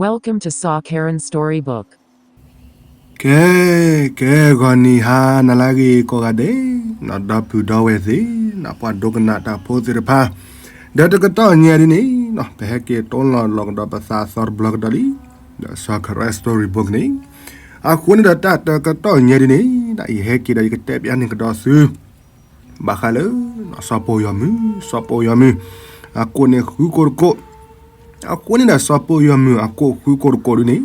Welcome to Saw Karen Storybook. ကဲ, ကဲ ဂီၤနံၤဟါနၤလၢအဂ့ၤကိးဂၤဒဲး, နီၢ်ဒီပုၢ်ဒီဝဲၢ်သ့ၣ်, နီၢ်ပှၤဒိကနၣ်တၢ်ဖိသ့ၣ်တဖၣ်, ဒီးတကတီၢ်ညါဒ်န့ၣ်, ပဟဲက့ၤတိလီၤလီၤကဒီးပသးသီတဘျီကဒီးလံ, ဒီး Saw Karen Storybook န့ၣ်, အဃိန့ၣ်ဒီးတၢ်တကတီၢ်ညါဒ်န့ၣ်, ယဟဲက့ၤဒီးယကတဲပျးန့ၢ်ကဒီးသု ဘၣ်ဃးလၢ စီၤပိာ်ယီၤမုၢ်, စီၤပိာ်ယီၤမုၢ်, အကိၣ်န့ၣ်ဃုကိၢ်တကိၢ်, အဃိန့ၣ်ဒီး စီၤပိာ်ယီၤမုၢ်အကိၣ်ဃုကိၢ်တကိၢ်ဒ်န့ၣ်,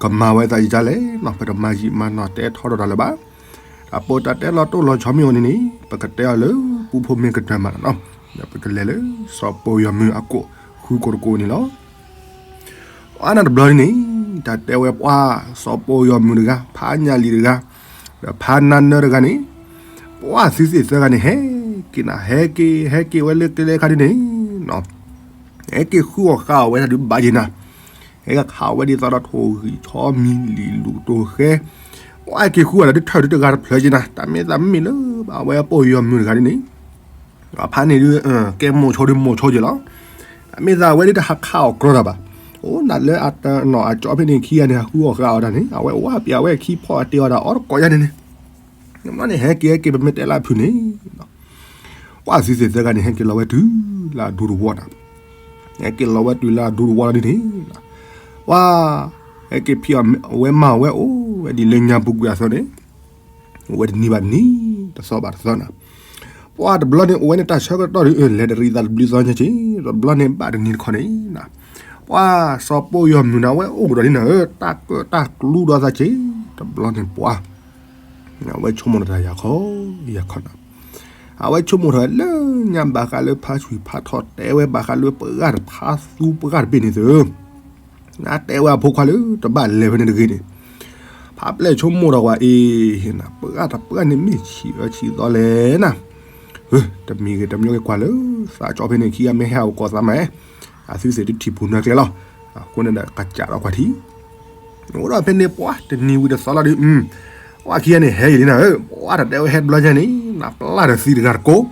ကမၤဝဲသးယကလဲၣ်, ပတမၤယံာ်မၤနီၢ်တဲထီဒီးတၢ်လၢၤဘၣ်, တၢ်ပီးတၢ်တဲလီၤတိၢ်လီၤဆီမ့ၢ်အိၣ်န့ၣ်န့ၣ်, ပကတဲအီၤလၢပူဖိမ့ၢ်ကတၢၢ်မးနီၤ, ပကလဲၤလၢ စီၤပိာ်ယီၤမုၢ်အကိၣ်ဃုကိၢ်တကိၢ်န့ၣ်လီၤ. အါန့ၣ်တဘျီန့ၣ်, တၢ်တဲဝဲပှၤ စီၤပိာ်ယီၤမုၢ်တဂၤ, ဖးညၣ်လံၤတဂၤ, ဒီးဖးနါနၢတဂၤန့ၣ်, ပှၤသုသ့ၣ်သၢဂၤန့ၣ် ဟဲက့ၤနၤ, ဟဲက့ၤ, ဟဲက့ၤဝဲလၢကျဲအခါဒ်န့ၣ်, ဟဲက့ၤဃုအီၣ်ဃုအီဝဲဒၣ်ဒုးဘၣ်ယံၤနၤ, ဟဲက့ၤခးဝဲဒ်သိးဒီးထိၣ်ဂံၢ်ဆီမံၤလံၤလူၤတိၤဃဲ, ပှၤဟဲက့ၤဃုအီၣ်ဒၣ်ဒုးထၢၣ်ဒုးတဂၤတဖျၢၣ်ယံၤနၤ, တၢ်မ့ၢ်သးမ့ၢ်လၢဘၣ်ဝဲပိာ်ယီၤမုၢ်တဂၤဒ်န့ၣ် အဖါန့ၣ်ဒုး ကဲမိၢ်ဆိဒုးမိၢ်ဆိက့ၤလီၤ. မ့ၢ်သးအဝဲဒုးတဟးခးအီၣ်ကြီတၢ်ဘၣ်. အိၣ်နၤလၢအတနီၢ်အကၠီဖဲန့ၣ်ခံဂၤန့ၣ် ဟးဃုအီၣ်ဃုအီတၢ်န့ၣ် အဝဲအိၣ်ဝဲပျးဝဲခံဖီအတ့အီၣ်တၢ်အီတကိးယါန့ၣ်န့ၣ်, န့ၣ်ဟဲက့ၤဟဲက့ၤပမ့ၢ်တဲလၢအဖုၣ်န့ၣ် ပှၤသုသ့ၣ်သၢဂၤန့ၣ် ဟဲက့ၤလီၤဝဲတုၤလၢအဒူတဝီနၤ, ဟဲက့ၤလီၤဝဲတုၤလၢအဒူတဝီလီၤဒ်န့ၣ်, ပှၤ ဟဲက့ၤဖံးအီၣ်ဝဲမၤအီၣ်ဝဲအိၣ်ဝဲဒ်လၢညါပူၤကွံာ်အသိးန့ၣ် အိၣ်ဝဲတနံၤဘၣ်တနံၤ တသီဘၣ်တသီနၤ, ပှၤတဘျီန့ၣ် အိၣ်ဝဲန့ၣ်တၢ်ဆၢကတီၢ်ဒုး လဲၤတရံးသးတဘျုးသီညါက့ၤ, တဘျီန့ၣ်ဘၣ်တနံၤတခီန့ၣ်, ပှၤစီၤပိာ်ယီၤမုၢ်န့ၣ် အဝဲအိၣ်ကဒီးန့ၣ်နၤဧၢ, တၢ်ကၢၣ်တၢ်ကျူဒီးသးက့ၤ, တဘျီန့ၣ်ပှၤ အဝဲဆိကမိၣ်ထီၣ်တၢ်ယၤခီ ယၤခီနၤ, အဝဲဆိကမိၣ်ထီၣ်လၢညါဘၣ်ဃးလၢဖါဆှံဖးထီၣ်တဲဝဲဘၣ်ဃးလၢပှၤတဖါသူပှၤတဘ့ၣ်န့ၣ်သု နတဲဝဲအဖိခွါလၢတဘၣ်လဲၤဖဲန့ၣ်တဂ့ၤန့ၣ်, ဖးပျဲၢ်ဆိကမိၣ်ဒီးကွၢ်အ့ၣ်, ပှၤတပှၢ်န့ၣ်မ့ၢ်ဆံးအၢဆံးသီလဲၣ်နၤ, တမံၤဂ့ၤတမံၤဂ့ၤကွၢ်လၢ သးကၠီဖဲန့ၣ်ခံဂၤမ့ၢ်ဟဲအိၣ်ကိးသးမး, အသုသ့ၣ်ဒုးထံၣ်ပူၤနၢၤကျဲလီၤ, အဃိန့ၣ်ဒီးကစးထီၣ်ကွၢ်ထံ အိၣ်ဒီးဖဲန့ၣ်ပှၤတနံၤဝံၤတသီလီၤဒုး, ပှၤခံဂၤန့ၣ်ဟဲအံၤလံနၤဧၢ, ပှၤတတဲဝဲဟဲတဘျီညါန့ၣ် နပျၢ်ဒီးသံတဂၤတကိး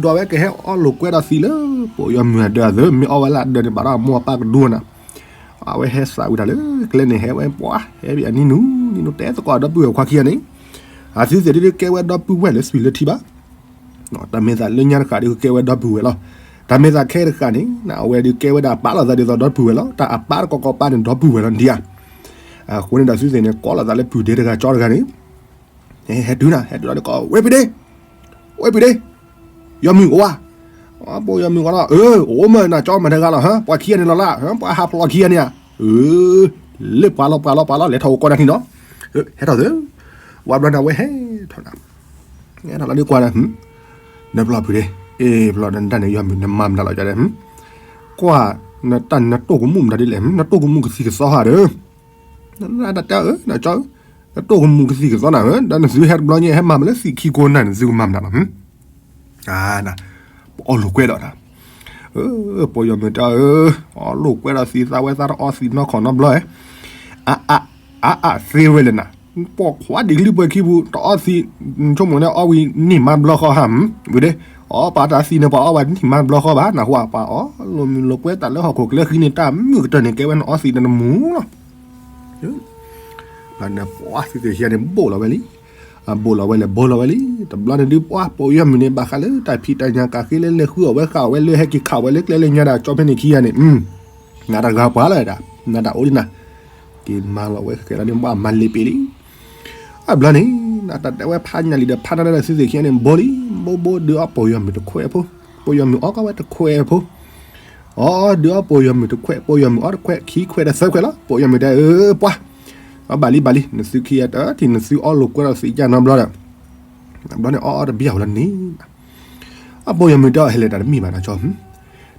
ဒွးဝဲကဟဲအီၣ်လိာ်ကွဲဒီးသံလၢ ပိာ်ယီၤမုၢ်အဒၢးအသိး, မ့ၢ်အီၣ်ဝဲလၢအဒၢးန့ၣ် ဘၣ်ဒီးအမိၢ်အပၢ်ကဒိနၤ, အဝဲဟဲစးဝံၤတၢ်လၢကျဲန့ၣ် ဟဲဝဲပှၤ ဟဲဘၣ်အနံၤနူၤ နံၤနူၤတဲသကိးဒီပုၢ်ဝဲၢ်ခွါခံဂၤန့ၣ်, အသုသ့ၣ်ဒုးကဲဝဲဒီပုၢ်ဝဲၢ်လၢသွံၣ်လၢထံဘၣ် တၢ်မ့ၢ်သးလၢညါတဃၣ်ဒုးကဲဝဲဒီပုၢ်ဝဲၢ်လီၤ. တၢ်မ့ၢ်သးခဲတဃၣ်န့ၣ် အဝဲဒုးကဲဝဲဒၣ်အပၢ်လိာ်သးဒ်သိးဒီပုၢ်ဝဲၢ်လီၤ. တၢ်အပၢ်တကီကီပၢ်န့ၣ် ဒီပုၢ်ဝဲၢ်လီၤဒံးဧါ. အဃိန့ၣ်ဒီးသုသ့ၣ်န့ၣ် ကိးလိာ်သးလၢပုၢ်ဒဲတဂၤကၠီတဂၤန့ၣ်, ဟဲတုၤနၤ ဟဲတုၤလီၤဒုးကိး ဝဲပုၢ်ဒ့, ဝဲပုၢ်ဒ့, ယီၤမုၢ်အိၣ်ဧါ. ပိာ်ယီၤမုၢ်အိၣ်လီၤ. အၢ အိၣ်မးနၤကၠီမၤတဂၤလီၤ. ပှၤခံဂၤန့ၣ်လီၤလၢ ပှၤဟးဖျိးခံဂၤန့ၣ်ဧါ. အၢ လၢပှၤလီၤပှၤလီၤပှၤလီၤ လဲၤထီၣ်အိၣ်ကိးနၤထံၣ်နီၤ. ဟဲထီၣ်သု, ဝဲဘျီန့ၣ် အဝဲဟဲထီၣ်နၤ ဟဲထီၣ်လီၤဒုးကွၢ်နၤ, နပျီပုၢ်ဒ့, အ့ၣ် ပျီနတၢ်န့ၣ် ယီၤမုၢ် နမၤမတၤလီၤကဒီး, ကွၢ် နတၢ်နတိၢ်ကမူၣ်မတၤဒ်လဲၣ်, နတိၢ်ကမူၣ်ကသံၣ်ကသီဧါဒီး, နတၢ်တဲအၢ နကၠီ, နတိၢ်ကမူၣ်ကသံၣ်ကသီနၤဧၢ, ဒီးနသုဟဲတဘျီညါ ဟဲမၤမလဲၣ်သံၣ်ခံကိးနၤ နသုကမၤမတၤလီၤ. ပအီၣ်လိာ်ကွဲဒီးနၤ, ပှၤယီၤမုၢ်တဲအၢ, အီၣ်လိာ်ကွဲဒီးသံး သးဝဲသးတအီသံးနီၢ်ခီၣ်နီတဘျီဧါ. အါအါသ့ဝဲလဲၣ်နၤ, ပိာ်ခွါဒ်ကလံၤပှဲၤခံပူၤ တအီသံး, ဆိကမိၣ်န့ၣ်အီဝံၤနံၣ်မါတဘျီဃီဧါ, ဝံၤဒ့, အီပာ်တၢ်သံးန့ၣ် ပှၤအီဝဲနံၣ်မါတဘျီဃီဘၣ်, နၢ်ဟူဧါ, ပှၤအီၣ်လိာ်မုၢ်လိာ်ကွဲတၢ်လၢဟီၣ်ခိၣ်ကျဲဃံန့ၣ် တၢ်မုၢ်ကတၢၢ်န့ၣ် ကဲဝဲနအီသံးတနမူလီၤ. လၢနပှၤသံးသ့ၣ်ခံဂၤန့ၣ် ဘိၣ်လီၤဝဲလံ. အဘိၣ်လီၤဝဲလဲၣ် ဘိၣ်လီၤဝဲလံ. တဘျီန့ၣ်ဒုးပှၤ ပိာ်ယီၤမုၢ်န့ၣ် ဘၣ်ဃးလၢတၢ်ဖံးတၢ်ညၣ်ကးဃ့လၢလဲၤဃုအီၣ်ဝဲဃာ်ဝဲလၢဟဲက့ၤခးဝဲလၢကျဲလၢညါဒၣ်ကၠီဖဲန့ၣ်ခံဂၤန့ၣ်, နၤတဂၤပှၤလီၤဒၣ်, နတၢ်အိၣ်ဒ်နၤ, က့ၤမၤလီၤဝဲဃဲလီၤန့ၣ် ဘၣ်မၤလ့ၤပ့ၤလံ. အဘျီန့ၣ် နတၢ်တဲဝဲဖးညၣ်လံၤဒီးဖးနၢ်ဒီးသုသ့ၣ်ခံဂၤန့ၣ် ဘိၣ်လံ, ဘိၣ်ဘိၣ် ဒုးအီၣ်ပိာ်ယီၤမုၢ်တခွဲးဖိ, ပိာ်ယီၤမုၢ်အီၣ်ကီးဝဲတခွဲးဖိ အီ ဒုးအီၣ်ပိာ်ယီၤမုၢ်တခွဲး, ပိာ်ယီၤမုၢ်အီၣ်တခွဲး ခံခွဲးဒီးသၢခွဲးလီၤ. ပိာ်ယီၤမုၢ်တဲအၢ ပှၤ, အဘၣ်လံဘၣ်လံ, နသုခံဂၤတထံၣ် နသုအီၣ်လိာ်ကွဲဒီးသံးကၢ်နီတဘျီဒီး, ဘျီန့ၣ်အီၣ်အီၣ်တဘျီလၢန့ၣ်, အပိာ်ယီၤမုၢ်တဲအီၤ ဟဲလဲၤတၢ်တမ့ၢ်ဘၣ်နၤကၠီ,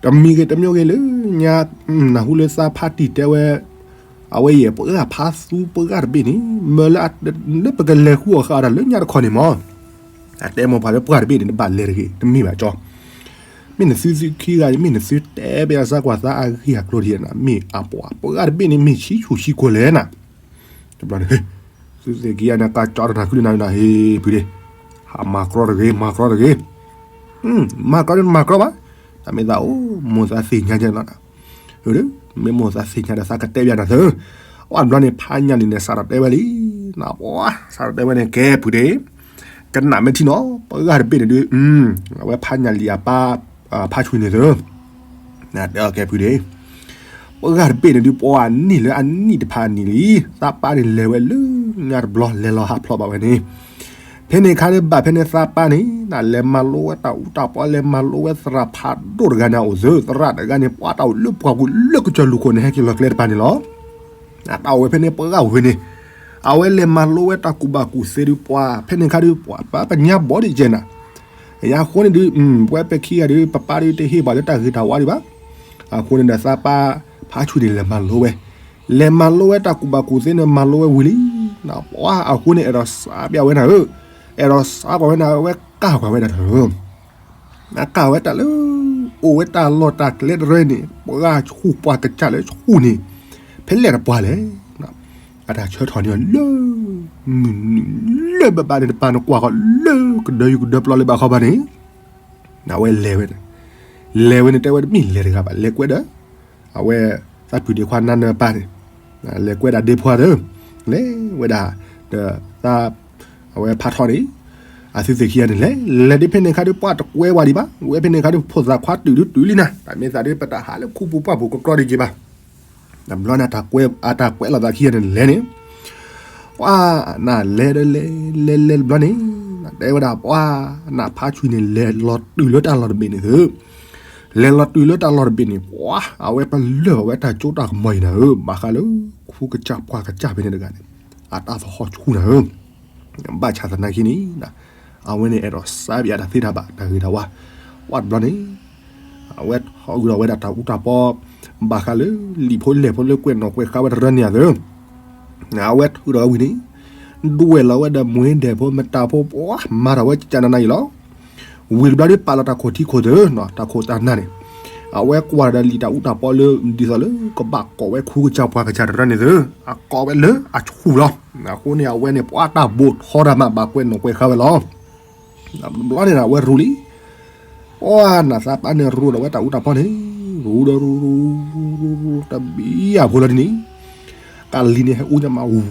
တမံၤဂ့ၤတမံၤဂ့ၤလၢညါ, နၢ်ဟူလၢသးဖးတံၢ်တဲဝဲ, အဝဲယဲၢ်ပှၤဖါသူပှၤတဘ့ၣ်န့ၣ် မၢလၢ, လၢပကလဲၤဃုအီၣ်ဃာ်အီၣ်တၢ်လၢညါတခီန့ၣ်မး အတဲမ့ၢ်ပှၤလၢပှၢ်တဘ့ၣ်န့ၣ် တဘၣ်လဲၤတဂ့ၤ တမ့ၢ်ဘၣ်ကၠီ, မ့ၢ်နသုသုခံဂၤ မ့ၢ်နသုတဲဘၣ်အသးကွၢ်သးအဂ့ၢ်အကျိၤဒ်နၤ မ့ၢ်အပှၤပှၢ်တဘ့ၣ်န့ၣ် မ့ၢ်ဆံဆူၣ်ဆံကိၢ်လဲၣ်နၤ. တဘျီန့ၣ် သုသ့ၣ်ခံဂၤန့ၣ် ကၠီတနၤကျုနၤနၤ ဟ့ၣ်ဖုဒ့, ဟးမၤကြီတဂ့ၤ မၤကြီတဂ့ၤ, မၤကြီန့ၣ်မၤကြီဘၣ်, တၢ်မ့ၢ်သးအိၣ် မိၢ်သးသ့ၣ်ညါကဲလီၤနၤ, မ့ၢ်မိၢ်သးသ့ၣ်ညါဒီးသးကတဲဘၣ်နၤသု, အဝဲတဘျီန့ၣ် ဖးညၣ်လံၤန့ၣ် စးထီၣ်တဲဝဲလံ, ပှၤ စးထီၣ်တဲဝဲန့ၣ် ကဲဖုဒ့ၣ်, ကနၣ်မ့ၢ်ထံနီၤ, ပှၤဂၤတဘ့ၣ်န့ၣ်ဒုး, အဝဲဖးညၣ်လံၤအပၢ်, ဖးဆွံန့ၣ်သု, တဲအီၤကဲဖုဒ့ၣ်, ပှၤဂၤတဘ့ၣ်န့ၣ်ဒုး ပှၤနံၣ်လၢအနံၣ်တဖၣ်အနံၣ်လံ, သးပၢ်န့ၣ်လဲၤဝဲလၢညါတဘျီ လဲၤလီၤဟးဖျိးဘၣ်ဝဲန့ၣ်, ဖဲန့ၣ်အခါဒုး ဘၣ်ဖဲန့ၣ်သးပၢ်န့ၣ် လဲၤမၤလိဝဲတၢ်အူတၢ်ပီ လဲၤမၤလိဝဲသရၣ်ဖးဒိၣ်တဂၤန့ၣ်အိၣ်သု, သရၣ်တဂၤန့ၣ် ပှၤတၢ်အိၣ်လၢပှၢ်ပူၤလၢကစၢၢ်လူၢ်ခိၣ်န့ၣ် ဟဲက့ၤလီၤကျဲတပၤန့ၣ်လီၤ. တၢ်အိၣ်ဝဲဖဲန့ၣ် ပှၤဂၤဝဲန့ၣ်, အဝဲလဲၤမၤလိဝဲတၢ်ကူၣ်ဘၣ်ကူၣ်သ့ဒုး ပှၤ ဖဲန့ၣ်အခါဒုး ပှၤပညါဘီဒ်ကဲနၤ, အဃိန့ၣ်ဒုး ပဝဲပဲာ်ခံဂၤဒုး ပပၢ်ဒုးတဟ့ၣ်ပှၤလၢတၢ်ဂ့ၤတၢ်ဝါဒံးဘၣ်, အဃိန့ၣ်ဒီးသးပၢ် ဖးဆွံန့ၣ် လဲၤမၤလိဝဲ, လဲၤမၤလိဝဲတၢ်ကူၣ်ဘၣ်ကူၣ်သ့န့ၣ် မၤလိဝဲဝံၤလံ, ပှၤအဃိန့ၣ် အဲၣ်ဒိးစးဘၣ်ဝဲနၤဧၢ, အဲၣ်ဒိးစးကွၢ်ဝဲနၤ အဝဲကၢ်ကွၢ်ဝဲဒၣ်တၢ် ကၢ်ဝဲတၢ်လၢ အိၣ်ဝဲတၢ်လီၢ်တၢ်ကျဲတရၢန့ၣ် ပှၤဂၤဆူၣ်ပှၤကစၢ်လၢဆူၣ်န့ၣ် ဖဲလဲၣ်တပှၢ်လဲၣ်, အတၢ်ဆၢထီၣ်န့ၢ်အီၤလၢ မုၢ်နုာ်လၢဘၣ်ဘၣ်န့ၣ်တပၤ နကွၢ်ဃီလၢကဒၢယူၤကဒၢပျီလၢဘၣ်ဃီဘၣ်န့ၣ်, အဝဲလဲၤဝဲ, လဲၤဝဲန့ၣ် တဲဝဲတမ့ၢ်လဲၤတဂၤဘၣ် လဲၤကွဲဒီး အဝဲ သးပုၢ်ဒ့ခွါနါနၢၤပၢ်န့ၣ်, လဲၤကွဲဒၣ်ဒ့ဖိသၢ, လဲၤဝဲဒၣ် ဒီးသး အဝဲဖးထီန့ၣ် အသုသ့ၣ်ခံဂၤန့ၣ် လဲၤလဲၤဒ်ဖဲန့ၣ်အခါဒုး ပှၤတကွဲဝဲဒံးဘၣ်, ဝဲဖဲန့ၣ်အခါဒုး ဖိသၣ်ခွါတုၤဒုးတုၤလံနၤ, တၢ်မ့ၢ်သးဒုး ပတၢ်ဟးလၢခူပူၤပှၢ်ပူၤကကြီဒံးက့ၤဘၣ်, တဘျီန့ၣ် အတၢ်ကွဲလီၤသးခံဂၤန့ၣ်လဲၤန့ၣ်, ပှၤ နလဲၤဒီးလဲၤ လဲၤလဲၤတဘျီန့ၣ်, တဲဝဲဒၣ်ပှၤ နဖးဆွံန့ၣ် လဲၤလီၤတုၤလၢတၢ်လီၢ်တဘ့ၣ်န့ၣ်သု, လဲၤလီၤတုၤလၢတၢ်လီၢ်တဘ့ၣ်န့ၣ် ပှၤ အဝဲပလၢၢ်ဘၣ်ဝဲတၢ်ကၠိတၢ်ကမီၤအံၤနၤဧၢ, ဘၣ်ဃးလၢ ခူကစၢ်ပှၢ်ကစၢ်ဖဲန့ၣ်တဂၤန့ၣ် အတၢ်သဟီၣ်ဆူၣ်နၤဧၢ, ဘၣ်ဆၣ်သနာ်က့န့ၣ် အဝဲန့ၣ်အဲၣ်ဒိးစးဘၣ်အတၢ်သ့တၢ်ဘၣ် တၢ်ဂ့ၤတၢ်ဝါ, ပှၤတဘျီန့ၣ် အဝဲထီၣ်အုၣ်ထီၣ်ဝဲဒၣ်တၢ်အူတၢ်ပီ ဘၣ်ဃးလၢ လံာ်ဖိလဲၢ်ဖိလၢကွဲးနီၣ်ကွဲးဃါဝဲတရၢန့ၣ်အသိး, အဝဲထုးထီၣ်ဝဲဝံၤန့ၣ် ဒွဲၣ်လီၤဝဲဒီးမွဲဒဲးဖိမတၤဖိ ပှၤမၤထီၣ်ဝဲကကနနယံၤလီၤ. ဝံၤတဘျီဒုးပာ်လီၤတၢ်ခိၣ်ထံခိၣ်သၢ, တၢ်ခိၣ်တၢ်နၢ်န့ၣ်, အဝဲကွၢ်ဒီးလံာ်တၢ်အူတၢ်ပီလၢ ဒ်သိးလၢကဘၣ်ကိးဝဲခူကစၢ်ပှၢ်ကစၢ်တရၢန့ၣ်သၢ, အကိးဝဲလၢအဆူၣ်လီၤ. အဃိန့ၣ် အဝဲန့ၣ် ပှၤတၢ်ဘိၣ်ထီတၢ်မး ဘၣ်ကွဲးနီၣ်ကွဲးဃါဝဲလီၤ. တဘျီန့ၣ် အဝဲရူၤလံ ပှၤနသးပၢ်န့ၣ်ရူၤဒီးဝဲတၢ်အူတၢ်ပီန့ၣ်, ရူၤဒီးရူၤ တဘံယၤဖိလီၤဒ်န့ၣ်, ကလံၤန့ၣ်ဟဲအူညါမး ဝူၤ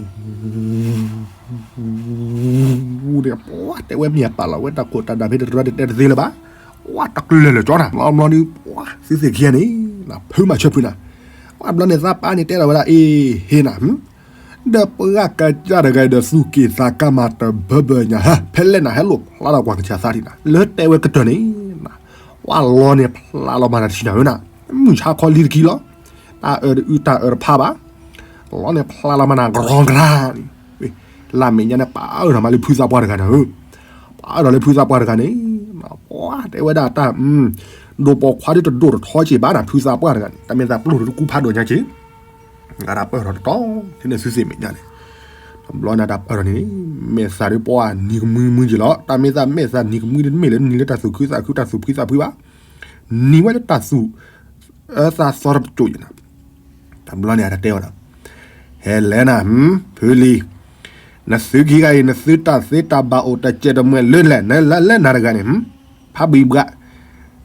န့ၣ် ပှၤတဲဝဲမ့ၢ်အပာ်လီၤဝဲတၢ်ခိၣ်တၢ်နၢ်ဖဲတရၢန့ၣ် တဲတသ့လၢၤဘၣ်, ပှၤတကျၢၤလၢာ်ကၠီနၤ, ဘျီဘျီဒုး ပှၤသုသ့ၣ်ခံဂၤန့ၣ် ဖုမၤဆၢဖုနၤ, ပှၤတဘျီန့ၣ် သးပၢ်န့ၣ်တဲထီၣ်ဝဲဒၣ် အ့ ဟ့နၤ ဒီးပှၤကစၢ်တဂၤဒီးသူၣ်က့ၣ်သးကါမးတဘၢဘၢညါဧါ, ဖဲလဲၣ်နၤဟဲလိာ်ဖျါထီၣ်ပှၤကစၢ်သးဒံးနၤ, လၢတဲဝဲကတၢၢ်န့ၣ်, ပှၤလီန့ၣ်ဖျါလီၤမးနၤတဆံနၤဧၢနၤ, မုၢ်ဆါခီလံတကံလီၤ, တၢ်အၢတအုတၢ်အၢတဖးဘၣ်, လီန့ၣ်ဖျါလီၤမးနၤ ကရီကရၤန့ၣ်, လၢမဲာ်ညါန့ၣ် ပာ်အၢထီၣ်မးလၢဖုသးပှၢ်တဂၤနၤဧၢ, ပာ်အၢထီၣ်လၢဖုသးပှၢ်တဂၤန့ၣ်, ပှၤတဲဝဲဒၣ်တၢ် ဒိၣ်ပိာ်ခွါဒ်တဒိၣ်တထီက့ၤဘၣ်နၤ ဖုသးပှၢ်တဂၤန့ၣ် တၢ်မ့ၢ်သးပျိၢ်တကူဖးဒိၣ်ညါက့ၤ အတၢ်ပၢၢ်ထီၣ်တတီၤ ဖဲန့ၣ်သုသ့ၣ်မဲာ်ညါန့ၣ်, တဘျီန့ၣ်တၢ်ပၢၢ်ထီၣ်န့ၣ် မဲာ်သၣ်ဒ်ပှၤနံၤကမှံမှံက့ၤလီၤ, တၢ်မ့ၢ်သးမဲာ်သၣ်နံၤကမှံဒ်တမ့ၢ်လၢနံၤလၢတၢ်သူၣ်ခုသးခုတၢ်သူၣ်ဖှံသးဖှံဘၣ်, နံၤဝဲလၢတၢ်သူၣ်အၢသးသီတပစိၤယဲနၤ, တဘျီန့ၣ်အတၢ်တဲအီၤဒီး, ဟဲလဲၣ်နၤ, ဖုလံၤ, နသုခံဂၤအံၤ နသုတၢ်သ့တၢ်ဘၣ်အိၣ်တစဲးတမှဲၤလၢလဲၣ် နလၢလၢနၤတဂၤန့ၣ် ဖးဘံၣ်ဘှး,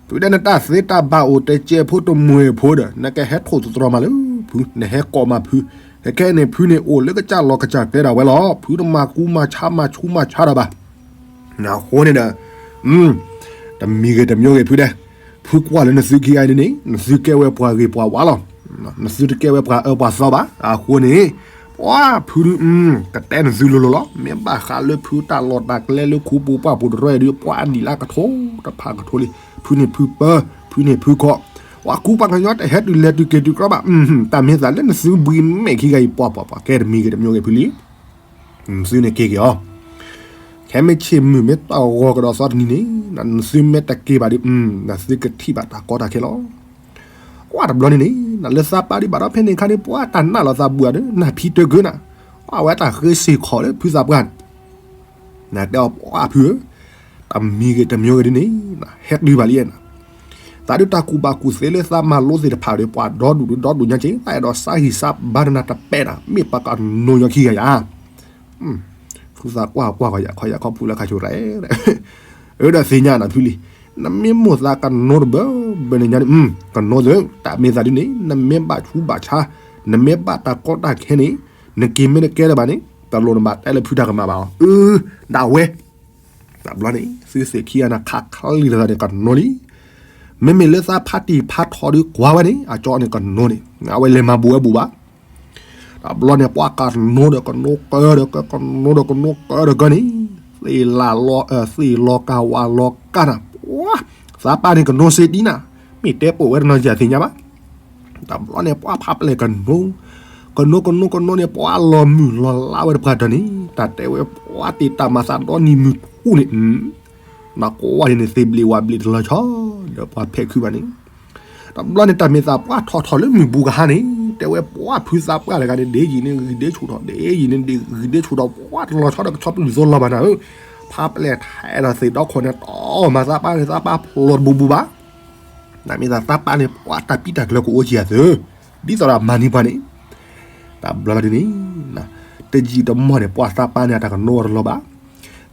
ဖုဒဲးနတၢ်သ့တၢ်ဘၣ်အိၣ်တစဲးဖိတမှဲၤဖိဒီး နကဟဲထိၣ်သတြီၤမးလၢဖု နဟဲကိးမးဖု, ခဲကဲန့ၣ် ဖုန့ၣ်အိၣ်လၢကစၢ်လီၢ်ကစၢ်ကျဲဒၣ်ဝဲလီၤ, ဖုတမၤကူမၤဆါမၤဆူးမၤဆါတၢ်ဘၣ်, အဃိန့ၣ်ဒီး, တမံၤဂ့ၤတမံၤဂ့ၤဖုဒဲး, ဖုကွၢ်လၢနသုခံဂၤအံၤန့ၣ် နသုကဲဝဲပှၤဂ့ၤပှၤဝါလီၤ, နသုတကဲဝဲပှၤအၢပှၤသီဘၣ်, အဃိန့ၣ် ပှၤဖုဒုး, ကတဲနသုလိၤလိၤလီၤ, မ့ၢ်ဘၣ်ဃးလၢဖုတၢ်လီၢ်တၢ်ကျဲလၢခူပူၤပှၢ်ပူၤတရၢအံၤဒုး ပှၤနံၣ်လၢကထိတဖၣ်ကထိလံ, ဖုန့ၣ်ဖုပၢ, ဖုန့ၣ်ဖုခီ, ပှၤကူပှၤကညီတဟဲတုၤလဲၤတုၤက့ၤတုၤကြီဘၣ်, တၢ်မ့ၢ်သးလၢနသုဘှံးမဲာ်ခံဂၤအံၤ ပှၤပှၤပှၤကဲတမံၤဂ့ၤတမံၤဂ့ၤဖုလံ နသုန့ၣ်က့ၤက့ၤအီၤ, ခဲမ့ၢ်ဆ့ၣ်မုၢ်မ့ၢ်တၢ်ဂီၤကဒီးသီတနံၤန့ၣ် နသုမ့ၢ်တက့ၤဘၣ်ဒီး, နသုကထံၣ်ဘၣ်တၢ်ကီတၢ်ခဲလီၤ. ကွၢ်တဘျီန့ၣ်န့ၣ် နလၢသးပၢ်ဒံးဘၣ်ဒီး ဖဲန့ၣ်အခါန့ၣ် ပှၤတၢ်နာ်လီၤသးဘူးဒီး နၢ်ဖံတၢၢ်ကၢနၤ, အဝဲတၢ်ဃ့စ့ၢ်ခီးလၢဖုသးပှၢ်န့ၣ် နတဲအီၤပှၤဖုဧၢ, တမံၤဂ့ၤတမံၤဂ့ၤဒ်န့ၣ် ဟဲတုၤဘၣ်လံနၤ, သးဒုးတၢ်ကူၣ်ဘၣ်ကူၣ်သ့လၢသးမၤလိသ့ၣ်တဖၣ်ဒီး ပှၤဒီဒူၣ်ဒီဒူၣ်ညါက့ၤ သးအဲၣ်ဒိးစးဟံၣ်စးဘါနၤတပဲာ်နၤ မ့ၢ်ပှၤကနိယီခံဂၤယၤ, ဖုသးကွၢ်ကွၢ်ကီယၤခီယၤခီဖုလၢခါဆိရဲ, အၢဒီးသ့ၣ်ညါနၤဖုလံ, နမ့ၢ်မိၣ်သးကနိတဘၢ ဘၣ်န့ၣ်ညါန့ၣ် ကနိသု တၢ်မ့ၢ်သးဒ်န့ၣ် နမ့ၢ်ဘၣ်ဆူးဘၣ်ဆါ နမ့ၢ်ဘၣ်တၢ်ကီတၢ်ခဲန့ၣ် နက့ၤမ့ၢ်တကဲလၢၤဘၣ်န့ၣ် တလိၣ်နဘၣ်တဲလၢဖုတၢ်ကမၣ်ဘၣ်အီၤ အၢ ဒၣ်ဝဲ တဘျီန့ၣ် သုသ့ၣ်ခံဂၤန့ၣ် ခးချံတသးန့ၣ် ကနိလံ. မ့မ့ၢ်လၢသးဖးတံၢ်ဖးထီဒုးကွၢ်ဝဲန့ၣ် အကၠီန့ၣ်ကနိန့ၣ် အဝဲလဲၤမၤဘူးဝဲဘူးဘၣ်. တဘျီန့ၣ် ပှၤကနိဒီးကနိကၢဒီးကၢ ကနိဒီးကနိကၢဒီးကၢန့ၣ် သ့ၣ်လီၤကၢ်ဝါလီၤကၢ်နၤ ပှၤ သးပၢ်န့ၣ်ကနိစ့ဒံနၤ မ့ၢ်တဲပိာ်ဝဲတနီၤယၤသ့ၣ်ညါဘၣ်. တဘျီန့ၣ် ပှၤဖးပျဲၢ်ကနိ ကနိကနိကနိန့ၣ် ပှၤလီၤမုၢ်လီၤလါဝဲတပှၤတၢၢ်န့ၣ် တၢ်တဲဝဲပှၤတ့ၢ်တၢ်မၤသးဒီနံၤမုၢ်ထူၣ်န့ၣ် နကွၢ်ဒ်န့ၣ် သ့ၣ်ဘျ့ဝးဘျ့တလီၤဆီ ဒီးပှၤဖဲးခုဘၣ်န့ၣ် တဘျီန့ၣ် တၢ်မ့ၢ်သးပှၤထီၣ်ထီၣ်လၢမုၢ်ဘူးကဟါန့ၣ် တဲဝဲပှၤဖုသးပှၢ်တဂၤန့ၣ် ဒ့ယံာ်န့ၣ်ဂံၢ်ဒ့ဆူၣ်ထီၣ် ဒ့ယံာ်န့ၣ်ဒ့ဂံၢ်ဒ့ဆူၣ်ထီၣ် ပှၤတလီၤဆီဒီးကဆီပလုၢ်သိလီၤဘၣ်နၤဧၢ, ဖးပျဲၢ်ထဲဒီးသ့ၣ်ဒီခိၣ်န့ၣ် တီၢ်မၤသးပၢ်န့ၣ် သးပၢ်ဖျိးတဘူးဘူးဘၣ်. တၢ်မ့ၢ်သးသးပၢ်န့ၣ် ပှၤတၢ်ပံတၢ်ကျၢၤကအိၣ်ကံယၤသု ဒ်သိးဒီးမၤန့ၢ်ပှၤန့ၣ် တဘျီလီၤဒ်န့ၣ် တယံာ်တမီၢ်န့ၣ် ပှၤသးပၢ်န့ၣ် အတၢ်ကနိအီၤတလီၤဘၣ်.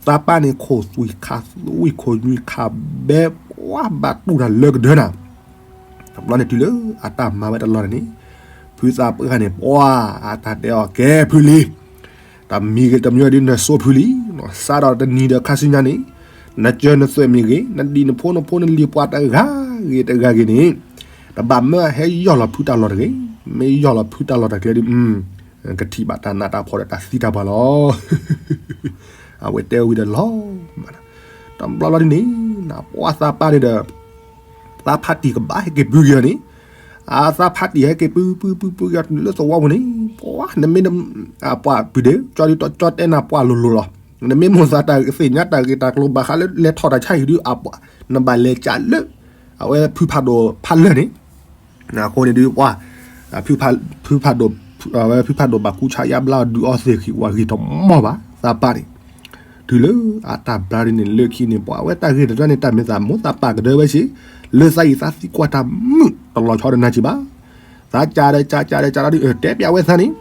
သးပၢ်န့ၣ် ခိၣ်သွံၣ်ခးသွံၣ် ခိၣ်နွံခးဘဲ ပှၤဘၣ်တူၢ်တၢ်လၢကဒၢနၤ. တဘျီန့ၣ်တုၤလၢအတၢ်မၤဝဲတလီၤန့ၣ် ဖုသးပှၢ်န့ၣ် ပှၤအတၢ်တဲအီၤ ကဲဖုလံ တမံၤဂ့ၤတမံၤဂ့ၤဒ်နစိဖုလံ, စးဒီးတနံၤဒီးခါဆူညါန့ၣ် နစၢၤနသွဲၣ်မ့ၢ်ဂ့ၤ, နဒံၣ်နဖိနဖိနလံၤပှၤတဂၤ ဂ့ၤတဂၤဂ့ၤန့ၣ် တဘၣ်မၢဟဲယီၢ်လီၤဖုတၢ်လီၢ်တဂ့ၤ, မ့ၢ်ယီၢ်လီၤဖုတၢ်လီၢ်တၢ်ကျဲဒ် ကထံၣ်ဘၣ်တၢ်နးတၢ်ဖှီၣ်ဒီးတၢ်သံတၢ်ပှၢ်လီၤ. အဝဲတဲဝံၤဒီးလီၤမး, တဘျီလီၤဒ်န့ၣ် ပှၤသးပၢ်န့ၣ်ဒီး သးဖးတံၢ်ကဘၣ်ဟဲက့ၤပုၢ်က့ၤအီၤန့ၣ်, အသးဖးတံၢ်ဟဲက့ၤပုၢ်ပုၢ်ပုၢ်ပုၢ်က့ၤအီၤ လၢသဝီပူၤန့ၣ်, ပှၤနမ့ၢ် ပှၤပုၢ်ဒ့ၣ် ကၠီဒုးကၠီတဲနၤပှၤလိၤလိၤလီၤ. နမ့ၢ်မိၣ်သးတၢ်သ့ၣ်ညါတၢ်ဂ့ၢ်တၢ်ကျိၤဘၣ်ဃးလၢလဲၤထီၣ်တၢ်ဆါဟံၣ်ဒုး အပှၤ နဘၣ်လဲၤကးလၢ အဝဲဖုဖးဒိၣ်ဖးလၢာ်န့ၣ် အဃိန့ၣ်ဒုးပှၤ ဖုဖးဒိၣ် အဝဲဖုဖးဒိၣ်ဘၣ်ကူဆါယါဘျါဒုးအီသ့ၣ်ဃံးဝဲဂ့ၤတမီၢ်ဘၣ် သးပၢ်န့ၣ်, တုၤလၢအတၢ်ဘျါဒ်န့ၣ်လၢခံန့ၣ် ပှၤအဝဲတၢ်ဂ့ၢ်တဖၣ်န့ၣ် တၢ်မ့ၢ်သးမိၣ်သးပာ်ကဒၢဝဲဆ့, လၢသးအံၤသးသံကွၢ်တၢ်မုာ်တလီၤဆီဒီးနၤက့ၤဘၣ်, သးကးဒီးကးကးဒီးကးဒီးဒုး တဲပျးဝဲသးန့ၣ်,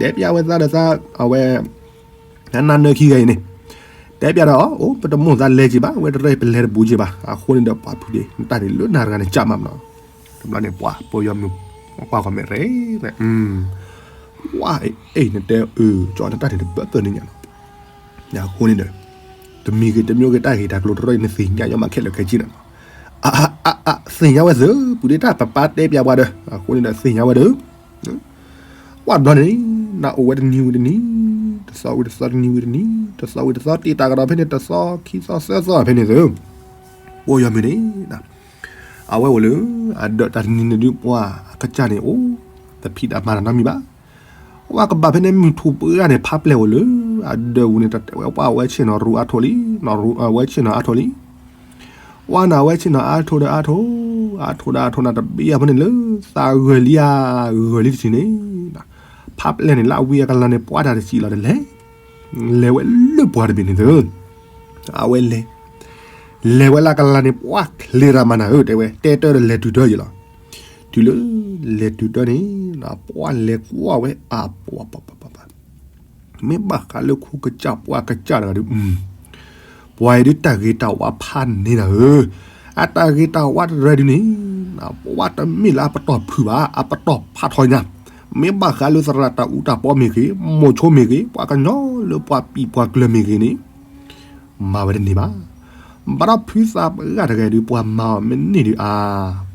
တဲပျးဝဲသးဒီးသး အဝဲ နနၢ်နၢခံဂၤအံၤန့ၣ်, တဲပျးဒီး အိၣ် ပတမိၣ်သးလဲၤက့ၤဘၣ်, ဝဲတရဲၣ်ပလဲၤတဘူးက့ၤဘၣ်, အဃိန့ၣ်ဒီးပှၤဖုဒ့ၣ် နတၢ်န့ၣ်လၢနၤတဂၤန့ၣ်ကးမးမနီၤ, တဘျီန့ၣ်ပှၤ ပယီၤမုၣ် ကွၢ်ဃီၤမဲာ်ရဲၣ် ဝဲ အ့ၣ် နတဲအၢ ကၠီနတၢ်န့ၣ်တဘၢဘၢန့ၣ်ညါလီၤ, အဃိန့ၣ်ဒီး တမံၤဂ့ၤတမံၤဂ့ၤတၢ်ဂ့ၢ်တၢ်ကျိၤတရၢအံၤ နသ့ၣ်ညါညီမးခဲလၢာ်ခဲဆ့န့ၣ်လီၤ, အ အ အ သ့ၣ်ညါဝဲသ့ၣ် ပုၢ်ဒ့ၣ်တၢ်ပပၢ်တဲပျးပှၤဒီး အဃိန့ၣ်ဒီးသ့ၣ်ညါဝဲဒီး ကွၢ်ဘျီန့ၣ် နအိၣ်ဝဲတနံၤဝံၤတနံၤ, တသီဝံၤတသီ တနံၤဝံၤတနံၤ, တသီဝံၤတသီ တ့ၢ်တၢ်ကဒီးဖဲန့ၣ် တသီခံသီသၢသီဖဲန့ၣ်သ့ၣ်, ပယီၤမုၣ်န့ၣ် အဝဲအိၣ်လၢ အဒၢးတၢ်တနံၤန့ၣ်ဒုးပှၤအကစၢ်န့ၣ်အိၣ် တဖံးတၢ်မၤတၢ်နီတမံၤဘၣ်, ပှၤကဘၣ်ဖဲန့ၣ်မုၢ်ထူၣ်ပှဲၤဂၤန့ၣ် ဖးပျဲၢ်အိၣ်လၢ အဒၢးပူၤန့ၣ် တၢ်တဲဝဲပှၤအဝဲဆ့ၣ်နီၤရူအါထီၣ်လံ, အဝဲဆ့ၣ်နီၤအါထီၣ်လံ ဝဲန့ၣ် အဝဲဆ့ၣ်နီၤအါထီၣ်ဒီးအါထီၣ်, အါထီၣ်ဒီးအါထီၣ်န့ၣ် တဘျီဖဲန့ၣ်လၢ သးဂၢၢ်လံဧါ, ဂၢၢ်လံတထံၣ်န့ၣ်, ဖးပျဲၢ်န့ၣ် လၢအဝံအကလၤန့ၣ် ပှၤတၢ်တစံးလီၤတလဲၤ, လဲၤဝဲလၢပှၤတဘ့ၣ်န့ၣ်သ့ၣ်, အဝဲလဲၤ လဲၤဝဲလၢကလၤန့ၣ် ပှၤချ့ရၤမးနၤဧၢ တဲဝဲ တဲတၢ်ဒီးလဲၤတုၤတၢ်ယံၤလီၤ, တုၤလၢ လဲၤတုၤတၢ်န့ၣ် ပှၤလဲၤကွၢ်ဝဲအပှၤ ပှၤ ပှၤ ပှၤ မ့ၢ်ဘၣ်ဃးလၢခိကစၢ်ပှၤကစၢ်တဂၤဒီး ပှၤအံၤဒုးတၢ်ဂ့ၤတၢ်ဝါဖးန့ၢ်နၤဧၢ, အတၢ်ဂ့ၤတၢ်ဝါတရၢဒုးန့ၣ် ပှၤတမ့ၢ်လၢအပတီၢ်ဖုးဘၣ် အပတီၢ်ဖးထီညါ, မ့ၢ်ဘၣ်ဃးလၢသရၣ်တၢ်အူတၢ်ပီမ့ၢ်ဂ့ၤ, မိၤဆိမ့ၢ်ဂ့ၤ, ပှၤကညီလၢပှၤပံာ်ပှၤကျၢၤမ့ၢ်ဂ့ၤန့ၣ် မၤဝဲတန့ၢ်ဘၣ်. ဘၣ်ဒီးဖုသးပှၢ်တဂၤအံၤဒုး ပှၤမၤအီၤမ့ၢ်န့ၢ်ဒုးအါ,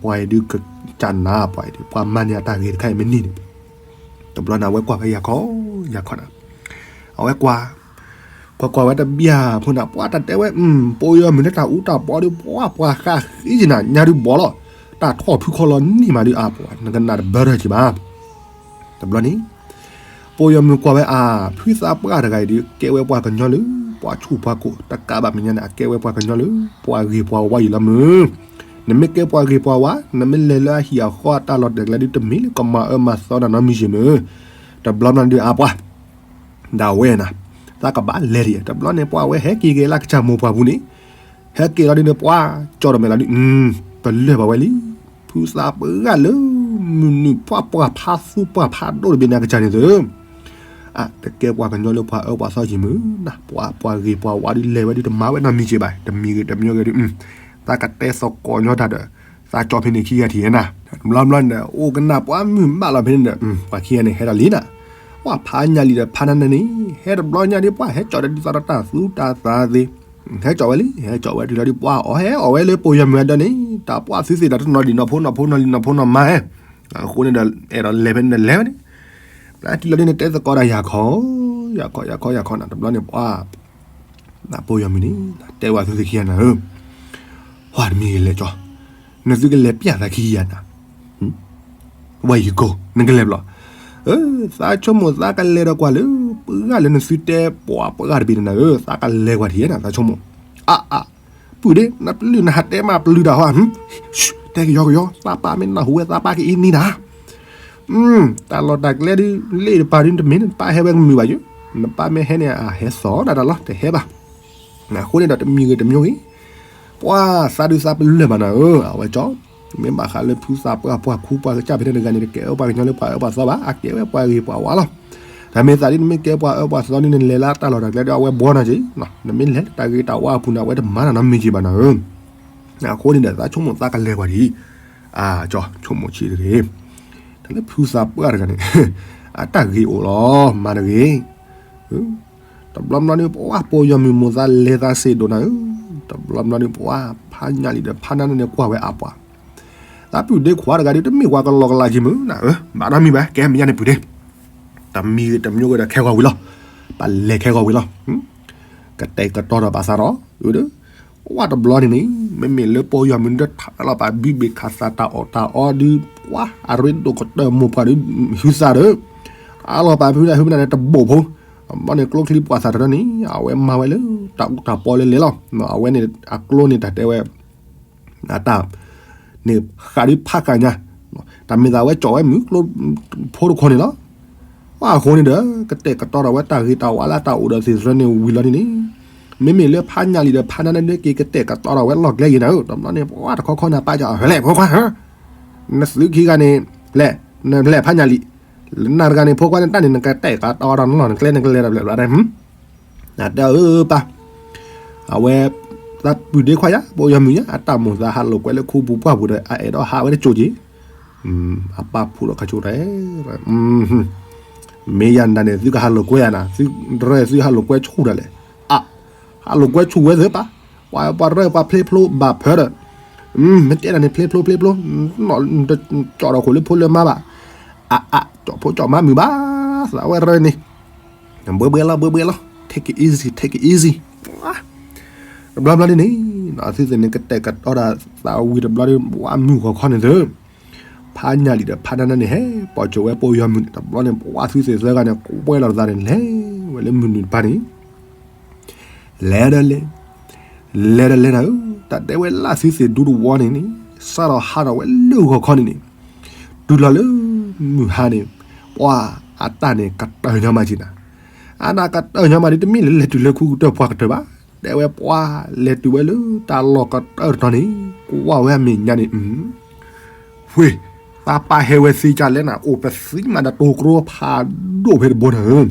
ပှၤအံၤဒုးကစၢ်နၤ ပှၤအံၤဒုး ပှၤမၤန့ၢ်အတၢ်ဂ့ၤတခါအံၤမ့ၢ်န့ၢ်န့ၣ်, တဘျီန့ၣ် အဝဲကွၢ်ဖဲယၤခီ ယၤခီနၤ, အဝဲကွၢ် ကွၢ်ကွၢ်ဝဲတဘျီဖိန့ၣ် ပှၤတၢ်တဲဝဲ ပယီၤမုၣ်လၢတၢ်အူတၢ်ပီဒုး ပှၤ ပှၤဃးဃံက့ၤနၤ ညါဒုးဘီလီၤ, တၢ်ထီၣ်ဖုခီလီၤန့ၢ်မးဒုးအါ ပှၤ နကနၣ်တဘၢထီၣ်က့ၤဘၣ်. တဘျီန့ၣ် ပယီၤမုၣ်ကွၢ်ဝဲအါ ဖုသးပှၢ်တဂၤအံၤဒုး ကဲဝဲပှၤကညီလၢ ပှၤဆူၣ်ပှၤကိၢ် တကးဘၣ်မဲာ်ညါန့ၣ် အကဲဝဲပှၤကညီလၢ ပှၤဂ့ၤပှၤဝါယံၤလီၤမုၢ်, နမ့ၢ်ကဲပှၤဂ့ၤပှၤဝါ နမ့ၢ်လဲၤလၢအဟံၣ်အဃီအတၢ်လီၢ်တၢ်ကျဲဒုး တမ့ၢ်လၢကမၤအၢမၤသီနၤနီတမံၤက့ၤမုၢ်, တဘျီန့ၣ်ဒုးအါပှၤ ဒၣ်ဝဲနၤ, သးကဘၣ်လဲၤဒံး တဘျီန့ၣ် ပှၤဝဲဟဲက့ၤက့ၤလၢကစၢ်မိၢ်ပှၢ်ပူၤန့ၣ်, ဟဲက့ၤလီၤဒ်န့ၣ် ပှၤကၠီဒီးမဲာ်လီၤဒုး, ပလၢၢ်ဘၣ်ဝဲလံ, ဖုသးပှၢ်လၢ မုၢ်နုာ်ပှၤပှၢ်ဖးသူပှၢ်ဖးဒိၣ်တဘ့ၣ်န့ၣ်အကစၢ်န့ၣ်သ့ၣ်, အတကဲပှၤကညီလၢပှၤအၢပှၤသီက့ၤမုၢ်နၤ, ပှၤပှၤဂ့ၤပှၤဝါဒုးလဲၤဝဲဒုးတမၤဝဲနီတမံၤက့ၤဘၣ်, တမံၤဂ့ၤတမံၤဂ့ၤဒုး, သးကတဲသကိးညီတၢ်ဒီး, သး တၢ်ကၠီၣ်ဖဲန့ၣ်ခံဂၤထံၣ်နၤ, တဘျီဘျီန့ၣ်ဒီး အိၣ်ကနၣ်ပှၤမုာ်ဘၣ်လီၤဖဲန့ၣ်ဒီး ပှၤခံဂၤန့ၣ်ဟဲဒီးလံနၤ, ပှၤဖးညၣ်လံဒီးဖးနၢ်နၢ်န့ၣ် ဟဲတဘျီညါဒ်ပှၤဟဲကၠီၣ်ဒီးဒ်သိးဒီးတၢ်သူ တၢ်သးသ့, ဟဲကၠီၣ်ဝဲလံ ဟဲကၠီၣ်ဝဲတုၤလီၤဒ်ပှၤအီၣ်ဟဲအီၣ်ဝဲလၢပိာ်ယီၤမုၢ်အဒၢးန့ၣ် တၢ်ပှၤသုသ့ၣ်ဒီးတနီၤဒံးနီၢ်ဖိနီၢ်ဖိနီၢ်လံၤနီၢ်ဖိနီၢ်မါဟဲ, အဃိန့ၣ်ဒီး အဲၣ်ဒိးလဲၤဖဲန့ၣ်ဒီးလဲၤဝဲန့ၣ်, ပျၢ်တုၤလီၤဒ်န့ၣ် တဲသကိးဒီးယၤခီ, ယၤခီယၤခီယၤခီနၤ တဘျီန့ၣ်ပှၤ နပိာ်ယီၤမုၢ်န့ၣ် တဲဝဲသုသ့ၣ်ခံဂၤနၤဧၢ, ဟွါတမံၤဂ့ၤလဲၣ်ကၠီ, နသုကလဲၤပျၢ်သးခံဂၤနၤ, ဝဲယကီ နကလဲၤဘျီ, သးဆိကမိၣ်သးကလဲၤဒီးကွၢ်လၢ ပှၤလၢနသုတဲပှၤပှၤတဘ့ၣ်န့ၣ်နၤဧၢ သးကလဲၤကွၢ်ထံၣ်နၤဧၢ သးဆိကမိၣ်, အါအါ, ပုၢ်ဒ့ နပျုၢ်နဟးတဲမးပျုၢ်တၢ်ဟီ, တဲကယီကယီ သးပၢ်မ့ၢ်နၢ်ဟူဝဲသးပၢ်ကအံၤနံၤနၤ တၢ်လီၢ်တၢ်ကျဲဒ် လ့ၣ်တပၤဒ်တမ့ၢ်နပၢ်ဟဲဝဲကမုာ်ဘၣ်ယိၣ်, နပၢ်မ့ၢ်ဟဲန့ၣ် အဟဲသီၣ်ဒၣ်တၢ်လီၤ တဟဲဘၣ်. အဃိန့ၣ်ဒီးတမံၤဂ့ၤတမံၤဂ့ၤ, ပှၤသးဒုးသးပလၢၢ်ဘၣ်နၤဧၢ, အဝဲကၠီ, မ့ၢ်ဘၣ်ဃးလၢဖုသးပှၢ်ပှၤခူပှၤကစၢ်ဖဲတဂၤန့ၣ် တကဲအၢပှၤကညီလၢပှၤအၢပှၤသီဘၣ်, အကဲဝဲပှၤဂ့ၤပှၤဝါလီၤ. တၢ်မ့ၢ်သးဒ်နမ့ၢ်ကဲပှၤအၢပှၤသီဒ်နလဲၤလၢတၢ်လီၢ်တၢ်ကျဲဒီးအဝဲဘှီနၤက့ၤ, နမ့ၢ်လဲၤလၢတၢ်ဂ့ၤတၢ်ဝါအပူၤန့ၣ် အဝဲတမၤနၤနီတမံၤက့ၤဘၣ်နၤဧၢ. အဃိန့ၣ်ဒီးသးဆိကမိၣ်သးကလဲၤကွၢ်ဒံး, အကၠီ ဆိကမိၣ်ဆံးတဂ့ၤ, တၢ်လၢဖုသးပှၢ်တဂၤန့ၣ် အတၢ်ဂ့ၤအိၣ်လီၤ မၤတဂ့ၤ. တဘျီဘျီန့ၣ်ပှၤပိာ်ယီၤမုၢ်မိၢ်သးလဲၤသးစ့ၢ်ဒိၣ်နၤဧၢ, တဘျီဘျီန့ၣ်ပှၤဖးညၣ်လံဒီးဖးနၢ်နၢ်န့ၣ် ကွၢ်ဝဲအပှၤ, သးပုၢ်ဒ့ခွါတဂၤဒ်တမ့ၢ်ပှၤကလီကလးက့ၤမုၢ်နၤဧၢ, ဘၣ်နီတမံၤဘၣ် ကဲမ့ၢ်ညါန့ၣ်ပုၢ်ဒ့, တမံၤဂ့ၤတမံၤဂ့ၤဒီးခဲဂီၤဝံၤလီၤ, ပလဲၤခဲဂီၤဝံၤလီၤ. ကတဲာ်ကတီၤဒီးပာ်သးဒီး, ဝဲတဘျီန့ၣ်န့ၣ် မ့မ့ၢ်လၢပိာ်ယီၤမုၢ်ဒၢထးလီၤပာ်ဘံဘ့ၣ်ခးသးတၢ်အီၣ်တၢ်အီဒုး, ပှၤအရ့ဒိၣ်ကတၢၢ်မိၢ်ပှၢ်ဒုး, ဟုသးဒီး, အလီၤပာ်ဖုဒၣ်ဟုမနုၤန့ၣ်တဘိၣ်ဖိ, ဘျီန့ၣ်ကျိချံပှၤသးတရၢန့ၣ် အဝဲမၤဝဲလၢတၢ်အူတၢ်ပီလၢလဲၤလီၤ, အဝဲန့ၣ်အကျိန့ၣ်တၢ်တဲဝဲ အတၢ်န့ၣ်ဃးဒုးဖးကညါ, တၢ်မ့ၢ်သးဝဲကၠီၣ်ဝဲမုၢ်ကျိဖိတခီန့ၣ်လီၤ. ပှၤအဃိန့ၣ်ဒီး ကတဲာ်ကတီၤဒီးဝဲတၢ်ဂ့ၤတၢ်ဝါလၢတၢ်အိၣ်ဒီးသ့ၣ်သရၢန့ၣ်ဝံၤလီၤန့ၣ်န့ၣ်, မ့မ့ၢ်လၢဖးညၣ်လံဒီးဖးနၢ်န့ၣ်ဒုးက့ၤကတဲာ်ကတီၤဒီးဝဲလီၢ်ကျဲယံၤနၤဧၢ, တဘျီန့ၣ်ပှၤတခီခီန့ၣ်ပာ်ကၠီၣ် ဟဲလဲၣ်ဖိခွါဧၢ, နသုခံဂၤန့ၣ်, လဲၤ, နလဲၤဖးညၣ်လံ, နၢ်တဂၤန့ၣ်ဖိခွါန့ၣ်တၢ်န့ၣ် နကတဲာ်ကတီၤဒီးနလီၢ်နကျဲနကလဲၤဒီးဘျဲၣ်ဘျဲၣ်ဒဲး အတဲအၢပၢ်, အဝဲ, သးပုၢ်ဒ့ခွါယါ ပိာ်ယီၤမုၢ်ညါ အတၢ်မိၢ်သးဟးလိာ်ကွဲလၢခူပူၤပှၢ်ပူၤဒီး အအဲၣ်ဒိးဟးဝဲတကၠိၣ်က့ၤ, အပၢ်ဖှူလီၤခါဆိတၢ်, မ့ၢ်ယၤနၤန့ၣ် သုကဟးလိာ်ကွဲယၤနၤ သုရၢသုဟးလိာ်ကွဲဆူၣ်ဒၣ်လဲာ်, အ, ဟးလိာ်ကွဲဆူၣ်ဝဲသ့ၣ်ပၢ်, ပှၤပှၤရၢပှၤဖျ့ဖျိဘၣ်ဖၢဒီး, မ့ၢ်တဲဒၣ်န့ၣ် ဖျ့ဖျိဖျ့ဖျိ, ကၠီၣ်ဒီးခိၣ်လၢဖိလၢမါဘၣ်, အအ, ကၠီၣ်ဖိကၠီၣ်မါမုာ်ဘၣ်, သးဝဲရၢန့ၣ် ဘှဲဘှဲလီၤ ဘှဲဘှဲလီၤ take it easy take it easy, တဘျီဘျီဒ်န့ၣ်, သုသ့ၣ်န့ၣ် ကတဲာ်ကတီၤဒၣ်သးဝံၤတဘျီဒီး ဝါမုၢ်ဂီၤခီန့ၣ်သ့ၣ်, ဖးညၣ်လံဒီးဖးနၢ်န့ၣ်ဟဲ ပိာ်ကၠိဝဲပိာ်ယီၤမုၢ်န့ၣ် တဘျီန့ၣ် ပှၤသုသ့ၣ်သၢဂၤန့ၣ် ကွဲလီၤသးန့ၣ် လဲၤဝဲလၢမုၢ်နုာ်တဖၣ်န့ၣ် လဲၤဒီးလဲၤ, လဲၤဒီးလဲၤနၤဧၢ, တၢ်တဲဝဲလၢသုသ့ၣ်ဒူတဝီန့ၣ်န့ၣ်, စးထီၣ်ဟးထီၣ်ဝဲလၢဂီၤခီန့ၣ်န့ၣ်, တုၤလီၤလၢမုၢ်ဟါန့ၣ်, ပှၤအတၢ်န့ၣ်ကတၢၢ်ညီမးက့ၤနၤ, အတၢ်ကတၢၢ်ညီမးဒ်တမ့ၢ်လၢလဲၤတုၤလၢခူကတၢၢ်ပှၤကတၢၢ်ဘၣ်, တဲဝဲပှၤလဲၤတုၤဝဲလၢတၢ်လီၢ်ကတၢၢ်တတီၤန့ၣ်, ကွၢ်ဝဲအမဲာ်ညါန့ၣ်, ဝ့ၢ်, သးပၢ်ဟဲဝဲသ့ကၢ်လဲၣ်နၤ အိၣ်ပသံမးဒီးတိၤကျိဖးဒိၣ်ဖဲတဘိနၤဧၢ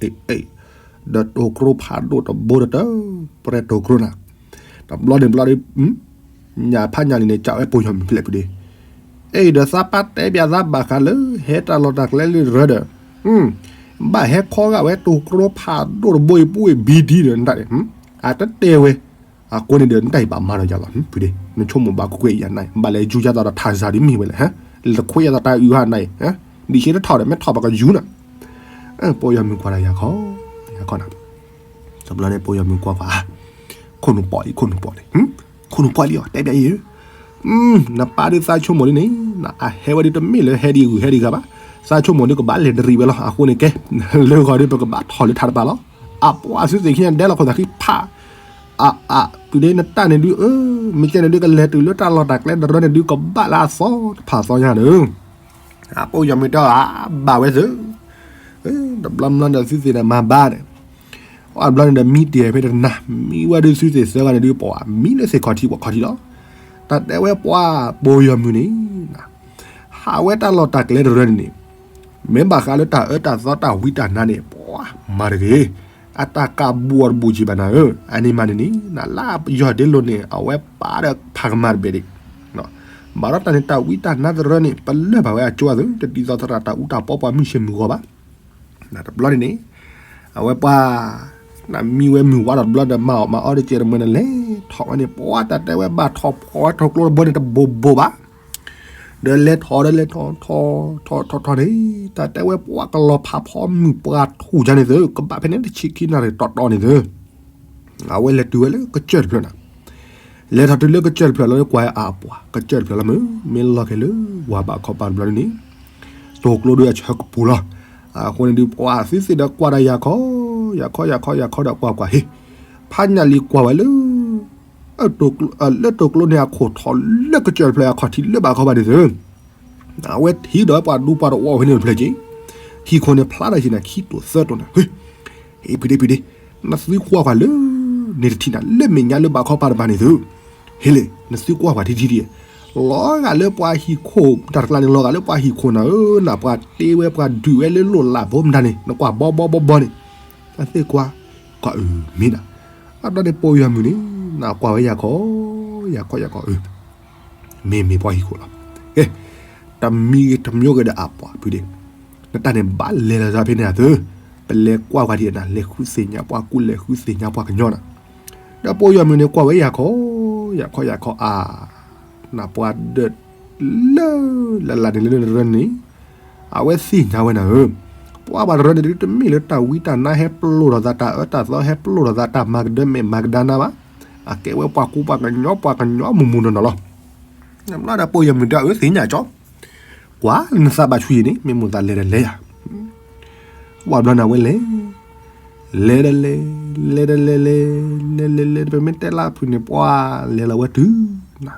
ဒီးတိၤကျိဖးဒိၣ်တဘိဒီးတၢ် ပြဲတိၤကျိနၤ, တဘျီန့ၣ်ဘျီဒီး, ညၣ်ဖးညၣ်လံန့ၣ် ကၠီၣ်ဝဲပိာ်ယီၤမုၢ်ဖျဲၣ်ဖုဒ့, အ့ၣ် ဒီးသးပၢ်တဲဘၣ်သးဘၣ်ဃးလၢ ဟဲတၢ်လီၢ်တၢ်ကျဲလၢရၢဒီး, ဘၣ်ဟဲခီဂာ်ဝဲတိၤကျိဖးဒိၣ်တဘိအံၤပူၤအံၤဘံဒံဒီးနတၢ်န့ၣ်, အတတဲဝဲ, အဃိန့ၣ်ဒီးနတၢ်အံၤဘၣ်မၤဒီးယၤလီၤ ဖုဒ့, နဆိကမိၣ်ဘၣ်ကွ့ၢ်ကွ့ၢ်ယၤနၤအံၤ ဘၣ်လဲၤယူၤယၤသးဒီးထးစၢ်ဒ်မ့ၢ်ဝဲလဲၣ်, လဲၤခွဲးယၤသးတၢ်အုၣ်ဟးနၤအံၤ, ဒ်ဆ့တထီၣ်ဒီးမ့ၢ်ထီၣ်ဘၣ်ကယူၤနၤ ပိာ်ယီၤမုၢ်ကွၢ်ဒီးယၤခီ, ယၤခီနၤ, တဘျီန့ၣ်ပိာ်ယီၤမုၢ်ကွၢ်ကွၢ်, ခိၣ်နူာ်ပီၣ်လံ ခိၣ်နူာ်ပီၣ်လံ, ခိၣ်နူာ်ပီၣ်လံအီၤ တဲဘၣ်အံၤဧၢ, နပၢ်ဒုးသးဆိကမိၣ်ဒ်န့ၣ်, အဟဲဝဲဒ်တမ့ၢ်လၢဟဲဒ်ဂုၤဟဲဒ်ဂၤဘၣ်, သးဆိကမိၣ်ဒုးကဘၣ်လဲၤတရံးဝဲလီၤ အဃိန့ၣ်ကဲ, လၢဂီၤဒုးပကဘၣ်ထီၣ်လၢထးတပၤလီၤ, အပှၤသုသ့ၣ်ခံန့ၣ်ဒဲးလီၤခိၣ်သးခံဖး, အအ, တုၤဒ်နတၢ်န့ၣ်ဒုးအၢ, မ့ၢ်ကဲန့ၣ်ဒုးကလဲၤတုၤလၢတၢ်လီၢ်တၢ်ကျဲတရၢန့ၣ်ဒုးကဘၣ်လၢအသီတဖၣ်သီညါန့ၣ် အပိာ်ယီၤမုၢ်တဲအီၤ ဘၣ်ဝဲသ့ၣ်, တဘျီဘျီန့ၣ်သုသ့ၣ်န့ၣ်မၤဘၣ်န့ၣ်, အဘျီန့ၣ်ဒီးမံတ့ၢ်ဖဲတနၤ, မံဝဲဒုးသုသ့ၣ်သၢဂၤန့ၣ်ဒုးပှၤမံလၢသ့ၣ်ခီၣ်ထံးပှၤခီၣ်ထံးလီၤ, တၢ်တဲဝဲပှၤပိာ်ယီၤမုၢ်န့ၣ်, ဟးဝဲတၢ်လီၢ်တၢ်ကျဲတရၢန့ၣ်န့ၣ်, မ့ၢ်ဘၣ်ဃးလၢတၢ်အၢတၢ်သီတၢ်ဝံတၢ်နါန့ၣ် ပှၤမၤတဂ့ၤ, အတၢ်ကးဘူးအီၤတဘူးကံဘၣ်နၤဧၢ, အန့ၣ်မးန့ၣ်န့ၣ် နလၢယီၤဒ့လိာ်န့ၣ် အဝဲပာ်ဒီးဖးကမၣ်တဘ့ၣ်ဒံး ဘၣ်ဒီးတၢ်န့ၣ် တၢ်ဝံတၢ်နါတရၢန့ၣ် ပလၢၢ်ဘၣ်ဝဲအကၠိအသိး တဒ်သိးသရၣ်တၢ်အူတၢ်ပီပှၤမုၢ်ဆ့ၣ်မုၢ်ဂီၤဘၣ်. တဘျီန့ၣ်န့ၣ် အဝဲပှၤ နမံဝဲမုၢ်ဝါဒီးတဘျီဒီး မၤအီၣ်မၤအီတကဲးတမုာ်န့ၣ် လဲၤထီၣ်ဝဲန့ၣ် ပှၤတၢ်တဲဝဲဘၣ်ထီၣ်ဖီၣ်ဝဲထီၣ်ကျိတဘိန့ၣ် တဘိဘိဘၣ်. ဒီးလဲၤထီၣ်ဒီးလဲၤထီၣ်ထီၣ်ထီၣ်ထီၣ်ထီၣ်န့ၣ် တၢ်တဲဝဲပှၤကလီၤဖးဖီမုၢ်ပှၤထူၣ်ကါန့ၣ်သု ကဘၣ်ဖဲန့ၣ်တဆံခံနၣ်ရံၣ်တီတီန့ၣ်သု အဝဲလဲၤတုၤဝဲလၢကစၢၢ်တဖျၢၣ်န့ၣ် လဲၤထီၣ်တုၤလၢကစၢၢ်တဖျၢၣ်လီၤ ကွၢ်အပှၤ ကစၢၢ်တဖျၢၣ်လီၤမုၢ် မ့ၢ်လီၤက့ၤလၢဝၤဘးခီပၤတဘျီန့ၣ် တိာ်ကျိဒုးအဆၢကပူၤလီၤ. အဃိန့ၣ်ဒုး ပှၤသုသ့ၣ်ဒီးကွၢ်ဒီးယၤခီ ယၤခီယၤခီယၤခီဒီးကွၢ်ကွၢ်ဟ့ၣ် ဖးညၣ်လံၤကွၢ်ဝဲလၢ လၢတိာ်ကျိန့ၣ်အခိၣ်ထီၣ်လၢကစၢၢ်တဖျၢၣ်အခီၣ်ထံးလၢဘးခီပၤန့ၣ်သု အဝဲထံၣ်ဒီးပှၤဒူပှၤတဝီဖဲန့ၣ်တဖျၢၣ်က့ၤ ဟံၣ်ခိၣ်န့ၣ်ဖျါတၢ်က့ၤနၤခံတိာ်သၢတိာ်န့ၣ် ဟ့ၣ်ဖံးဒ့ဖံးဒ့ နသုကွၢ်ကွၢ်လၢ န့ၣ်တထံၣ်နၤ လၢမဲာ်ညါလၢဘးခီပၤတဘၣ်န့ၣ်သု ဟ့ၣ်လ့ နသုကွၢ်ကွၢ်ထံထံဒံး လီၤဂာ်လၢပှၤဟံၣ်ခိၣ် တၢ်တကျါန့ၣ် လီၤဂာ်လၢပှၤဟံၣ်ခိၣ်နၤဧၢ နပှၤတ့ဝဲပှၤဒုးဝဲလၢလိၣ်လးဘိမတၤန့ၣ် နကွၢ်ဘီဘီဘီဘီန့ၣ် တၢ်သ့ၣ်ကွၢ် ကွၢ်အုးမ့ၢ်နၤ အတၢ်န့ၣ်ပိာ်ယွၤမုၢ်န့ၣ် နကွၢ်ဝဲယၤခီ ယၤခီယၤခီအုး မ့မ့ၢ်ပှၤဟံၣ်ခိၣ်လီၤ. ကဲ တမံၤဂ့ၤတမံၤဂ့ၤဒီးအပှၤဖုဒ့ နတၢ်န့ၣ်ဘၣ်လဲၤလီၤသးဖဲန့ၣ်အသိး ပလဲၤကွၢ်ပှၤဒံးနၤ လဲၤဃုသ့ၣ်ညါပှၤကူလဲၤဃုသ့ၣ်ညါပှၤကညီနၤ ဒီးပိာ်ယွၤမုၢ်န့ၣ်ကွၢ်ဝဲယၤခီ ယၤခီယၤခီအါ နပှၤဒၢး လၢ လၢ်လၢ်န့ၣ်လၢနရၢန့ၣ် အဝဲသ့ၣ်ညါဝဲနၤဧၢ ပှၤဘၣ်တရၢန့ၣ်ဒုးတမ့ၢ်လၢတၢ်ဝံတၢ်နါဟဲပလိာ်ထီၣ်သး တၢ်အၢတၢ်သီဟဲပလိာ်ထီၣ်သး တၢ်မၤကဒၢမဲာ်မၤကဒါနါဘၣ် အကဲဝဲပှၤကူပှၤကညီ ပှၤကညီမုၢ်မုၢ်နီၢ်နီၢ်လီၤ. နဘျီဒီးပိာ်ယွၤမုၢ်ဒီးအဝဲသ့ၣ်ညါကၠီ ကွၢ်လၢနသးဘၣ်ဆူယံၤန့ၣ် မ့ၢ်မိၣ်သးလဲၤဒီးလဲၤယၤ ဝဲဘျီန့ၣ်ဝဲလဲၤ လဲၤဒီးလဲၤ လဲၤဒီးလဲၤလဲၤ လဲၤလဲၤလဲၤ ပမ့ၢ်တဲလၢဖုန့ၣ် ပှၤလဲၤလီၤဝဲတုၤ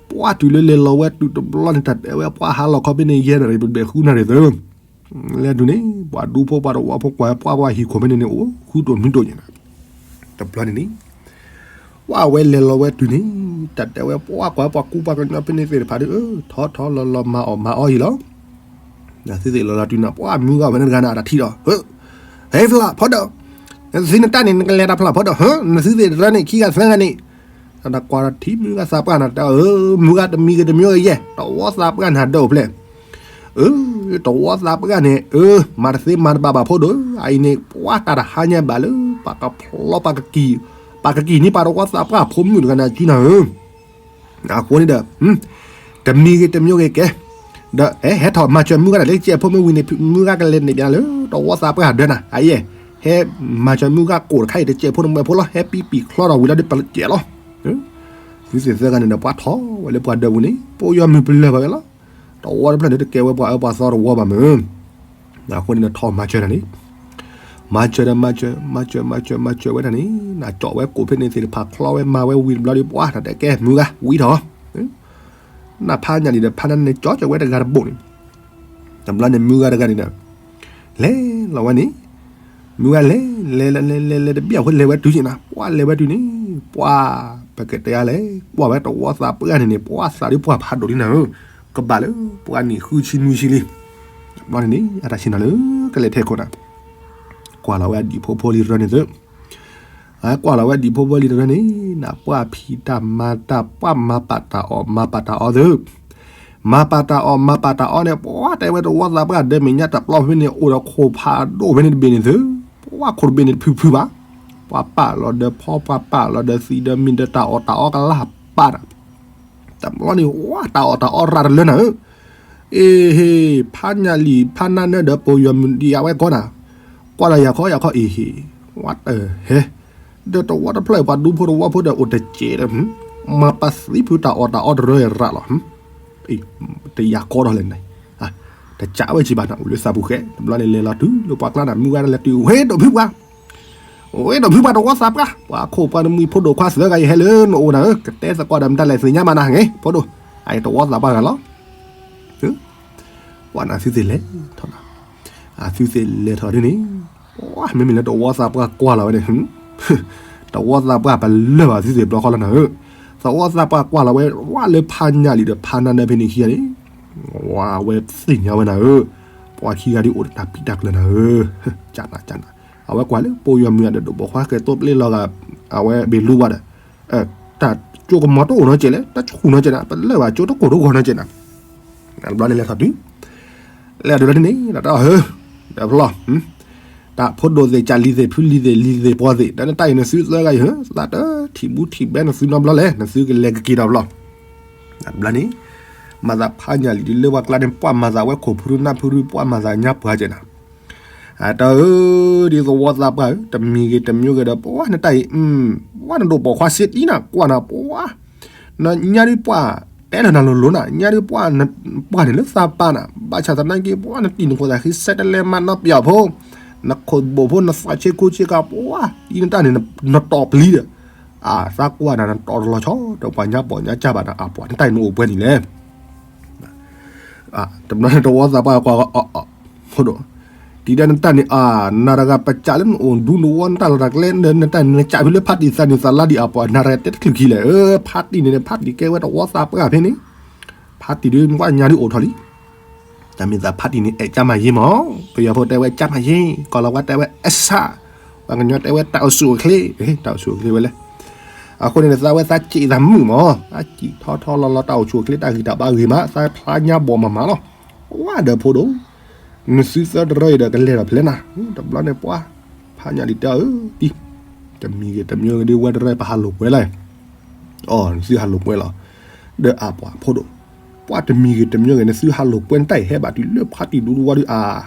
ပှၤတုၤလၢလဲၤလီၤဝဲတုၤတဘျီန့ၣ် တၢ်တဲဝဲပှၤဟးလီၤခီဖဲန့ၣ် ယဲၢ်နၣ်ရံၣ်ပဘဲၣ်ဃုနၣ်ရံၣ်သၢ လဲၤတုၤန့ၣ် ပှၤဒူဖိပှၤတဝီဖိကွၢ်ပှၤပှၤဟံၣ်ခိၣ်ဖဲန့ၣ်န့ၣ် အိၣ်ဃုတိၢ်မံတိၢ်ညါနၤ တဘျီန့ၣ်န့ၣ် ပှၤဝဲလဲၤလီၤဝဲတုၤန့ၣ် တၢ်တဲဝဲပှၤကွၢ်ပှၤကူပှၤကညီဖဲန့ၣ်သ့ၣ်တဖၣ်ဒီး ထီၣ်ထီၣ်လီၤလီၤမၤအီၣ်မၤအီယံၤလီၤ. နသုသ့ၣ်လီၤလီၤတုၤနၤ ပှၤမုၢ်ဂၤဝဲန့ၣ်တဂၤန့ၣ် အတၢ်ထံၣ်ဒီး ဟဲဖျါဖီဒီး နသုနတၢ်န့ၣ် နကလဲၤတၢ်ဖျါဖီဒီး နသုသ့ၣ်တရၢန့ၣ် ခံဂၤသၢဂၤန့ၣ် တၢ်ကွၢ်ဒီးထံၣ်မုၢ်ဂၤသးပှၢ်နၤ တၢ်အၢ မုၢ်ဂၤတမံၤဂ့ၤတမံၤဂ့ၤယဲၢ် တဝီသးပှၢ်န့ၣ် ဟးဒၢးအိၣ်ဖျဲၣ် အၢ တဝီသးပှၢ်န့ၣ် အၢ မၤတသ့မၤတဘၣ်ဘၣ်ဖိဒိၣ် အအံၤန့ၣ် ပှၤတၢ်တဟါညါဘၣ်လၢ ပှၤကဖျီ ပှၤကကံၢ်န့ၢ်ပှၤတဝီသးပှၢ်ဖိမုၣ်တဂၤန့ၣ် အစုနၤဧၢ အဃိန့ၣ်ဒီး တမံၤဂ့ၤတမံၤဂ့ၤကဲ ဒီး ဟဲထီၣ်မၤစၢၤမုၢ်ဂၤဒၣ်လၢကဲဖိမ့ၢ်ဝံၤန့ၣ် မုၢ်ဂၤကလဲၤန့ၣ်ပျးလၢ တဝီသးပှၢ်ဒၢးနၤ အယဲၢ် ဟဲမၤစၢၤမုၢ်ဂၤကိၣ်တခါအံၤ တကဲဖိန့ၣ်မွဲဖိလီၤ ဟဲပံပံာ်ချီထီၣ်ဝံၤလီၤဒီးပကဲလီၤ သုသ့ၣ်သၢဂၤန့ၣ်ဒီး ပှၤထီၣ်ဝဲလၢပှၤဒၢးပူၤန့ၣ် ပိာ်ယွၤမုၢ်ပလၢၢ်ဘၣ်ဝဲလီၤ တဝီတဖျၢၣ်န့ၣ် တကဲဝဲပှၤအၢပှၤသီတဝီဘၣ်မ့ၢ် အဃိန့ၣ်ဒီးထီၣ်မၤစၢၤတၢ်န့ၣ် မၤစၢၤဒီးမၤစၢၤ မၤစၢၤ မၤစၢၤ မၤစၢၤဝဲဒၣ်န့ၣ် နကၠီၣ်ဝဲကိၣ်ဖဲန့ၣ်သ့ၣ်တဖၣ်ချီဝဲမၤဝဲဝံၤတဘျီဒီး ပှၤတၢ်တဲကဲမုၢ်ဂၤဝံၤထီၣ် နဖးညၣ်လံဒီးဖးနါန့ၣ်ကၠီၣ်ကၠီၣ်ဝဲတဂၤတဘိၣ်န့ၣ် တဘျီန့ၣ်မုၢ်ဂၤတဂၤန့ၣ်ဒီး လဲၤလီၤဝဲန့ၣ် မုၢ်ဂၤလဲၤ လဲၤလဲၤလဲၤလဲၤလဲၤတဘျီအဃိလဲၤဝဲတုၤန့ၣ်နၤ ပှၤလဲၤဝဲတုၤန့ၣ် ပှၤ ပကတဲယၤလဲၣ် ကွၢ်ဝဲတဝီသးပှၢ်န့ၣ်န့ၣ် ပှၤသးဒ်ပှၤဖးဒိၣ်လံနၤဧၢ ကဘၣ်လၢ ပှၤနံၣ်ဃုဆံနွံဆံလံ တဘျီန့ၣ်န့ၣ် အတၢ်ဆ့ၣ်နီၤလၢ ကလဲၤထဲခိၣ်နၤ ကွၢ်လီၤဝဲအဒံၣ်ဖိဖိလံတရၢန့ၣ်သု ကွၢ်လီၤဝဲဒံၣ်ဖိဖိလံတရၢန့ၣ် နပှၢ်ဖံးတၢ်မၤတၢ်ပှၢ်မၤပာ်တၢ်အီၣ်မၤပာ်တၢ်အီသု မၤပာ်တၢ်အီၣ်မၤပာ်တၢ်အီန့ၣ် ပှၤတဲဝဲတဝီသးပှၢ်ဒၢးမဲာ်ညါတပျီဖဲန့ၣ် အိၣ်ဒီးခိၣ်ဖးဒိၣ်ဖဲန့ၣ်တဘ့ၣ်န့ၣ်သု ပှၤခိၣ်တဘ့ၣ်န့ၣ်တဖုဖုဘၣ် ပှၤပာ်လီၤဒီးဖီ ပှၤပာ်လီၤဒီးသံဒီးမံၤဒီးတၢ်အီၣ်တၢ်အီကလၢ်ပာ်တၢ် တဘျီန့ၣ် ဝါ တၢ်အီၣ်တၢ်အီရၤတလၢနၤဧၢ အ့ဟ့ ဖးညၣ်လံာ်ဖးနါနၢၤဒီးပိာ်ယွၤမုၢ်ဒံးယၤဝဲကီးနၤ ကွၢ်လီၤယၤခီယၤခီအ့ဟ့ ဝါတဟဲ ဒီးတဝီတဖျၢၣ်ပှၤဒူဖိတဝီဖိဒီးအိၣ်တစဲးဒီး မၤပသံဖုတၢ်အီၣ်တၢ်အီတရၢရၤလီၤ တယၤကီးထီၣ်လဲၣ်န့ၣ် တစးဝဲကံဘၣ်နၤ အိၣ်လၢသးပူၤဃဲ တဘျီန့ၣ်လဲၤလီၤတုၤလၢပှၤကျါနၤ မုၢ်ဂၤတလဲၤတုၤဝဲဒိးဖုပှၤ ဝဲဒိးဖုပှၤတဝီသးပှၢ် ပှၤခိၣ်ပှၤနမှံၤဖိဒိၣ်ခွါသၢဂၤအံၤဟဲလၢနအိၣ်နၤဧၢ ကတဲသကိးဒီးမတၤလဲၣ်သ့ၣ်ညါမးနၤဂ့ၤ ဖိဒိၣ် အအံၤတဝီသးပှၢ်ဂၤလီၤ ပှၤနၤသုသ့ၣ်လဲၤထီၣ်နၤ အသုသ့ၣ်လဲၤထီၣ်ဒ်န့ၣ် မ့မ့ၢ်လၢတဝီသးပှၢ်ကွၢ်လီၤဝဲန့ၣ် တဝီသးပှၢ်ပလၢၢ်ဘၣ်သုသ့ၣ်ဘျီဃီလီၤနၤဧၢ သဝီသးပှၢ်ကွၢ်လီၤဝဲ ဝါလၢဖးညၣ်လံာ်ဒီးဖးနါနၢၤဖဲန့ၣ်ခံဂၤန့ၣ် ဝါဝဲသ့ၣ်ညါဝဲနၤဧၢ ပှၤခံဂၤဒ်အိၣ်ဒီးတၢ်ပံးတၢ်ကျၢၤနၤဧၢ ကနၤကနၤ အဝဲကွၢ်လၢပိာ်ယွၤမုၢ်ဒီးဒိၣ်ဘိၣ်ခွါကဲသိးပျဲလီၤဂာ် အဝဲဘ့ၣ်လူဘၣ်ဒီး တၢ် ကၠိကမီၤတအိၣ်နီတစဲးလဲၣ်, တၢ်ဆူၣ်နီတစဲးနၤ, ပလၢၢ်ဘၣ်ကၠိတကိၢ်တဂီၤနီတစဲးနၤ. တဘျီန့ၣ်လဲၤထီၣ်တုၤ, လဲၤဒုးလီၤန့ၣ် တၢ်ဟၢ, ဒီးဖျီ, တၢ်ဖိဒိၣ်သ့ၣ် ကၢ်လံၤသ့ၣ် ဖုလံၤသ့ၣ် လံၤသ့ၣ်ပှီၤသ့ၣ် တၢ်နတၢ်အံၤ နသုသၢဂၤအံၤ ဟၢ သးတထံၣ်ဘူးထံၣ်ဘဲနသုနီတဘျီလဲၣ်, နသုကလဲၤကက့ၤဒီးဖျီ. တဘျီန့ၣ် မၤသးဖးညၣ်လံၤဒုးလၢပှၤကျါန့ၣ် ပှၤမၤသးဝဲခိၣ်ဖုဒုနၢ်ဖုဒု ပှၤမၤသးညါပှၤကဲနၤ. အတၢ်ဧၢ, ဒ်သဝီသးပှၢ်ဧၢ, တမံၤဂ့ၤတမံၤဂ့ၤဒီး ပှၤနတၢ်အံၤ, ပှၤနဒိၣ်ပိာ်ခွါစ့တံနၤ ကွၢ်နၤပှၤ, နညါဒုးပှၤ တဲလၢနၤလိၤလိၤနၤ, ညါဒုးပှၤ, ပှၤန့ၣ်လၢသးပၢ်နၤ, ဘၣ်ဆၣ်သနာ်က့ ပှၤနတံၤနခိၣ်သးဃံစဲတလဲမးနီတပျီၤဖိ, နခိၣ်ဘိၣ်ဖိ နသးဆ့ခိဆ့ကၤပှၤ, ဒ်နတၢ်န့ၣ် နတီၢ်ပျံၤဒီး, အသးကွၢ်နၤ နတီၢ်တလီၤဆီ ဒီးပှၤညါပိာ်ညါကၢ်ဘၣ်နၤ အပှၤနတၢ်အံၤနအိၣ်ပှဲၤန့ၣ်လဲၣ်. တဘျီန့ၣ်တဝီသးပှၢ်ကွၢ်, ဖိဒိၣ်, တံၤဒၣ်နတၢ်န့ၣ် အါ, နၤတဂၤပစးလၢနအိၣ်ဒူနဝီနတၢ်လီၢ်တၢ်ကျဲ နတၢ်န့ၣ် နစးဖဲလၢဖါတံၢ်သးန့ၣ် သးလါဒံးအပှၤ နၤတဂၤတဲတချုးခံလဲၣ်, ဖါတံၢ်န့ၣ် ဖါတံၢ်ကဲဝဲတဝီသးပှၢ်ဖဲန့ၣ်, ဖါတံၢ်ဒုးပှၤညါဒုးအိၣ်ထီၣ်လံ. တၢ်မ့ၢ်သးဖါတံၢ်န့ၣ် အဲၣ်ကၠါမၤယ့မး, ပယီၤဖိတဲဝဲကၠါမၤယ့, ကီၢ်လီၤဝါတဲဝဲအဆၣ်, ပှၤကညီတဲဝဲတၢ်အိၣ်ဆူၣ်အိၣ်ချ့, တၢ်အိၣ်ဆူၣ်အိၣ်ချ့ဝဲလဲၣ်. အဃိန့ၣ် သးဝဲသးစံးသးမုာ်မး, သးစံးထီထီလီၤလီၤ တၢ်အိၣ်ဆူၣ်အိၣ်ချ့တၢ်ဂံၢ်တၢ်ဘါဂ့ၤမး သးဖျါညါဘီၣ်မးမးလီၤ. ဝါဒီးဖိဒိၣ်, နသုသၢတရၢအံၤဒီးကလဲၤဒီးဖဲလဲၣ်နၤ, တဘျီန့ၣ်ပှၤ, ဖးညၣ်လံၤတဲအီၤ, တံၤ, တမံၤဂ့ၤတမံၤဂ့ၤဒုးဝဲတရၢပဟးလိာ်ကွဲလီၤ. အိ နသုဟးလိာ်ကွဲလီၤ. ဒီးအပှၤဖိဒိၣ်, ပှၤတမံၤဂ့ၤတမံၤဂ့ၤ နသုဟးလိာ်ကွဲနတၢ်အံၤ ဟဲဘၣ်တုၤလၢဖါတံၢ်ဒူတဝီဒုးအါ,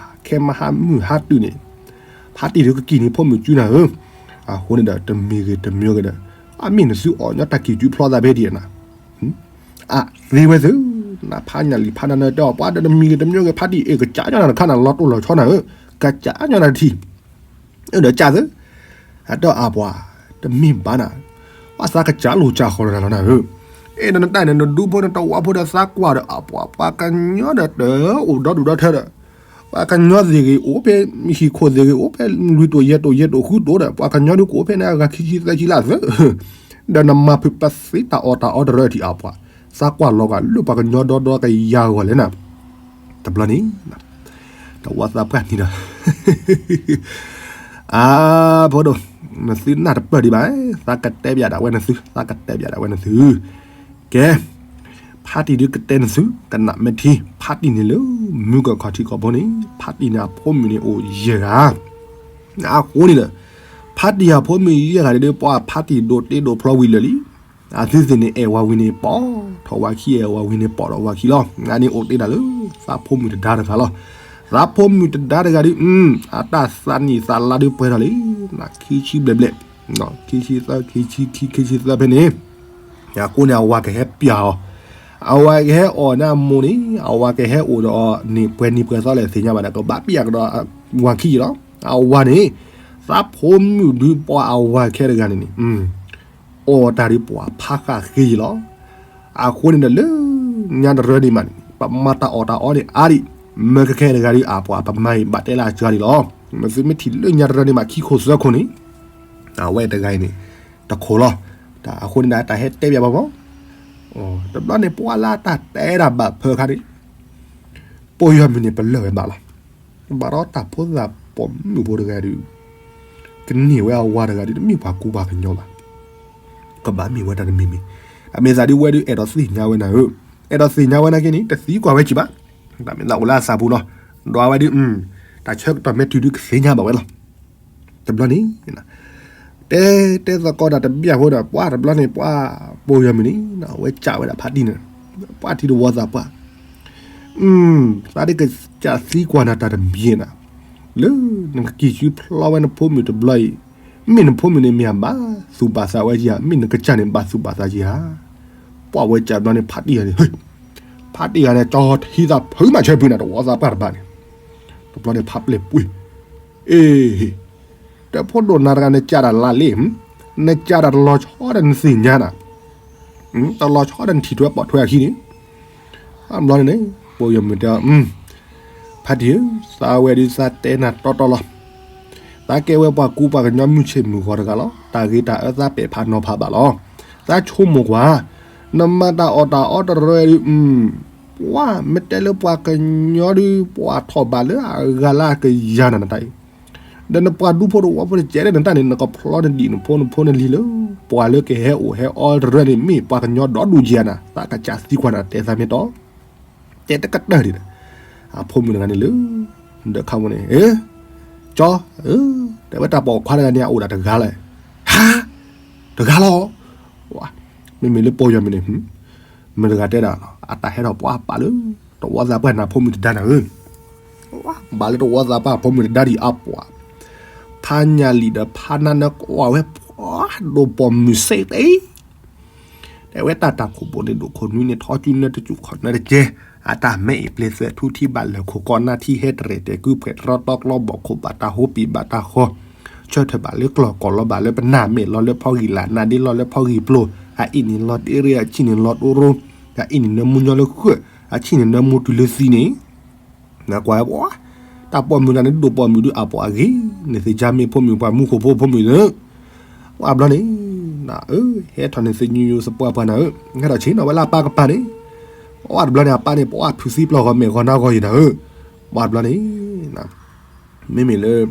ခဲမဟါမုၢ်ဟါတုၤန့ၣ်, ဖါတံၢ်ဒုးကကံၢ်န့ၢ်ဖိမုၣ်စုနၤဧၢ. အဃိန့ၣ်ဒီး တမံၤဂ့ၤတမံၤဂ့ၤဒီး, အမ့ၢ်နသုအီၣ်ညီတၢ်ကံၢ်စုဖျီသးဖဲဒ်အံၤနၤ, အသ့ဝဲသု, နဖးညၣ်လံၤဖးနၤနတဲအီၤ ပှၤဒီးတမံၤဂ့ၤတမံၤဂ့ၤ ဖါတံၢ်အ့ၣ်ကစးညီနၤတခါနၤ လီၤတိၢ်လီၤဆီနၤဧၢ, ကစးညီနၤတထံၣ် ဒီးကၢ်သု, အတၢ်အပှၤ, တမ့ၢ်ဘၣ်နၤ, ပှၤသးကစးလိာ်စးဃီၤနၤလီၤနၤဧၢ. အဲၣ်ဒိးနတၢ်န့ၣ် နဒူဖိနတဝီဖိဒီးသးကွၢ်ဒီးအပှၤ ပှၤကညီဒီးတအိၣ်ဒီဒူၣ်ဒီထၢဒီး, ပှၤကညီသ့ၣ်ဂ့ၤအိၣ်ဖဲ, ဟံၣ်ခိၣ်သ့ၣ်ဂ့ၤအိၣ်ဖဲ, လွံၢ်တိၣ်ယဲၢ်တိၣ်ယဲၢ်တိၣ်ဃုတိၣ်ဒီး ပှၤကညီဒုးကအိၣ်ဖဲန့ၣ် အဂၤခံဆံသၢဆံလၢသု, ဒီးနမၤဖုးပသ့တၢ်အီၣ်တၢ်အီတရၢထံၣ်အပှၤ, သးကွၢ်လီၤဂာ်လၢပှၤကညီဒီဒီကယၤဂီၢ်လဲၣ်နၤ တဘျီန့ၣ်, တဝီသးပှၢ်န့ၣ်ဒီး, အါ, ဖိဒိၣ်, နသုနၢ်တပၢၢ်ဒံးဘၣ်, သးကတဲဘၣ်ဒၣ်ဝဲနသု, သးကတဲဘၣ်ဒၣ်ဝဲနသု, ကဲ, ဖါတံၢ်ဒုးကတဲနသု, ကနၣ်မ့ၢ်ထံ, ဖါတံၢ်န့ၣ်လၢ, မုၢ်ကခီၣ်ထံးကီၢ်ဖိန့ၣ်, ဖါတံၢ်န့ၣ်အဖိမုၣ်န့ၣ်အိၣ်ယဲၢ်ဂၤ, အဃိန့ၣ်ဒီး, ဖါတံၢ်အဖိမုၣ်ယဲၢ်ဂၤန့ၣ်ဒီး ပှၤဖါတံၢ်ဒိးတ့ဒိးဖျီဝံၤလၢာ်လံ အသုသ့ၣ်န့ၣ် အဲၣ်ဝၤဝံၤန့ၣ် ပိာ်ထီၣ်ဝၤခံ အဲၣ်ဝၤဝံၤန့ၣ် ပိာ်ထီၣ်ဝၤခံလီၤ. အန့ၣ်အိၣ်တ့ၢ်ဒၣ်လၢ သးဖိမုၣ်တဒါတဂၤလီၤ. သးဖိမုၣ်တဒါတဂၤဒီး, အတၢ်သးနံၣ်သးလါဒုးပှဲၤထီၣ်လံ, ခံဆံဘျဲၣ်ဘျဲၣ်, ခံဆံသၢ, ခံဆံခံ, ခံဆံသၢဖဲန့ၣ်, အဃိန့ၣ် အဝၤကဟဲပျၢ်အီၤ, အဝၤကဟဲအီၣ်န့ၢ်အမိၢ်န့ၣ်, အဝၤကဟဲအိၣ်ဒီးအီၤန့ၣ် ပှဲၤနံၤပှဲၤသီလဲၣ်သ့ၣ်ညါဘၣ်ဒီး ကဘၣ်ပျၢ်ကဒီးဝၤခံအံၤလီၤ. အဝၤန့ၣ်, သးဖိမုၣ်ဒုးပှၤအဝၤခဲတဂၤန့ၣ်န့ၣ် အီၣ်တၢ်ဒုးပှၤဖးဃာ်ဃ့ယံၤလီၤ. အဃိန့ၣ်ဒီးလၢညါတရၢန့ၣ်မးန့ၣ် ပမၤတၢ်အီၣ်တၢ်အီန့ၣ်အါဒံး, မၢကခဲတဂၤဒုးအပှၤပမၤအံၤဘၣ်တဲလၢအစှၤဒံးလီၤ. မ့ၢ်သုမ့ၢ်ထံၣ်လၢညါတရၢန့ၣ်မး ခံခိၣ်သၢခိၣ်န့ၣ်, အဝဲတဂၤအံၤန့ၣ်, တခိၣ်လီၤ. အဃိန့ၣ်ဒီးတၢ်ဟဲတဲဘၣ်ဘၣ်မး, တဘျီန့ၣ်ပှၤလၢတၢ်တဲဒၣ်ဘၣ်ဖၢခါန့ၣ် ပိာ်ယီၤမုၢ်န့ၣ် ပလၢၢ်ဝဲဘၣ်လီၤ. ဘၣ်ဒီးတၢ်ဖိသၣ်ပိာ်မုၣ်ဖိတဂၤဒုး, ကန့ၢ်ဝဲအဝၤတဂၤဒုး တမ့ၢ်ပှၤကူပှၤကညီဘၣ်. ကဘၣ်မ့ၢ်ဝဲတၢ်တမံၤမံၤ, အမ့ၢ်သးဒုးဝဲဒုး အဲၣ်ဒိးသ့ၣ်ညါဝဲနၤဧၢ, အဲၣ်ဒိးသ့ၣ်ညါဝဲနာ်က့န့ၣ် တသံကွၢ်ဝဲကံဘၣ်. တၢ်မ့ၢ်သးအိၣ်လၢအသးပူၤလီၤ. ဒီးအဝဲဒုး, တၢ်ဆၢကတီၢ်မ့ၢ်တုၤဒုးကသ့ၣ်ညါဘၣ်ဝဲလီၤ. တဘျီန့ၣ် တဲတဲသကိးတၢ်တဘျီအဃိဒီး ပှၤတဘျီန့ၣ် ပှၤပိာ်ယီၤမုၢ်န့ၣ် အဝဲစံးဝဲဒၣ်ဖါတံၢ်န့ၣ်, ပှၤထံၣ်တဝီသးပှၢ်, သးဒုးကစံးသံကွၢ်နၤတၢ်တမံၤနၤ, လၢနကကံၢ်စုဖျီဝဲနဖိမုၣ်တဘျီအံၤ, မ့ၢ်နဖိမုၣ်န့ၣ်မ့ၢ်အဘၣ်သူၣ်ဘၣ်သးဝဲကဧါ, မ့ၢ်နကစၢ်န့ၣ်ဘၣ်သူၣ်ဘၣ်သးကဧါ. ပှၤဝဲစံးတဘျီန့ၣ် ဖါတံၢ်ဂၤန့ၣ်, ဖါတံၢ်ဂၤန့ၣ် ကၠီထံသးဖုးမးဆၢဖုးနၤ တဝီသးပှၢ်တဘၣ်န့ၣ်, တဘျီန့ၣ်ဖါပျဲၢ်ပှ့ၤ, အ့ တဖိဒိၣ်နၤတဂၤ နစံးတၢ်လၢလံ, နစံးတၢ်တလီၤဆီဒီးနသ့ၣ်ညါနၤ, တလီၤဆီဒီးနထံၣ်ထွဲပိာ်ထွဲအခံန့ၣ်, အဘျီန့ၣ်န့ၣ် ပိာ်ယီၤမုၢ်တဲအီၤ, ဖါတံၢ်ဧၢ, သးဝဲဒုးသးတဲနၤတီတီလီၤ. သးကဲဝဲပှၤကူပှၤကညီမုၢ်ဆ့ၣ်မုၢ်ဂီၤတဂၤလီၤ. တၢ်ဂ့ၤတၢ်အၢသးပဲာ်ဖးနီၤဖးဘၣ်လီၤ. သးဆိကမိၣ်ကွၢ်, နမၤတၢ်အီၣ်တၢ်အီတရၢဒုး, ပှၤမ့ၢ်တဲလၢပှၤကညီဒုး ပှၤထီၣ်ဘးလၢအဂၤလၢအကယၤနၤနတၢ်အံၤ, ဒီးနပှၤဒူဖိတဝီဖိတကဲးဒီး နတၢ်န့ၣ် နကဖျီနဒံၣ်နဖိနဖိနလံၤလၢ ပှၤလၢကဟဲအိၣ်ဟဲအီတရၢန့ၣ် မ့ၢ်ပှၤကညီဒီဒူၣ်ကဲးနၤ, သးကစၢ်သံကွၢ်နၤ တဲသးမ့ၢ်တီ, တဲတကတၢၢ်ဒံးဒီး အဖိမုၣ်တဂၤန့ၣ်လၢ ဒီးခါဝဲန့ၣ် ကၠီ, တဲဝဲတၢ်ပိာ်ခွါတဂၤန့ၣ် အအိၣ်ဒၣ်တဂၤလီၤ. ဟါ, တဂၤလီၤ. မ့မ့ၢ်လၢပီၢ်ယီၤမုၣ်န့ၣ် မုၣ်တဂၤတဲဒၣ်လီၤ, အတၢ်ဟဲထီၣ်ပှၤပာ်လၢ တဝီသးပှၢ်နၤဖိမုၣ်တဒါနၤဧၢ, ဘၣ်လၢတဝီသးပှၢ်ဖိမုၣ်တဒါဒံးအပှၤ, ဖးညၣ်လံာ်ဒီးဖးနါနၢကွၢ်ဝဲ ပှၤဒိၣ်ပိာ်မုၣ်စ့တ့ တဲဝဲတၢ်တၢ်ခိၣ်ဘိန့ၣ် ဒိၣ်ခိၣ်နွံန့ၣ် ထီၣ်ကၠူနၢတကၠူၣ်ခီၣ်နၢတကဲ, အတၢ်မဲအံၤပျ့ၤသွဲၣ်ထူထံဘၣ်လၢာ်ခိၣ်ကီၢ်နၢ်ထံဟဲတရဲၣ်တဲာ်ကုၢ်ဖှဲးတရီတီကျီဘီၣ်ခိၣ်ဘၣ်တၢ်ဟိပံၤဘၣ်တၢ်ဃီ, ဆၢထၢၣ်ဘၣ်လၢကျီၢ်ကီၢ်လီၤဘၣ်လၢပနၢ်မဲာ်လီၤလၢဖီဂံၢ်လၢ် နၢ်ဒ့လီၤလၢဖီဂံၢ်ပျိၤ, အအံၤန့ၣ်လီၤတ့ရ့ အဆံၣ်န့ၣ်လီၤတိရိ, အအံၤန့ၣ်နၢမူညီလၢဃၢၣ်, အဆံၣ်န့ၣ်နၢမူတုၤလၢသံန့ၣ် နကွၢ်ဝဲ, တၢ်ပိာ်မုၣ်တၢ်န့ၣ်ဒိၣ်ပိာ်မုၣ်ဒုးအပှၤအဂ့ၤ, နသ့ၣ်ကၠၢမ့ၢ်ဖိမုၣ်ပှၢ်မူခိၣ်ဖိဖိမုၣ်န့ၣ်, ဝဲဘျီန့ၣ်, နအၢ, ဟဲထီၣ်န့ၣ်သညူယိၤသပှၢ်ပှၢ်နၤဧၢ, ဟဲထီၣ်ဆ့ၣ်နီၤဝဲလၢအပၢ်ကပၤန့ၣ်, ဝဲတဘျီန့ၣ် အပၢ်န့ၣ် ပှၤဖုးသံပျီၢ်ဂီၤမဲာ်ဂီၤနါဂီၤယံၤနၤဧၢ, ဝဲဘျီန့ၣ် မ့မ့ၢ်လၢ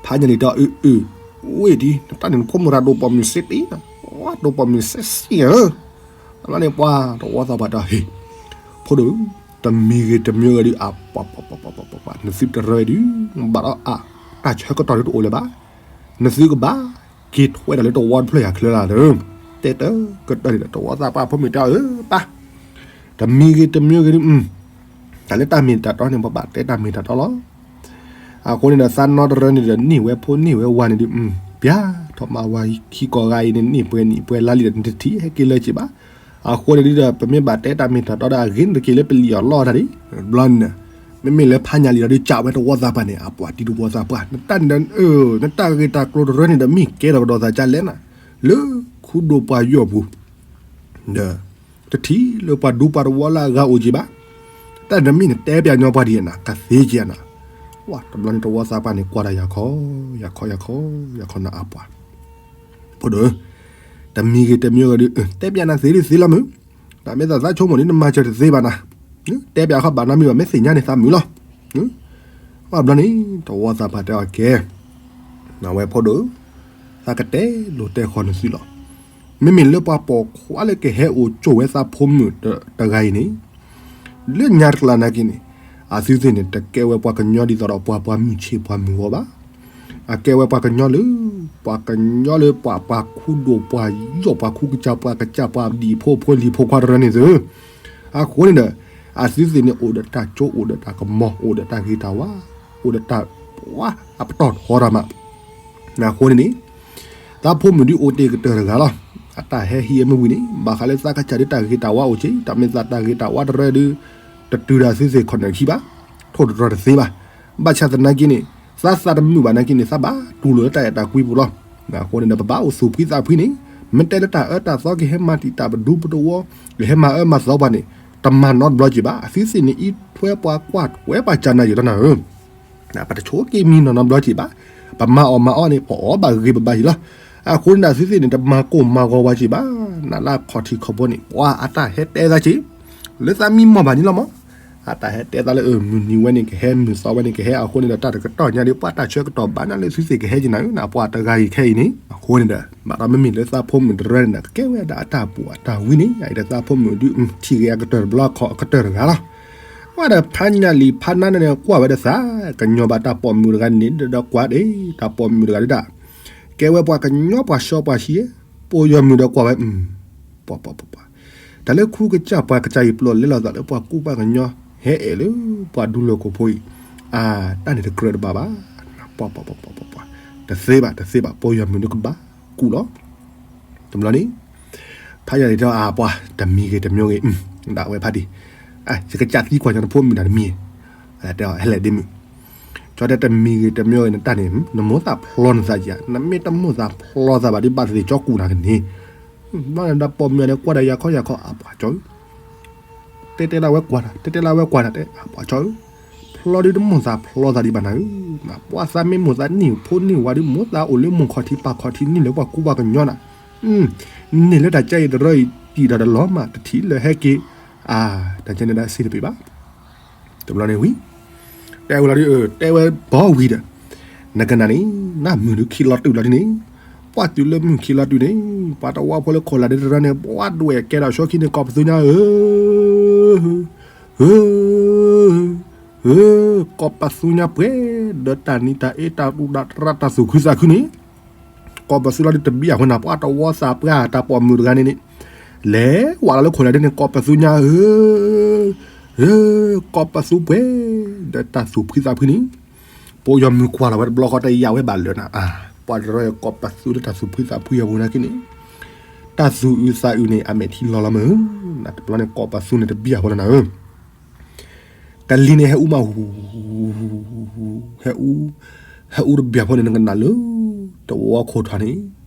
ဖးညၣ်လံာ်တဲအီၤ အၢ အၢ ဝ့ၢ်ဒ် နတၢ်န့ၣ်နဖိမုၣ်တၢ်ဒိၣ်ပိာ်မုၣ်စ့တ့, ဒိၣ်ပိာ်မုၣ်စ့စ့ဧၢ, အဘျီန့ၣ်ပှၤတဝီသးပှၢ်တဲအီၤ ဟ့ၣ်, ဖိဒိၣ်, တမံၤဂ့ၤတမံၤဂ့ၤဒုး အပှၤ နသုတရၢဒုး ဘၣ်ဒီးအ တၢ်ဆၢကတီၢ်ဒုးတအိၣ်လၢၤဘၣ်, နသုကဘၣ်က့ၤထွဲဒီးလၢတဝီတဖျၢၣ်ယၤချၢလၢ်ဒီး, တဲတကတၢၢ်ဒံးဒီး တဝီသးပှၢ်ဖိမုၣ်တဲအီၤ အၢ ပၢ် တမံၤဂ့ၤတမံၤဂ့ၤဒုး, တၢ်လၢတၢ်မ့ၢ်တၢ်တီန့ၣ် ပဘၣ်တဲတၢ်မ့ၢ်တၢ်တီလီၤ. အဃိန့ၣ်ဒီး သးနီတရၢန့ၣ်ဒီး န့ၢ်ဝဲဖိန့ၢ်ဝဲဝၤန့ၣ်ဒုး, ပျၢ်ထီၣ်မးဝၤခံကိးဂၤအံၤန့ၣ် န့ၢ်ပှဲၤနံၣ်ပှဲၤလါလံဒီး နတထံၣ်ဟဲက့ၤလၢၤက့ၤဘၣ်. အဃိန့ၣ်ဒုးဒီး ပမ့ၢ်ဘၣ်တဲတၢ်မ့ၢ်တၢ်တီဒီး အဂ့ၤန့ၣ်တက့ၤလၢပလံာ်အီၤလီအီၤတၢ်ဒံး, ဘျီန့ၣ်ဒီး မ့မ့ၢ်လၢဖးညၣ်လံာ်ဒီး ကးဝဲတဝီသးပှၢ်န့ၣ် အပှၤတံၤတဝီသးပှၢ် နတၢ်န့ၣ်ဒီး နတၢ်ဂ့ၢ်တၢ်ကျိၤတရၢန့ၣ်ဒီး မ့ၢ်ကဲထီၣ်ကဒီးသးကါလဲၣ်နၤ, လၢခူဒိၣ်ပှၢ်ယီၢ်ပူၤ ဒီး တထံၣ်လၢပှၤဒူပှၤတဝီလၢအဂၤအိၣ်က့ၤဘၣ်. တၢ်နမ့ၢ်နတဲပျးညီပှၤဒ်အံၤနၤ ကသ့က့ၤအနၤ. ဝဲတဘျီန့ၣ်တဝီသးပှၢ်န့ၣ် ကွၢ်တၢ်ယၤခီ, ယၤခီယၤခီ, ယၤခီနၤအပှၤ, ဖိဒိၣ်, တမံၤဂ့ၤတမံၤဂ့ၤဒီး တဲပျးနၤသ့ဒ်သ့လီၤမုၢ်, တၢ်မ့ၢ်သးသးဆိကမိၣ်ဒ်နမၤစၢၤတသ့ဘၣ်နၤ, တဲပျးခီဘၣ်နၤမ့ၢ်ဘၣ် မ့ၢ်သ့ၣ်ညါန့ၣ်သးမုာ်လီၤ. ဝဲဘျီန့ၣ် တဝီသးပှၢ်တဲအီၤကဲ, နဝဲဖိဒိၣ်, သးကတဲလိာ်တဲဃီနသုလီၤ. မ့မ့ၢ်လၢပှၤပိာ်ခွါလၢကဟဲအိၣ်ကၠိဝဲသးဖိမုၣ်တဂၤအံၤန့ၣ်, လၢညါတကျါနာ်က့န့ၣ်, အသုသ့ၣ်န့ၣ် တကဲဝဲပှၤကညီဒ်သိးဒီးပှၤပှၤမုၢ်ဆ့ၣ်ပှၤမုၢ်ဂီၤဘၣ်. အကဲဝဲပှၤကညီလၢ, ပှၤကညီလၢပှၤပှၤခူဒိၣ်ပှၤယီၢ် ပှၤခူကစၢ်ပှၤကစၢ်ပှၤဒံၣ်ဖိဖိလံၤဖိခွါတရၢန့ၣ်သု. အဃိန့ၣ်ဒီး, အသုသ့ၣ်န့ၣ်အိၣ်ဒီးတၢ်ကၠိအိၣ်ဒီးတၢ်ကမီၤ အိၣ်ဒီးတၢ်ဂ့ၤတၢ်ဝါ, အိၣ်ဒီးတၢ်ပှၤအပတီၢ်ထီတၢ်မး. အဃိန့ၣ်န့ၣ်, သးဖိမုၣ်ဒုးအိၣ်တ့ၢ်ကတၢၢ်တဂၤလီၤ. အတၢ်ဟဲဟံးအမုၢ်ဝံၤန့ၣ် ဘၣ်ဃးလၢသးကစၢ်ဒုးတၢ်ဂ့ၤတၢ်ဝါအိၣ်က့ၤ တၢ်မ့ၢ်သးတၢ်ဂ့ၤတၢ်ဝါတရၢဒုး, တတုၤဒၣ်သုသ့ၣ်ခီၣ်နၢၣ်ခံဘၣ်, ထိၣ်တတြီၤတသ့ဘၣ်. ဘၣ်ဆၣ်သနာ်က့န့ၣ်, သးသးတမုာ်ဘၣ်နာ်က့န့ၣ် သးဘၣ်တူၢ်လိာ်လၢတၢ်အဲၣ်တၢ်ကွံပူၤလီၤ. အဃိန့ၣ်ဒီး ပဘၣ်အိၣ်သူၣ်ဖှံသးဖှံန့ၣ်, မ့ၢ်တဲလၢတၢ်အၢတၢ်သီကဟဲမၤတံာ်တာ်ပဒူပတဝီ, ကဟဲမၤအၢမၤသီပှၤန့ၣ်, တမၤနီတဘျီက့ၤဘၣ်. အသုသ့ၣ်န့ၣ်အံးထွဲပှၤကွၢ်ထွဲပှၤကၢ်နၤယံာ်လီၤနၤဧၢ ပတဆိက့ၤမံနီၢ်နီတဘျီက့ၤဘၣ်. ပမၤအီၣ်မၤအီန့ၣ် ပအီၣ်ဘၣ်ဂ့ၤဘၣ်ယံာ်လီၤ. အဃိန့ၣ်ဒီး အသုသ့ၣ်န့ၣ် တမၤကိၢ်မၤဂီၤဝဲက့ၤဘၣ်. နလၢအခီၣ်ထံးခီၣ်ဘိန့ၣ် ပှၤအတၢ်ဟဲတဲသးက့ၤ, လၢသးမံမီၢ်ဘၣ်န့ၣ်လီၤမး. အတၢ်ဟဲတဲသးလၢအမုၢ်နံၤဝဲန့ၣ်ကဟဲ မုၢ်သီဝဲန့ၣ်ကဟဲ အဃိန့ၣ်ဒီး တၢ်တကတီၢ်ညါဒီး ပှၤတၢ်ဆၢကတီၢ်ဘၣ်နၤလၢသုသ့ၣ်ကဟဲက့ၤနၤဧၢ နပှၤတဂၤအံၤခဲအံၤန့ၣ်. အဃိန့ၣ်ဒီး ဘၣ်ဒီးမ့မ့ၢ်လၢသးဖိမုၣ်တရၢန့ၣ်ဒီး ကကဲဝဲဒၣ်အတၢ်ပူၤအတၢ်ဝံၤန့ၣ် အအံၤဒီးသးဖိမုၣ်ဒုး ထံၣ်ဂ့ၤအကတၢၢ်တဘျီခီၣ်အကတၢၢ်တဂၤလီၤ. ဝဲဒီးဖးညၣ်လံာ်ဖးနါန့ၣ် ကွၢ်ဝဲဒီးသး, ကညီၤဘၣ်တၢ်ပိာ်မုၣ်တဂၤန့ၣ်ဒီးကွၢ်ဒ့, တၢ်ပိာ်မုၣ်တဂၤဒုးတၢ်, ကဲဝဲပှၤကညီပှၤစီပှၤဆှံ, ပီၢ်ယီၤမုၣ်ဒီးကွၢ်ဝဲ, ပှၤ, ပှၤ, ပှၤ, ပှၤ, တၢ်လၢခူကစၢ်ပှၤကစၢ်အံၤ ပျီၢ်လဲလီၤသးလၢပှၤကူပှၤကညီ, ဟဲအဲၣ်လၢပှၤဒူလၢၢ်ခိၣ်ဖိအံၤ, အါ, တၢ်န့ၣ်တကြၢးတဘၣ်ဘၣ်, ပှၤ, ပှၤ, ပှၤ, ပှၤ, ပှၤ, တသ့ဘၣ် တသ့ဘၣ် ပီၢ်ယီၤမုၣ်ဒုးကဘၣ်ကူလီၤ. တဘျီန့ၣ် ဖးယံၤန့ၣ်တဲအီၤ အါ ပှၤ တမံၤဂ့ၤတမံၤဂ့ၤ, ဒၣ်ဝဲဖးဒံး, ယကစၢ်သံကွၢ်ညီနဖိမုၣ်ဒၣ်တမံၤ, တဲအီၤ ဟဲလဲၣ်ဒ့မုၣ်, ကၠီတဲတမံၤဂ့ၤတမံၤဂ့ၤ နတၢ်န့ၣ် နမိၣ်သးဖျီနသးဧါ, နမ့ၢ်တမိၣ်သးဖျီသးဘၣ်ဒီး ဘၣ်သ့ၣ်သ့ၣ်ကၠီကူၣ်နၤကန့ၣ်, ဘျီန့ၣ်ဒီးပိာ်မုၣ်န့ၣ် ကွၢ်ဒၣ်ယၤခီယၤခီ အါ ပှၤကၠီဧၢ တဲတဲလၢဝဲကွၢ်တၢ် တဲတဲလၢဝဲကွၢ်တၢ် တဲ အါ ပှၤကၠီဧၢ, ဖျီဒုးတမိၣ်သးဖျီသးဒံးဘၣ်နၤဧၢ, ပှၤသးမ့ၢ်မိၣ်သးန့ၢ်ဖိန့ၢ်ဝၤဒုး မိၣ်သးအိၣ်လၢမုၢ်ခီၣ်ထံးပၢ်ခီၣ်ထံးန့ၢ်လၢပှၤကူပှၤကညီနၤ, န့ၢ်လၢတၢ်ကဲအံၤတရၢအံၤ တံာ်တၢ်တလီၤမၢ် တထံၣ်လၢဟဲက့ၤ, အါ, တၢ်ကဲန့ၣ်ဒၣ်စ့တပ့ၤဘၣ်. တဘျီန့ၣ်ဝံၤ, တဲဝဲလီၤဒုး တဲဝဲဘီဝံၤဒီး, နကနၣ်န့ၣ်, နမုၢ်ဒုးခံလီၤတုၤလီၤဒ်န့ၣ်, ပှၤတုၤလၢမုၢ်ခံလီၤတုၤန့ၣ်, ပှၤတဝီဖိလၢခိၣ်လၢ်ဒဲတရၢန့ၣ် ပှၤဒွဲၣ်ကဲထီၣ်ဆှီခံန့ၣ် ကိးပသူညါဧၢ, ဧၢ, ဧၢ, ကိးပသူညါပှဲၤ, ဒီးတၢ်နံၤတၢ်အ့ တၢ်အူတၢ်ရၢ တၢ်သူၣ်ခုသးခုန့ၣ် ကိးပသူလီၤဒ်တဘံၣ်အဃိန့ၣ် ပှၤတဝီသးပှၢ်တၢ်ပိာ်မုၣ်တဂၤန့ၣ်န့ၣ်, လဲၤဝဲလၢလၢခိၣ်လၢဒဲန့ၣ် ကိးပသူညါဧၢ, ဧၢ, ကိးပသူပှဲၤ, ဒီးတၢ်သူၣ်ဖှံသးဖှံန့ၣ်, ပိာ်ယီၤမုၢ်ကွၢ်လီၤဝဲတဘျီဃီတယာ်ဝဲဘၣ်လၢာ်နၤ, ပှၤတရၢကိးပသူလၢတၢ်သူၣ်ဖှံသးဖှံအပူၤနာ်က့န့ၣ်, တၢ်သူၣ်အုးသးအုးန့ၣ် အမဲာ်ထံလီၤလီၤမး, နတဘျီန့ၣ်ကိးပသူန့ၣ်တဘံၣ်အဃိန့ၣ်နၤဧၢ ကလံၤန့ၣ်ဟဲအူမးဟူ, ဟဲအူ, ဟဲအူတဘံၣ်ဖိန့ၣ် နကနၣ်လၢ တဝီခိၣ်ထီၣ်န့ၣ်,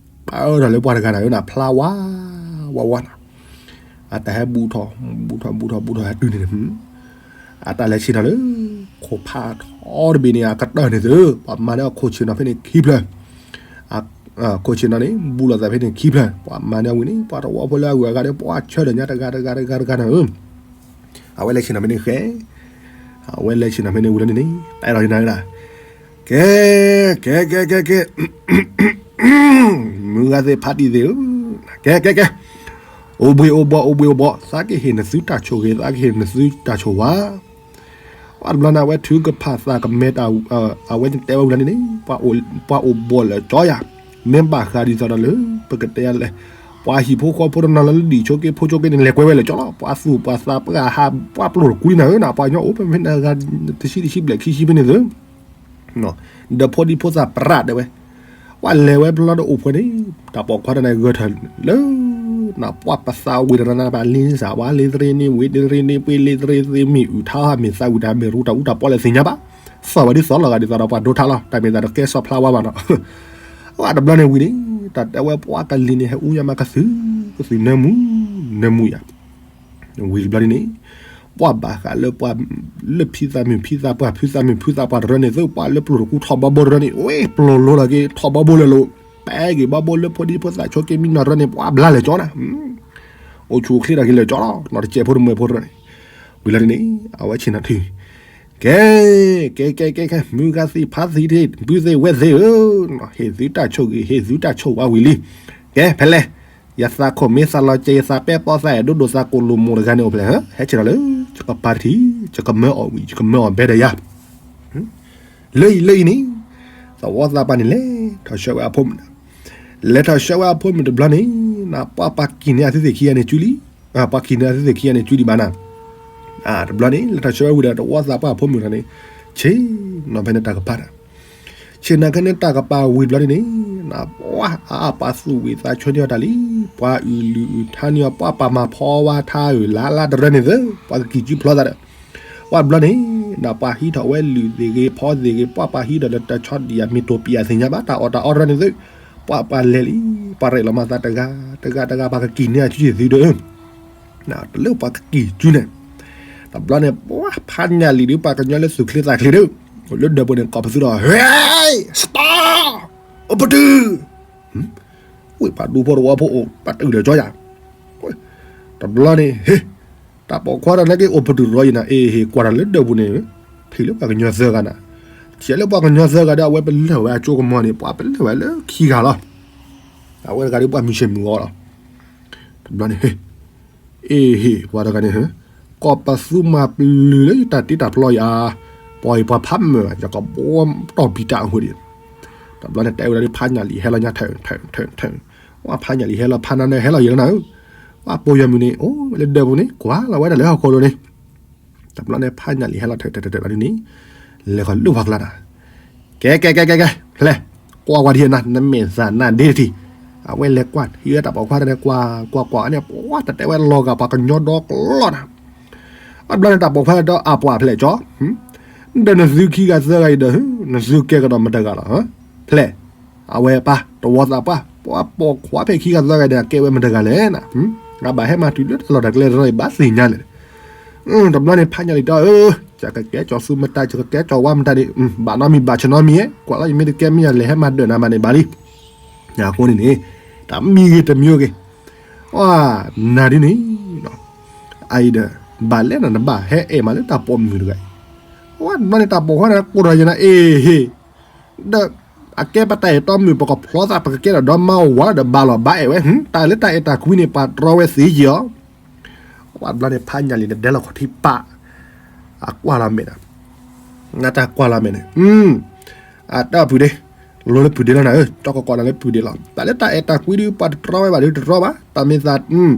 ပၢထီၣ်လၢပှၤတဂၤနၤဧၢ နဖျါဝါ, ဝါဝါနၤ, အတၢ်ဟဲဘူးထီၣ်, ဘူးထီၣ်ဘူးထီၣ်ဘူးထီၣ်ဟဲတုၤန့ၣ်, အတၢ်လဲၤဆ့ၣ်နီၤလၢ ခိၣ်ဖးထီတဘ့ၣ်န့ၣ် အကတၢၢ်န့ၣ်သု, ပှၤမၤန့ၢ်အခိၣ်ဆ့ၣ်နီၤဖဲန့ၣ်ခံဖျၢၣ်, ခိၣ်ဆ့ၣ်နီၤန့ၣ် ဘူးလိာ်သးဖဲန့ၣ်ခံဖျၢၣ်, ပှၤမၤန့ၢ်အဝံၤန့ၣ် ပှၤတဝီဖိလၢအဂုၤအဂၤဒီး ပှၤဆၢထၢၣ်ညါတဂၤတဂၤတဂၤတဂၤနၤဧၢ အဝဲလဲၤဆ့ၣ်နီၤဖဲန့ၣ်ဃဲ, အဝဲလဲၤဆ့ၣ်နီၤဖဲန့ၣ်ဝံၤလီၤန့ၣ်န့ၣ် တဲထီၣ်ယနၤဒၣ်, ကဲ, ကဲကဲကဲကဲ, မုၢ်ဂၤသ့ၣ်ဖးတံၢ်သ့ၣ်ဧၢ, ကဲကဲကဲ, အိၣ်ဘှံးအိၣ်ဘှီၣ်အိၣ်ဘှံးအိၣ်ဘှီၣ်, သးကဟ့ၣ်နသုတၢ်ဆိၣ်ဂ့ၤ သးကဟ့ၣ်နသုတၢ်ဆိၣ်ဝါ ပှၤတဘျီန့ၣ် အဝဲထုကဖၣ်သးကမဲတၢ်, အဝဲတဲဝဲဝံၤလီၤန့ၣ်န့ၣ်, ပှၤအိၣ်ဘှီၣ်လၢာ်ကၠီယၤ, မ့ၢ်ဘၣ်ဃးဒ်သိးဒီးလၢ ပကတဲလဲၣ်, ပှၤဟံၣ်ဖိဃီဖိတနီၤလၢလၢဒံၣ်ဆိက့ဖိဆိက့န့ၣ် လဲၤကွဲဝဲလၢာ်ကၠီလီၤ, ပှၤသူၣ်ပှၤသးပှၢ်ဟး ပှၤပျိၢ်တကူလံနၤဧၢနၤ, ပှၤကညီအိၣ်ဖဲဖဲန့ၣ်ဂၤ တဆံတဆံဘျဲၣ်ခံဆံဖဲန့ၣ်သု ဒီးဖိဒံဖိသၣ်ပြးတဲဝဲ, ပှၤလဲၤဝဲဘျီဒီးအိၣ်ဖှဲန့ၣ်, တၢ်ပိာ်ခွါတၢ်န့ၣ်ဂၢၢ်ထၢၣ်လၢ နပှၢ်ပသးဝံၤတရၢနၤဘၣ်လံစၢ်ဝါလ့တရ့န့ၣ် ဝံၤတရ့န့ၣ် ပှ့ၤလ့တရ့သ့မ့ၢ်အုၣ်ထါဟးမ့ၢ်သးဝံၤတၢ်မ့ၢ်ရူတၢ်အူတၢ်ပီလဲၣ်သ့ၣ်ညါဘၣ်, သီၣ်ဝဲဒ်သိးလီၤဂာ်ဒ်သိးဒီးပှၤဒိထါလီၤ, တၢ်မ့ၢ်သးတကဲစီၤဖျါဝါဘၣ်နီၤ, ပှၤတဘျီန့ၣ်ဝံၤန့ၣ်, တၢ်တဲဝဲပှၤကလံၤန့ၣ် ဟဲအူညါမးကသု, ကသုနၢမူ, နၢမူယၤ ဝံၤတဘျီန့ၣ်န့ၣ်, ပှၤဘၣ်ဃးလၢပှၤ, လၢဖံသးမုၣ်ဖံသးပှၢ် ဖုသးမုၣ်ဖုသးပှၢ်တရၢန့ၣ်သု, ပှၤလၢပျိၢ်တကူထီၣ်ဘီဘိတရၢန့ၣ်, ဝဲပျိၢ်လိၤလီၤက့ၤ ထီၣ်ဘီဘိလၢာ်လီၤ, ပဲက့ၤဘီဘိလၢဖိဒံဖိသၣ်ဆိက့မံနီၤတရၢန့ၣ် ပှၤဘျါလၢာ်ကၠီနၤ, အိၣ်ဆူၣ်အိၣ်ချ့ထီၣ်က့ၤလၢာ်ကၠီလီၤ, နီၢ်တစဲးဖိတမှဲၤဖိတရၢန့ၣ်, ဝံၤလီၤန့ၣ်န့ၣ် အဝဲဆ့ၣ်နီၤထု, ကဲ, ကဲကဲကဲကဲ, မုၢ်ဂၤသ့ၣ်ဖးသံၣ်သ့ၣ် ဘုသ့ၣ်ဝဲၢ်သ့ၣ်ဧၢ, ဟ့ၣ်သုတၢ်ဆိၣ်ဂ့ၤ ဟ့ၣ်သုတၢ်ဆိၣ်ဝါဝံၤလံ, ကဲဖဲလဲၣ် ယသးခိၣ်မ့ၢ်သးလီၤကဲ ယသးပဲပီသးအဲၣ်ဒိၣ်ဒိၣ်သးကိၣ်လိာ်မိၢ်တဂၤန့ၣ်အိၣ်ဖဲလဲၣ်, ဟဲဆ့ၣ်နီၤလၢ ယကပၤတထံၣ်, ယကမၢအီၤဝံၤ ယကမၢအီၤဘဲဒီးယၤ, လၢအံၤလၢအံၤန့ၣ်, သဝီသးပှၢ်န့ၣ်လဲၤထီၣ်ဆှၢဝဲအဖိမုၣ်, လဲၤထီၣ်ဆှၢဝဲအဖိမုၣ်တဘျီန့ၣ်, နပှၤပှၤကံၢ်န့ၢ်အသုသ့ၣ်ခံဂၤန့ၣ်စုလံ, ပှၤကံၢ်န့ၢ်အသုသ့ၣ်ခံဂၤန့ၣ်စုလံဘၣ်နၤ, တဘျီန့ၣ် လဲၤထီၣ်ဆှၢဝဲဝံၤဒီးသဝီသးပှၢ်အဖိမုၣ်တဂၤန့ၣ်, ဆ့ၣ်နီၤဖဲန့ၣ်တၢ်ကပၤတၢ် ဆ့ၣ်နီၤဖဲန့ၣ်တၢ်ကပၤဝံၤတဘျီန့ၣ်န့ၣ်, နပှၤအါအါပှၤသူၣ်ဝံၣ်သးဆၢန့ၢ်အီၤတၢ်လံ, ပှၤအုၣ်လုၢ်အုၣ်ထါန့ၢ်အီၤ ပှၤပာ်မၤဖီဝါထါအုၣ်လါလါတရၢန့ၣ်သု, ပှၤကကံၢ်စုဖျီသးဒီး, ပှၤတဘျီန့ၣ်, နပှၤဟံးထီၣ်ဝဲလုၢ်သ့ၣ်ဂ့ၤဖီသ့ၣ်ဂ့ၤ ပှၤပှၤဟံးထီၣ်လၢတၢ်ဆီဒံၣ်ယၤမ့ၢ်တိၢ်ပံၣ်အသ့ၣ်ညါဘၣ် တၢ်အီၣ်တၢ်အီတရၢန့ၣ်သု, ပှၤပှၤလဲၤလံ, ပှၤရဲၣ်လီၤမၤသးတဂၤ, တဂၤတဂၤပှၤကကံၢ်န့ၢ်အစုသ့ၣ်သုဒီး တလၢပှၤကကံၢ်စုန့ၣ်, တဘျီန့ၣ် ပှၤဖးညၣ်လံၤဒုး ပှၤကညီလၢသူၣ်ချ့သးချ့ဒုး, လၢဒၢးပူၤန့ၣ် ကိးပသူဒီး ဟဲ, စတီ, အိၣ်ပတုာ်, ဝံၤပှၤဒူဖိတဝီဖိအိၣ် ပှၤတုာ်ဒီးကၠီယၤ, တဘျီန့ၣ် ဟ့, တၢ်ပိာ်ခွါတၢ်နာ်က့အိၣ်ပတုာ်ရီယံၤနၤ, အ့ဟ့ၣ်ကွၢ်တၢ်လၢဒၢးပူၤန့ၣ်, ထံၣ်လၢပှၤကညီသၢဂၤနၤ, ထံၣ်လၢပှၤကညီသၢဂၤဒီး အဝဲပလၢၢ်ဝဲအကၠိကမီၤန့ၣ် ပှၤပလၢၢ်ဝဲလၢခံဂၤလီၤ, အဝဲတဂၤဒုးပှၤမုၢ်ဆ့ၣ်မုၢ်ဂီၤလီၤ, တဘျီန့ၣ် အ့ဟ့ၣ် ပှၤတဂၤန့ၣ်, ကိးပသူမၤပျုၤလၢယတၢ်တ့တၢ်ဖျီယၤ, ပှၤအံၤပှၤဖးမၢၢ် ယကဘီတီၢ်ဘံၣ်တၢ်အဃိဒံး, တဘျီန့ၣ် တဲဝဲဒၣ်လၢဖးညၣ်လံၤဟဲလီၤညါထၢၣ်ထၢၣ်ထၢၣ်ထၢၣ်, ဝဲဖးညၣ်လံၤဟဲလီၤဖးနၤန့ၣ်ဟဲလီၤယံၤလီၤနၤဧၢ, ဝဲပိာ်ယီၤမုၢ်န့ၣ် အိၣ်ဝဲလၢဒၢးပူၤန့ၣ် ကွၢ်လီၤဝဲဒၣ်လၢဟီၣ်ခိၣ်လိၤန့ၣ်, တဘျီန့ၣ် ဖးညၣ်လံၤဟဲလီၤထၢၣ်ထၢၣ်ထၢၣ်ထၢၣ်လီၤဒ်န့ၣ်, လဲၤဃီၤလၢပှၤကျါနၤ ကဲကဲကဲကဲကဲ, ဖဲလဲၣ်, ကွၢ်ကွၢ်ထံၣ်နၤ နမဲာ်သးနါဒ့တထံၣ်, အဝဲလဲၤကွၢ် ဟံးဝဲတၢ်ပိာ်ခွါတဂၤန့ၣ် ကွၢ်ကွၢ်ကွၢ်န့ၣ် ပှၤတတဲဝဲလီၤဂာ်ပှၤကညီဒီကလီနၤ, အဘျီန့ၣ်တၢ်ပိာ်ခွါန့ၣ်ဒီးအပှၤဖဲလဲၣ်ကၠီ, ဒီးနသုခံဂၤသၢဂၤအံၤဒီး နသုကဲကဒီးမတဂၤလီၤ, ဖဲလဲၣ်, အဝဲပၢ်တဝီသးပှၢ် ပှၤပိာ်ခွါဖဲခံဂၤသၢဂၤန့ၣ် အကဲဝဲမတဂၤလဲၣ်နၤ, အဘၣ်ဟဲမၤတုၤလၢတၢ်လီၢ်တၢ်ကျဲတရၢအံၤဘၣ်သ့ၣ်ညါလဲၣ် တဘျီန့ၣ် ဖးညၣ်လံၤတဲအီၤ, ယကကဲကၠီၤသူမတၤ ယကကဲကၠီၤဝါမတၤန့ၣ်, ဘၣ်နီတမံၤဘၣ်ဆၢနီတမံၤ, ကွၢ်လီၤယမ့ၢ်တကဲမ့ၢ်ယလဲၤဟဲမၤဒၢးနၤမးန့ၣ်ဘၣ်လံ, အဃိန့ၣ်န့ၣ်, တၢ်မံၤဂ့ၤတမံၤဂ့ၤ, နၤဒ်န့ၣ်, အအံၤဒီး, ဘၣ်လဲၣ်နၤနဘၣ်ဟဲအဲၣ်မးလၢတၢ်ပိာ်မုၣ်တဂၤအံၤ, ဝဲတဘျီန့ၣ်တၢ်ပိာ်ခွါန့ၣ်ကိးထီၣ်ယၤနၤ အ့ဟ့ၣ် ဒီး အကဲပတၢ်အဲၣ်တီမုၣ် ပကဖျီသး ပကကဲထီၣ်ဒီမါဝၤဒီး ဘၣ်လီၤဘၣ်အဲၣ်ဝဲ, တၢ်လၢတၢ်အဲၣ်တၢ်ကွံန့ၣ် ပှၤတြီဝဲသ့ယံာ်အီၤ. ဝဲတဘျီန့ၣ် ဖးညၣ်လံၤန့ၣ် ဒဲလီၤခီၣ်ထံပာ်, အကွၢ်လီၤမဲာ်ဒီး, နတၢ်ကွၢ်လီၤမဲာ်န့ၣ်, အတၢ်ပုၢ်ဒ့, လိၤလၢပုၢ်ဒ့လီၤနၤဧၢ, တီကီၢ်ကီၢ်နၤလၢပုၢ်ဒ့လီၤ. တၢ်လၢတၢ်အဲၣ်တၢ်ကွံဒီး ပှၤတတြီဝဲဘၣ်ဒီးတတြီဘၣ်, တၢ်မ့ၢ်သး,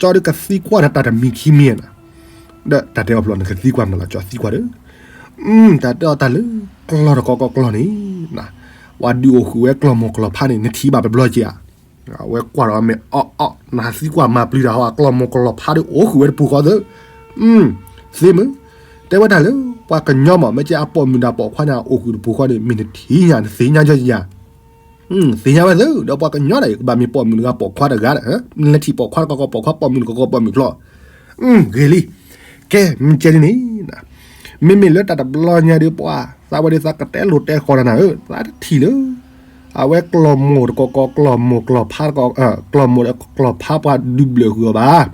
ကၠီဒီးကသံကွၢ်နၤ တၢ်တမံၤခံမံၤနၤ, ဒီးတၢ်တဲအီၤဖျီန့ၣ် ကသံကွၢ်မနုၤလီၤ ကၠီသံကွၢ်ဒီး, တၢ်တဲအီၤတၢ်လၢ ကျီၢ်တကီကီၢ်ကျီၢ်န့ၣ်, ပှၤဒုးအိၣ်ဃုာ်ဝဲကျီၢ်မိၢ်ကျီၢ်ဖးန့ၣ် နထံၣ်ဘၣ်ပဘျီက့ၤဧါ. အဝဲကွၢ်ဒီးအမဲာ်အီၣ်အီၣ် နသံကွၢ်မၤပျံၤတၢ်ဟီ အကျီၢ်မိၢ်ကျီၢ်ဖးဒီးအိၣ်ဃုာ်ဝဲတပူၤဃီသၢ, သ့မုၢ်, တဲဝဲဒၣ်လၢ ပှၤကညီမး မ့ၢ်ကဲအပိာ်မုၣ်ဒီးပိာ်ခွါန့ၣ် အအိၣ်ဃုာ်တပူၤဃီန့ၣ် မ့ၢ်နထံၣ်ညါ နသ့ၣ်ညါယါယါ, သ့ၣ်ညါဝဲသၢ ဒီးပှၤကညီဒၣ်အံၤ ကဘၣ်မ့ၢ်ပိာ်မုၣ်တဂၤပိာ်ခွါတဂၤဒီး, နလဲၤထံၣ်ပိာ်ခွါတကီၢ်ကီၢ် ပိာ်ခွါပိာ်မုၣ်တကီၢ်ကီၢ် ပိာ်မုၣ်ကျီၢ်, ဂ့ၤလံ. ကဲ မ့ၢ်ကဲဒ်န့ၣ်, မ့မ့ၢ်လၢတၢ်တဘျီညါဒီး ပှၤသးဝဲဒီး သးကတဲလိာ်တဲဃီၤတၢ်နၤဧၢ, သးတထံၣ်လၢ အဝဲကျီၢ်မိၢ်တကီၢ်ကီၢ် ကျီၢ်မိၢ်ကျီၢ်ဖးတကီၢ်, ကျီၢ်မိၢ်ဒီးကျီၢ်ဖးပှၤဒုးဘျၢၣ်ဃုာ်အီၤဘၣ်.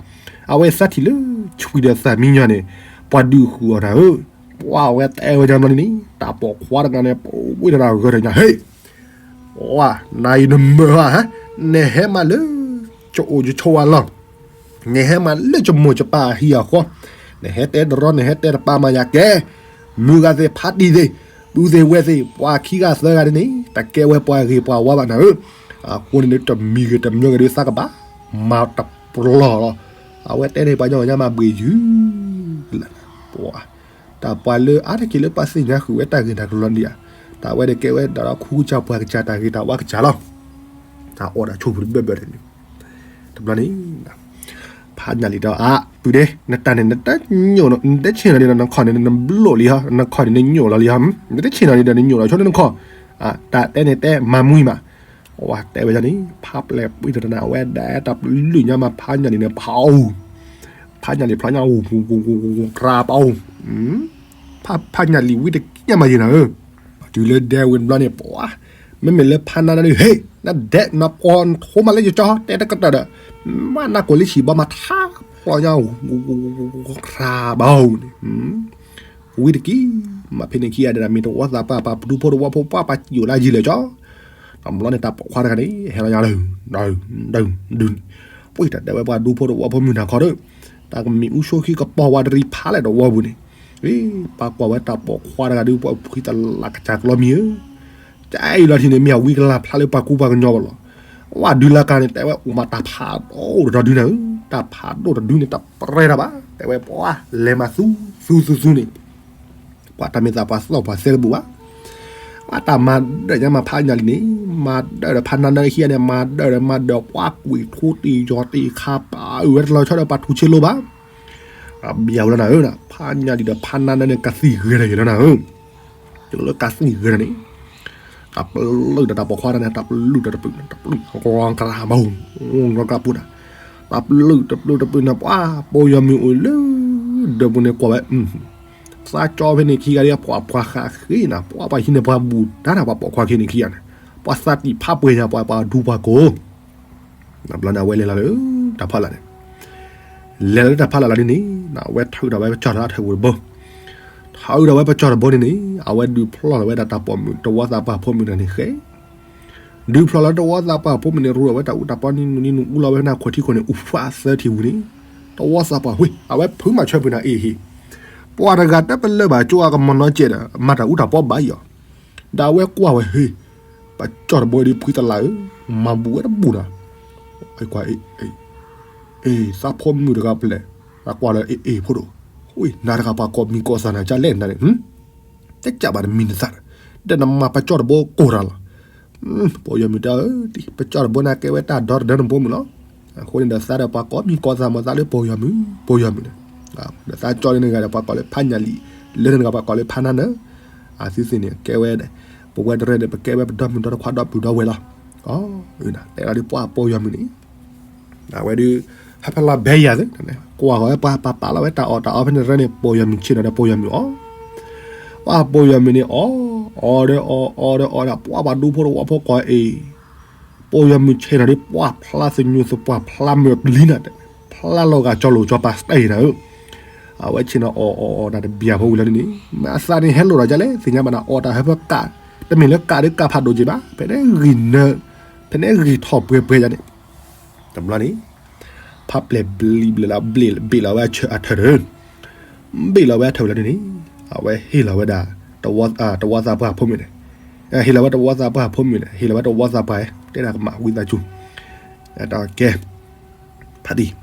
အဝဲသးထံၣ်လၢ ဆွံဒီးသၣ်မံညီၤန့ၣ် ပှၤဒုးဃုာ်အီၤနၤဧၢ. ပှၤဝဲတဲဝဲဒၣ်ဘျီန့ၣ်န့ၣ် တၢ်ပိာ်ခွါတဂၤန့ၣ် ပဝံတရၣ်ဂၢၢ်တညါ ဟ့ၣ် ဝါ နၤအံၤနမၢၢ်ဧါ, နဟဲမးလၢ ကအိၣ်ကဆိးဝဲလီၤ, နဟဲမးလၢကမိၢ်ကပၢ်အဟံၣ်အဃီ, နဟဲတဲတရီ နဟဲတဲတပါမၤယၤကဲ, မုၢ်ဂၤသ့ၣ်ဖးတံၢ်သ့ၣ်, ပုၢ်သ့ၣ်ဝဲၢ်သ့ၣ် ပှၤခံဂၤသၢဂၤဒ်န့ၣ် တကဲဝဲပှၤဂ့ၤပှၤဝါဘၣ်နၤဧၢ. အဃိန့ၣ်ဒီး တမံၤဂ့ၤတမံၤဂ့ၤဒီး သးကဘၣ်မၤတပျီၤလီၤ. အဝဲတဲန့ၣ် ပှၤညီကညီမၤဘှံးယုၢ် လၢ ပှၤ တၢ်ပှၤလၢအါတက့ၢ်လၢပှၤသ့ၣ်ညါဃုာ်ဝဲတၢ်ဂ့ၤတၢ်ကလီန့ၣ်ဧါ, တၢ်ဝဲန့ၣ်ကဲဝဲဒၣ်ဒီးခူကစၢ်ပှၤကစၢ်တၢ်ဂ့ၤတၢ်ဝါကစၢ်လီၤ. တၢ်အီၣ်တၢ်ဆိးပူၤတဘၢၣ်ဘၢၣ်န့ၣ်, တဘျီန့ၣ် ဖးညၣ်လံၤဒီး အပုၢ်ဒ့ နတၢ်န့ၣ် နတညိၣ် နတဆ့ၣ်နီၤဒံးဒီးနခီၣ်န့ၣ် နဘျိၣ်လံဟီ, နခီၣ်န့ၣ် နညိၣ်လီၤလံဟီ, နတဆ့ၣ်နီၤဒံးဒီးနညိၣ်လီၤဆိနခီၣ်, တၢ်တဲန့ၣ်တဲမၤမူအံၤမး, ဝဲတဲဝဲဒ်န့ၣ် ဖးပျဲၢ်ပှံၢ်တနၤ အဝဲဒၣ်တၢ်ပလုၢ်ညါမး ဖးညၣ်လံၤန့ၣ် ဖးအူ, ဖးညၣ်လံၤဖျီညါအူ ကရၤပအူ, ဖးညၣ်လံၤဝံတကံၢ်ညါမးယံၤနၤဧၢ, တုၤလၢဒဲဝံၤတဘျီန့ၣ် ပှၤ မ့မ့ၢ်လၢဖးနါနါဒုး ဟ့ၣ် နဒဲး နပှီၤ နထိမးလၢယကၠီ တဲတကတၢၢ်ဒီး မ့ၢ်နၢ်ကိၢ်လၢဆံးဘီမး ထါဖျီညါ ကရၤပအူန့ၣ် ဝံတကံၢ်မး ဖဲန့ၣ်ခံဂၤဒဲး မ့ၢ်တဝီသးပှၢ်ပှၤဒူဖိတဝီဖိပှၢ်ပှၤစံၣ်အိၣ်လၢယံၤလၢာ်ကၠီ, တဘျီန့ၣ် တၢ်ပိာ်ခွါတဂၤန့ၣ် ဟဲလီၤညါလၢ ဒု ဒု ဒု ပှ့ၤတၢ်တဲဝဲပှၤဒူဖိတဝီဖိမုၢ်နၤခီဒီး တၢ်ကမံၤအူဆိခံကပီၤဝဲတရံးဖးလဲၣ်တဝီပူၤန့ၣ်, ပှၤကွၢ်ဝဲတၢ်ပိာ်ခွါတဂၤဒုး ပှၤဖှံသလးကစၢ်ကျီမံၤဧၢ, ကအံၤလီၤထံန့ၣ် မ့ၢ်အဝံကလၤဖျါလၢပှၤကူပှၤကညီဘၣ်လီၤ. ဝဲဒုးလၢကါန့ၣ် တဲဝဲအိၣ်မးတၢ်ဖးဒိၣ်တဒုနၤဧၢ, တၢ်ဖးဒိၣ်တဒုန့ၣ် တပရၢတၢ်ဘၣ်, တဲဝဲပှၤလဲၤမၤသူသူသူသူန့ၣ် ပှၤတၢ်မ့ၢ်သးပှၢ်သီၣ်ပှၤသဲတဘူၣ်ဘၣ်, ပှၤတၢ်မၤဒၢၣ်ညါမးဖးညၣ်လံၤန့ၣ်, မၤဒၢၣ်ဒီးဖးနါနၢဟံၣ်န့ၣ် မၤဒၢၣ်ဒီးမၤဒၢၣ်ပှၤကွံာ်ထူတ့ၢ်ယီၤတ့ၢ်ခါပာ်အုၣ်ဝဲတလီၤဆီဒီးပှၤထူဆ့လိဘၣ်, အဘျီဝဲလီၤနၤဧၢ, ဖးညၣ်လံၤဒီးဖးနါနၢန့ၣ် ကသံၣ်ဂဲၤဒီးယလီၤနၤဧၢ, ယလၢကသံၣ်ဂဲၤဒီးန့ၣ် တၢ်ပလုၢ်ဒီးတၢ်ပိာ်ခွါတၢ်န့ၣ် တၢ်ပလုၢ်ဒီးတပလုၢ် တပလုၢ် ကရၤမၤ ကရၤပူၤန့ၣ်, တၢ်ပလုၢ်တပလုၢ်တပလုၢ်န့ၣ် ပှၤပိာ်ယီၤမုၢ်အိၣ်လၢ ဒၢးပူၤန့ၣ်ကွၢ်ဝဲ, သးကၠီဖဲန့ၣ်ခံဂၤဒ်ပှၤပှၤဃးဃ့နၤ ပှၤပှၤဟံးန့ၢ်ပှၤဘူၣ်တၢ်နၤ ပှၤပိာ်ခွါခံန့ၣ်ခံဂၤန့ၣ်, ပှၤသးတံၢ်ဖးပှဲၤညါ ပှၤပှၤဒူပှၤကိၢ် တဘျီန့ၣ် အဝဲလဲၤလီၤလၢတၢ်ဖးလာ်န့ၣ်, လဲၤလီၤလၢတၢ်ဖးလာ်လီၤဒ်န့ၣ်, အဝဲထုးထီၣ်ဝဲပကၠီၣ်တၢ်ထုးဝံၤတဘိ, ထုးထီၣ်ဝဲပကၠီၣ်တဘိန့ၣ်န့ၣ် အဝဲဒုးဖျီၣ်လီၤဝဲဒၣ်တၢ်ပိာ်မုၣ် တဝီသးပှၢ်ဖိမုၣ်တဂၤန့ၣ်ဃဲ, ဒုးဖျီၣ်လီၤတဝီသးပှၢ်ဖိမုၣ်န့ၣ် ရူးဒီးဝဲတၢ်အူတၢ်ပီနံၤနံၤနံၤ အူလီၤဝဲဖဲန့ၣ် ခွဲးထံခွဲးန့ၣ် အူဖးသၢထံၣ်ဝံၤန့ၣ်, တဝီသးပှၢ်ဝ့ၢ် အဝဲဖုးမၤဆၢဖုးနၤအ့ၣ်ဟ့ၣ်, ပှၤတဂၤတပလၢၢ်ဘၣ်ကၠိအကမီၤနီကဲးဒီး မၤတၢ်အူတၢ်ပီဘၣ်အံၤအီၤ, ဒီးအဝဲကွၢ်ဝဲဟ့ၣ်, ပကၠီၣ်တဘိဒ်ဖှံသလးဧၢ, မၤဘူၣ်ဝဲတဘူၣ်နၤ, ကွၢ် အ့ၣ် သးဖိမုၣ်တဂၤပျဲၢ်, သးကွၢ်လၢအ့ၣ်အ့ၣ်ဖိဒိၣ်, နၤတဂၤပှၤကိးမံၤကိးသးနၤ ကလဲၣ်နၤန့ၣ်, တကးဘၣ်နမံၤနသၣ်, ဒီးနမၤပကၠီၣ်တဘိကိၢ်တၢ်လီၤ, ပိာ်ယီၤမုၢ်တဲအၢ, ပကၠီၣ်တဘိန့ၣ်ကဲဝဲတၢ်ဒီတဒၢနဘိမုၢ်လီၤ, အဃိန့ၣ်ဒီးသးဒီးပှၤကိးမံၤကိးသးမၤသးလၢပိာ်ယီၤမုၢ်, ပိာ်ယီၤမုၢ်န့ၣ်, ဒီးသးကၠီၣ်လၢနဂၤဒီးပှၤကိးလၢဖးညၣ်လံၤ, လၢနဂၤပှၤကိးလၢဖးနါနၢ, အသုသ့ၣ်န့ၣ် ကဲဝဲဒၣ်, ပဝဲတရၢၣ်န့ၣ် ပကဲဝဲပဒီမုၣ်ဒီတခွါဒီပုၢ်ဒီဝဲၢ်လီၤ, တဲလီၤဒ်ပှၤပိာ်ယီၤမုၢ်န့ၣ် အဝဲဒုး ဟဲဖဲလီၤဘဲယၤသ့, ကွၢ်ဃီၤဝဲပှၤပာ်ပာ်လီၤဝဲတၢ်အီၣ်တၢ်အီဖဲန့ၣ် တရၢၣ်န့ၣ် ပိာ်ယီၤမုၢ်ဆ့ၣ်နီၤဒီးပိာ်ယီၤမုၢ်အီၣ်, ပှၤပိာ်ယီၤမုၢ်န့ၣ်အီၣ်, အီၣ်ဒီးအီၣ် အီၣ်ဒီးအီၣ်ဒီး ပှၤပှၤဒူဖိတဝီဖိကိးအ့ၣ်, ပိာ်ယီၤမုၢ်ဆ့ၣ်နီၤဒီး ပှၤဖျါသညူးသပှၢ်ဖျါမၢာ်ပျံၤနၤ, ဖျါလီၤဂာ်ကၠီလိာ်ကၠီပၤစတဲအံၤနၤဧၢ, အဝဲဆ့ၣ်နီၤအီၣ်အီၣ်အီၣ်တၢ်တဘျီဖိဝံၤလီၤန့ၣ်န့ၣ်, မ့ၢ်အသးန့ၣ်ဟဲလိာ်ဒီးကလဲၣ် သ့ၣ်ညါဘၣ်နၤ အီၣ်တၢ်ဟဲဖဲကး တမ့ၢ်လၢကးဒုးကးဖးဒိၣ်က့ဘၣ်, ဖဲန့ၣ်ဂံၢ်နၢ, ဖဲန့ၣ်ဂံၢ်ထီၣ်ပှဲၤပှဲၤယၤန့ၣ်, တဘျီန့ၣ် ဖးပျဲၢ်ဘျံးဘျဲၣ်လီၤ ဘျ့ၣ်လီၤဝဲအထၢၣ်ဒီး, ဘျ့ၣ်လီၤဝဲအထၢၣ်ဝဲလီၤန့ၣ်, အဝဲဟ့ၣ်လီၤဝဲဒၣ် တဝီသးပှၢ်ဖိမုၣ်န့ၣ်, ဟ့ၣ်လီၤဝဲတဝီသးပှၢ်ဖိမုၣ်န့ၣ်, ဟ့ၣ်လီၤဝဲတဝီသးပှၢ် တဲဒၣ်ကမၣ်ဝံသးစူၤ, တၢ်ကဲ ဖါတံၢ်,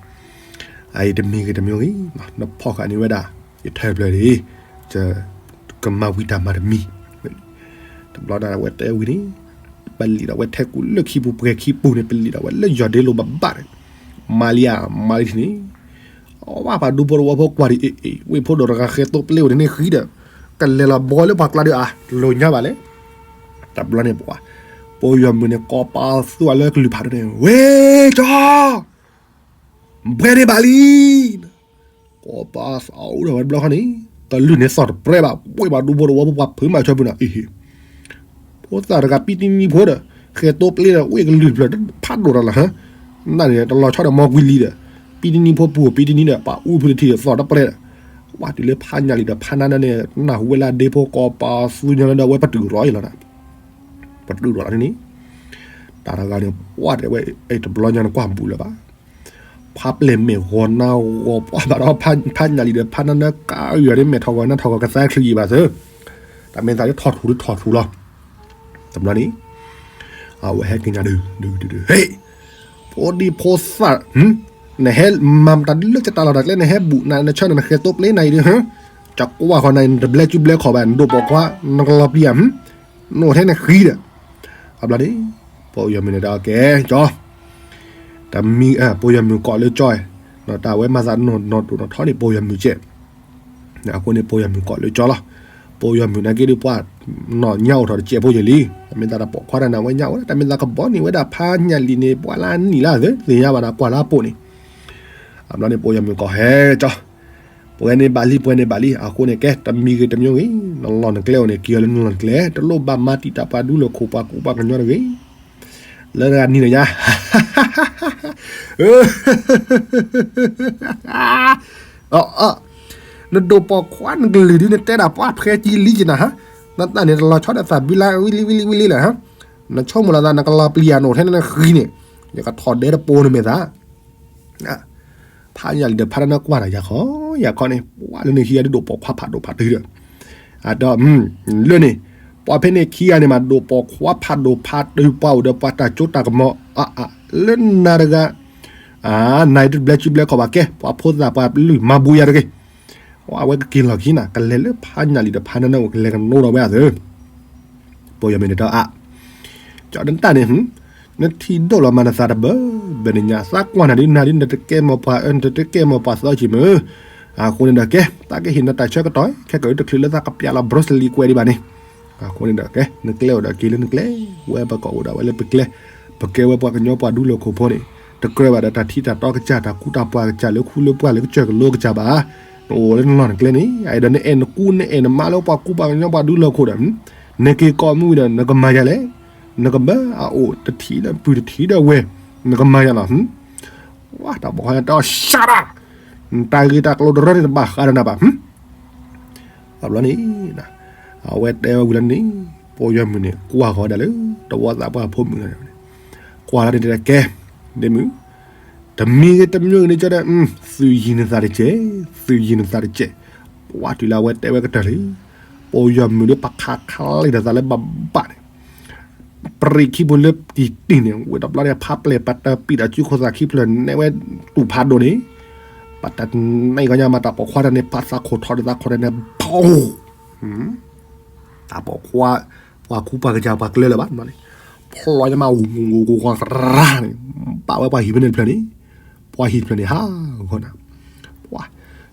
အအံၤတမံၤဂ့ၤတမံၤဂ့ၤ, နဖီၣ်ဃာ်န့ၢ်ဝဲဒၣ် ယထၢၣ်ဖျၢၣ်န့ၣ်, ကမၤဝံၤတၢ်မၤတမံၤ, တဘျီဒၣ်ဝဲတဲဝံၤန့ၣ်, ပလံာ်ဒီးဝဲထဲကူၣ်လၢခံပူၤပှဲၤခံပူၤန့ၣ် ပလံာ်ဒီးဝဲလၢယီၢ်ဒ့လိာ်ဘၣ်ဘၣ်န့ၣ်, မၤလံဧါ, မၤလံန့ၣ်, အဝဲပှၤဒူဖိတဝီဖိကွၢ်ဒံးအ့ၣ်အ့ၣ် ဝ့ၢ်ဖိဒိၣ်တဂၤဃဲၤသိပလ့အိၣ်န့ၣ်န့ၣ်ဃံဒီး, ကလဲၤလီၤဘီလၢပှၤကျါဒီးအလိၤညါဘၣ်လဲၣ်, တဘျီန့ၣ်ပှၤ, ပိယီၤမုၣ်န့ၣ် ကိးပသူအီၤလၢကလုၢ်ဖးဒိၣ်န့ၣ် ဝ့ၢ်ကၠီ ဘှဲန့ၢ်ဘၣ်လံ, ကိးပသူအီၤဝဲတဘျီဃီန့ၣ်, ကလုၢ်န့ၣ်သီၣ်တပြဲဘၣ်, ဝ့ၢ်ပှၤဒူဖိတဝီဖိပှၤဖုးမၤဆီပူၤနီၤ, အ့ၣ်ဟ့ၣ်, ဖိသၣ်တဂၤပံတနံဖိဒီး, ဃဲၤသိပလ့ဒီး ဝ့ၢ်ကလုၢ်တဖျၢၣ်ဖးဒိၣ်တၢ်လီၤဟါ, နန့ၣ်တလီၤဆီဒီးမီၢ်ကွံလံဒီး, ပံတနံဖိပူၤ ပံတနံဒီး ပှၤအူဖုတထံၣ်ဒီး သီၣ်တပြဲဒီး, ဝဲတုၤလၢဖးညၣ်လံၤဒီးဖးနါနၢန့ၣ် နၢ်ဟူဝဲလၢအဒ့ဖိကိးပသူညါလၢဒီး အဝဲပတုာ်ရီၤအံၤလီၤ, ပတုာ်ရီၤလီၤန့ၣ် တၢ်တဂၤန့ၣ် ပှၤတဲဝဲ အံၤတဘျီညါနကွၢ်ဘူးလၢၤဘၣ်, ဖးပျဲၢ်မဲာ်ဂီၤနါဂီၤပှၤဘၣ်ဒီး ဖးညၣ်လံၤဒီးဖးနါနၢကါအံၤန့ၣ် မဲာ်ထီၣ်ဂီၤနါထီၣ်ဂီၤကသါချံယံာ်ဘၣ်သၢ, တၢ်မ့ၢ်သးလၢထီၣ်ထူၣ်လၢထီၣ်ထူၣ်လီၤ, တဘျီန့ၣ် အဝဲဟဲက့ၤညါဒုးဒုးဒုးဒုး ဟ့ၣ်, ဖိဒံဖိသၣ်, နဟဲမၤတၢ်လၢကတၢ်လီၢ်တၢ်ကျဲ နဟဲဘူးနၤ နဆၢနၤ နဃဲၤသိပလ့နၤအံၤဒုး, ကကွၢ်ဃီနၤ နတဘျဲကုဘျဲခီၣ်ဘၣ် နဒိၣ်ပိာ်ခွါ နကလီၤပျံၤဧါ, နအိၣ်ထဲနဃံဒီး, အဘျီန့ၣ် ပိယီၤမုၣ်န့ၣ်ဒီးကဲကၠီ တမံၤ ပိယီၤမုၣ်ကိးလၢကၠီ, တၢ်ဝဲမၤသးနီၢ်နီၢ်ဒိၣ်နီၢ်ထီန့ၣ် ပိယီၤမုၣ်ကဲ, အဃိန့ၣ် ပိယီၤမုၣ်ကိးလၢကၠီလီၤ, ပိယီၤမုၣ်နာ်က့ဒုးပှၤ နီၢ်ညါအိၣ်ထီၣ်တစဲးဖိယဲၢ်လံ, တမ့ၢ်သးတၢ်ပိာ်ခွါတၢ်န့ၣ် အဝဲညါအိၣ် တမ့ၢ်သးကဘီန့ၢ်ဝဲဒၣ်ဖးညၣ်လံၤန့ၣ် ပှၤလၢအနံၣ်လၢအသ့ၣ်ညါဘၣ်ဒီးကွၢ်လၢအပိာ်န့ၣ်, အဘျီန့ၣ် ပိယီၤမုၣ်ကိးဟဲကၠီ ပှဲၤန့ၣ်ဘၣ်လံ ပှဲၤန့ၣ်ဘၣ်လံ အဃိန့ၣ် ကဲ တမံၤဂ့ၤတမံၤဂ့ၤ နလီၢ်နကျဲအိၣ်န့ၣ် က့ၤအီၤလၢနလီၢ်နကျဲ တလိၣ်ဘၣ်မၤတံာ်တာ်ပှၤဒူလၢၢ်ခိၣ်ပှၤကူပှၤကညီတဂ့ၤ လၢတဂၤနံၤလၢညါ နဒိၣ်ပိာ်ခွါနကလုၢ်ဒ်နတဲဒၣ်ပှၤဖဲကံလံက့နၤဟါ, နတၢ်န့ၣ်တလီၤဆီဒီးသးဘုလါဝံလံဝံလံဝံလံလၢဟါ, နဆိကမိၣ်လီၤသးနကလီၤပျံၤယၤနအိၣ်ထဲနဃံန့ၣ်, ယကထီၣ်ဒဲတပိၤနမဲာ်သး ဖးညၣ်လံၤဒီးဖးနၢနၢကွၢ်တၢ်ယၤခီ, ယၤခီန့ၣ် ပှၤလၢန့ၣ်ခံဂၤဒ်ဒိၣ်ပိာ်ခွါဖးဒိၣ်ဖးတုၤဒီး, အဒီး လၢန့ၣ် ပှၤဖဲန့ၣ်ခံဂၤန့ၣ်မး ဒိၣ်ပိာ်ခွါဖးဒိၣ်ဖးတုၤ ပှၤအိၣ်ဒီးပှၤတၢ်စိတၢ်ကမီၤ လၢနၤတဂၤ နတဘျဲစုဘျဲခီၣ်ဘၣ်ကဲ ပှၤဖိသၣ်ပှၤလုၢ်မၤဘူးယၤတဂ့ၤ, အဝဲကက့ၤလီၢ်ခံနၤ ကလဲၤလၢဖးညၣ်လံၤဒီးဖးနၢနၢအိၣ် ကလဲၤကနိဒီးဝဲအသၢ ပိယီၤမုၣ်န့ၣ်ဒီးအါ, ကၠီနတၢ်န့ၣ်, နထံၣ်ဒိၣ်လီၤမၤနသးတဘၣ်ဘၣ်န့ၣ်ညါ သးကွၢ်နၤဒ်နၤဒ်နတကဲမီၤပှၤအၢ နတကဲမီၤပှၤသီကံၤမုၢ်, အဃိန့ၣ်ဒီးကဲ သးကဟ့ၣ်နတၢ်ဆၢကတီၢ် ခဲကၢ်တချုးလၢသးကပျၢ်လီၤ ဘြိစလံၤကွဲးဒံးဘၣ်န့ၣ်, အဃိန့ၣ်ဒီးကဲ နကျဲအိၣ်ဒီးက့ၤလၢနကျဲ, ဝဲပကအိၣ်ဒၣ်ဝဲလၢပကျဲ, ပကဲဝဲပှၤကညီပှၤဒူလၢၢ်ခိၣ်ဖိန့ၣ်, တကြၢးဘၣ်ဒီးတၢ်ထံတၢ်တီကစၢ် တၢ်ကူတၢ်ပှၤကစၢ် လၢခူလၢပှၢ်လၢကစၢၢ်ကလိကစၢ်ဘၣ်, နအိၣ်လၢနလီၢ်နကျဲန့ၣ် အအံၤဒီးနအဲၣ်နကူနအဲၣ်နမါလၢပှၤကူပှၤကညီပှၤဒူလၢၢ်ခိၣ်ဒီး, နက့ၤကိးမုၢ်ဝံၤဒီး နကမၤယၤလဲၣ်, နကဘၣ်အအိၣ်တထံၣ်ဒီးပုၢ်တထံၣ်ဒီးဝဲၢ်, နကမၤယၤလီၤ, ဝဲတၢ်ပိာ်ခွါတၢ်အီၣ်ရှါတၢ်, နတၢ်ဂ့ၤတၢ်ကျိၤတရၢန့ၣ်တဘၣ်ဃးဒီးနၤဘၣ်, အဘျီန့ၣ်, အဝဲတဲဝဲဝံၤလီၤန့ၣ်, ပိယီၤမုၣ်န့ၣ် ကွၢ်ဃီၤဒၣ်လၢ တဝီသးပှၢ်ဖိမုၣ်န့ၣ်, ကွၢ်လီၤန့ၣ်တဲကဲ, ဒ့မုၣ်, တမံၤဂ့ၤတမံၤဂ့ၤန့ၣ်ကၠီဒီး, သုးယံၤနသးတကဲး, သုးယံၤနသးတကဲး, ပှၤတုၤလၢအဝဲတဲဝဲကတၢၢ်လံ, ပိယီၤမုၣ်ဒီးပခးခးလံဒီးသးလၢဘၣ်ဘၣ်န့ၣ် ပရံးခံပူၤလၢတံၢ်တံၢ်န့ၣ် ဝံၤတဘျီန့ၣ် ဖးပျဲၢ်ပတၢ်ပံာ်ဒီးစုခိၣ်သးခံဖျၢၣ်န့ၣ်ဝဲတူၢ်ဖးဒိၣ်န့ၣ်, ပတၢ်နံၣ်ကညီမးတၢ်ပိာ်ခွါတၢ်န့ၣ် ဖးသးခိၣ်ထီၣ်ဒီးသးခိၣ်တၢ်န့ၣ် ပူၤ, တၢ်ပိာ်ခွါ, ပှၤကူပှၤကစၢ်ပှၤကျဲလၢၤဘၣ်န့ၣ်, ဖျိညါမး ဂူဂူဂူဂူရၣ်န့ၣ်, ဘၣ်ဝဲပှၤဟံၣ်ဖဲန့ၣ်တဖျၢၣ်န့ၣ်, ပှၤဟံၣ်တဖျၢၣ်န့ၣ်ဟးဂီၤနၤ, ပှၤ,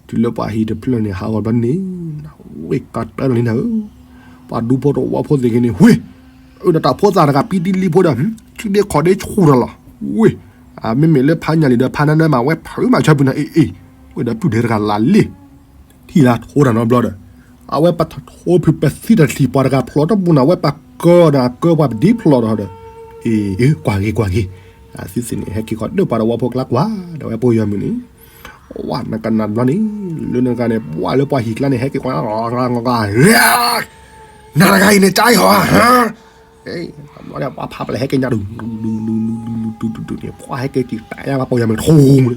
တုၤလၢပှၤဟံၣ်တဖျၢၣ်န့ၣ်ဟးဂီၤဘျီန့ၣ်, ဝ့ၢ်ကးတၢၢ်လီၤန့ၣ်နၤဧၢ, ပှၤဒူဖိတဝီဖိသ့ၣ်ဂ့ၤန့ၣ် ဝ့ၢ်, အၢဒီးတၢ်ဖိသၣ်တဂၤပံတလံဖိဒီး, ဆူဒ့ခီၣ်ဒ့ဆူၣ်ဒီးလီၤ, ဝ့ၢ်, မ့မ့ၢ်လၢဖးညၣ်လံၤဒီးဖးနၢနၢမး ဝဲဖုးမးဆၢပူၤနၤအ့ၣ်အ့ၣ်, ဝ့ၢ်ဒီးပုၢ်ဒဲးတဂၤလၢလ့ၣ် ထံၣ်လၢထိတၢ်နီတဘျီဒီး, အဝဲပထီၣ်ထိဖုးပသံတၢ်ထံၣ်ပှၤတဂၤဖျိးတဘူၣ်န့ၣ် အဝဲပှၤကၢဒီးအကၢပှၤပဒံဖျိးဒီးဒီး, အ့ၣ်, ကွၢ်ဂ့ၤကွၢ်ဂ့ၤ, အသုသ့ၣ်န့ၣ် ဟဲက့ၤဃီဒၢပှၤတဝီဖိကျါကွၢ်, ဒီးဝဲပိယီၤမုၣ်န့ၣ်, ဝဲနကနၣ်တဘျီန့ၣ်, လၢနကန့ၣ် ပှၤလၢပှၤဟံၣ်ကျါန့ၣ် ဟဲက့ၤကွၢ် နၤတဂၤအံၤန့ၣ် ကၠါအီၤဧါ, တဘျီန့ၣ် ပှၤဖးပျဲၢ်ဟဲက့ၤညါဒုး ဒုးဒုးဒုးဒုးဒုးဒုးဒုးဒုးန့ၣ် ပှၤဟဲက့ၤက့ၤတၢ်ညါဘၣ် ပီၢ်ယီၤမုၢ်ထိန့ၣ်,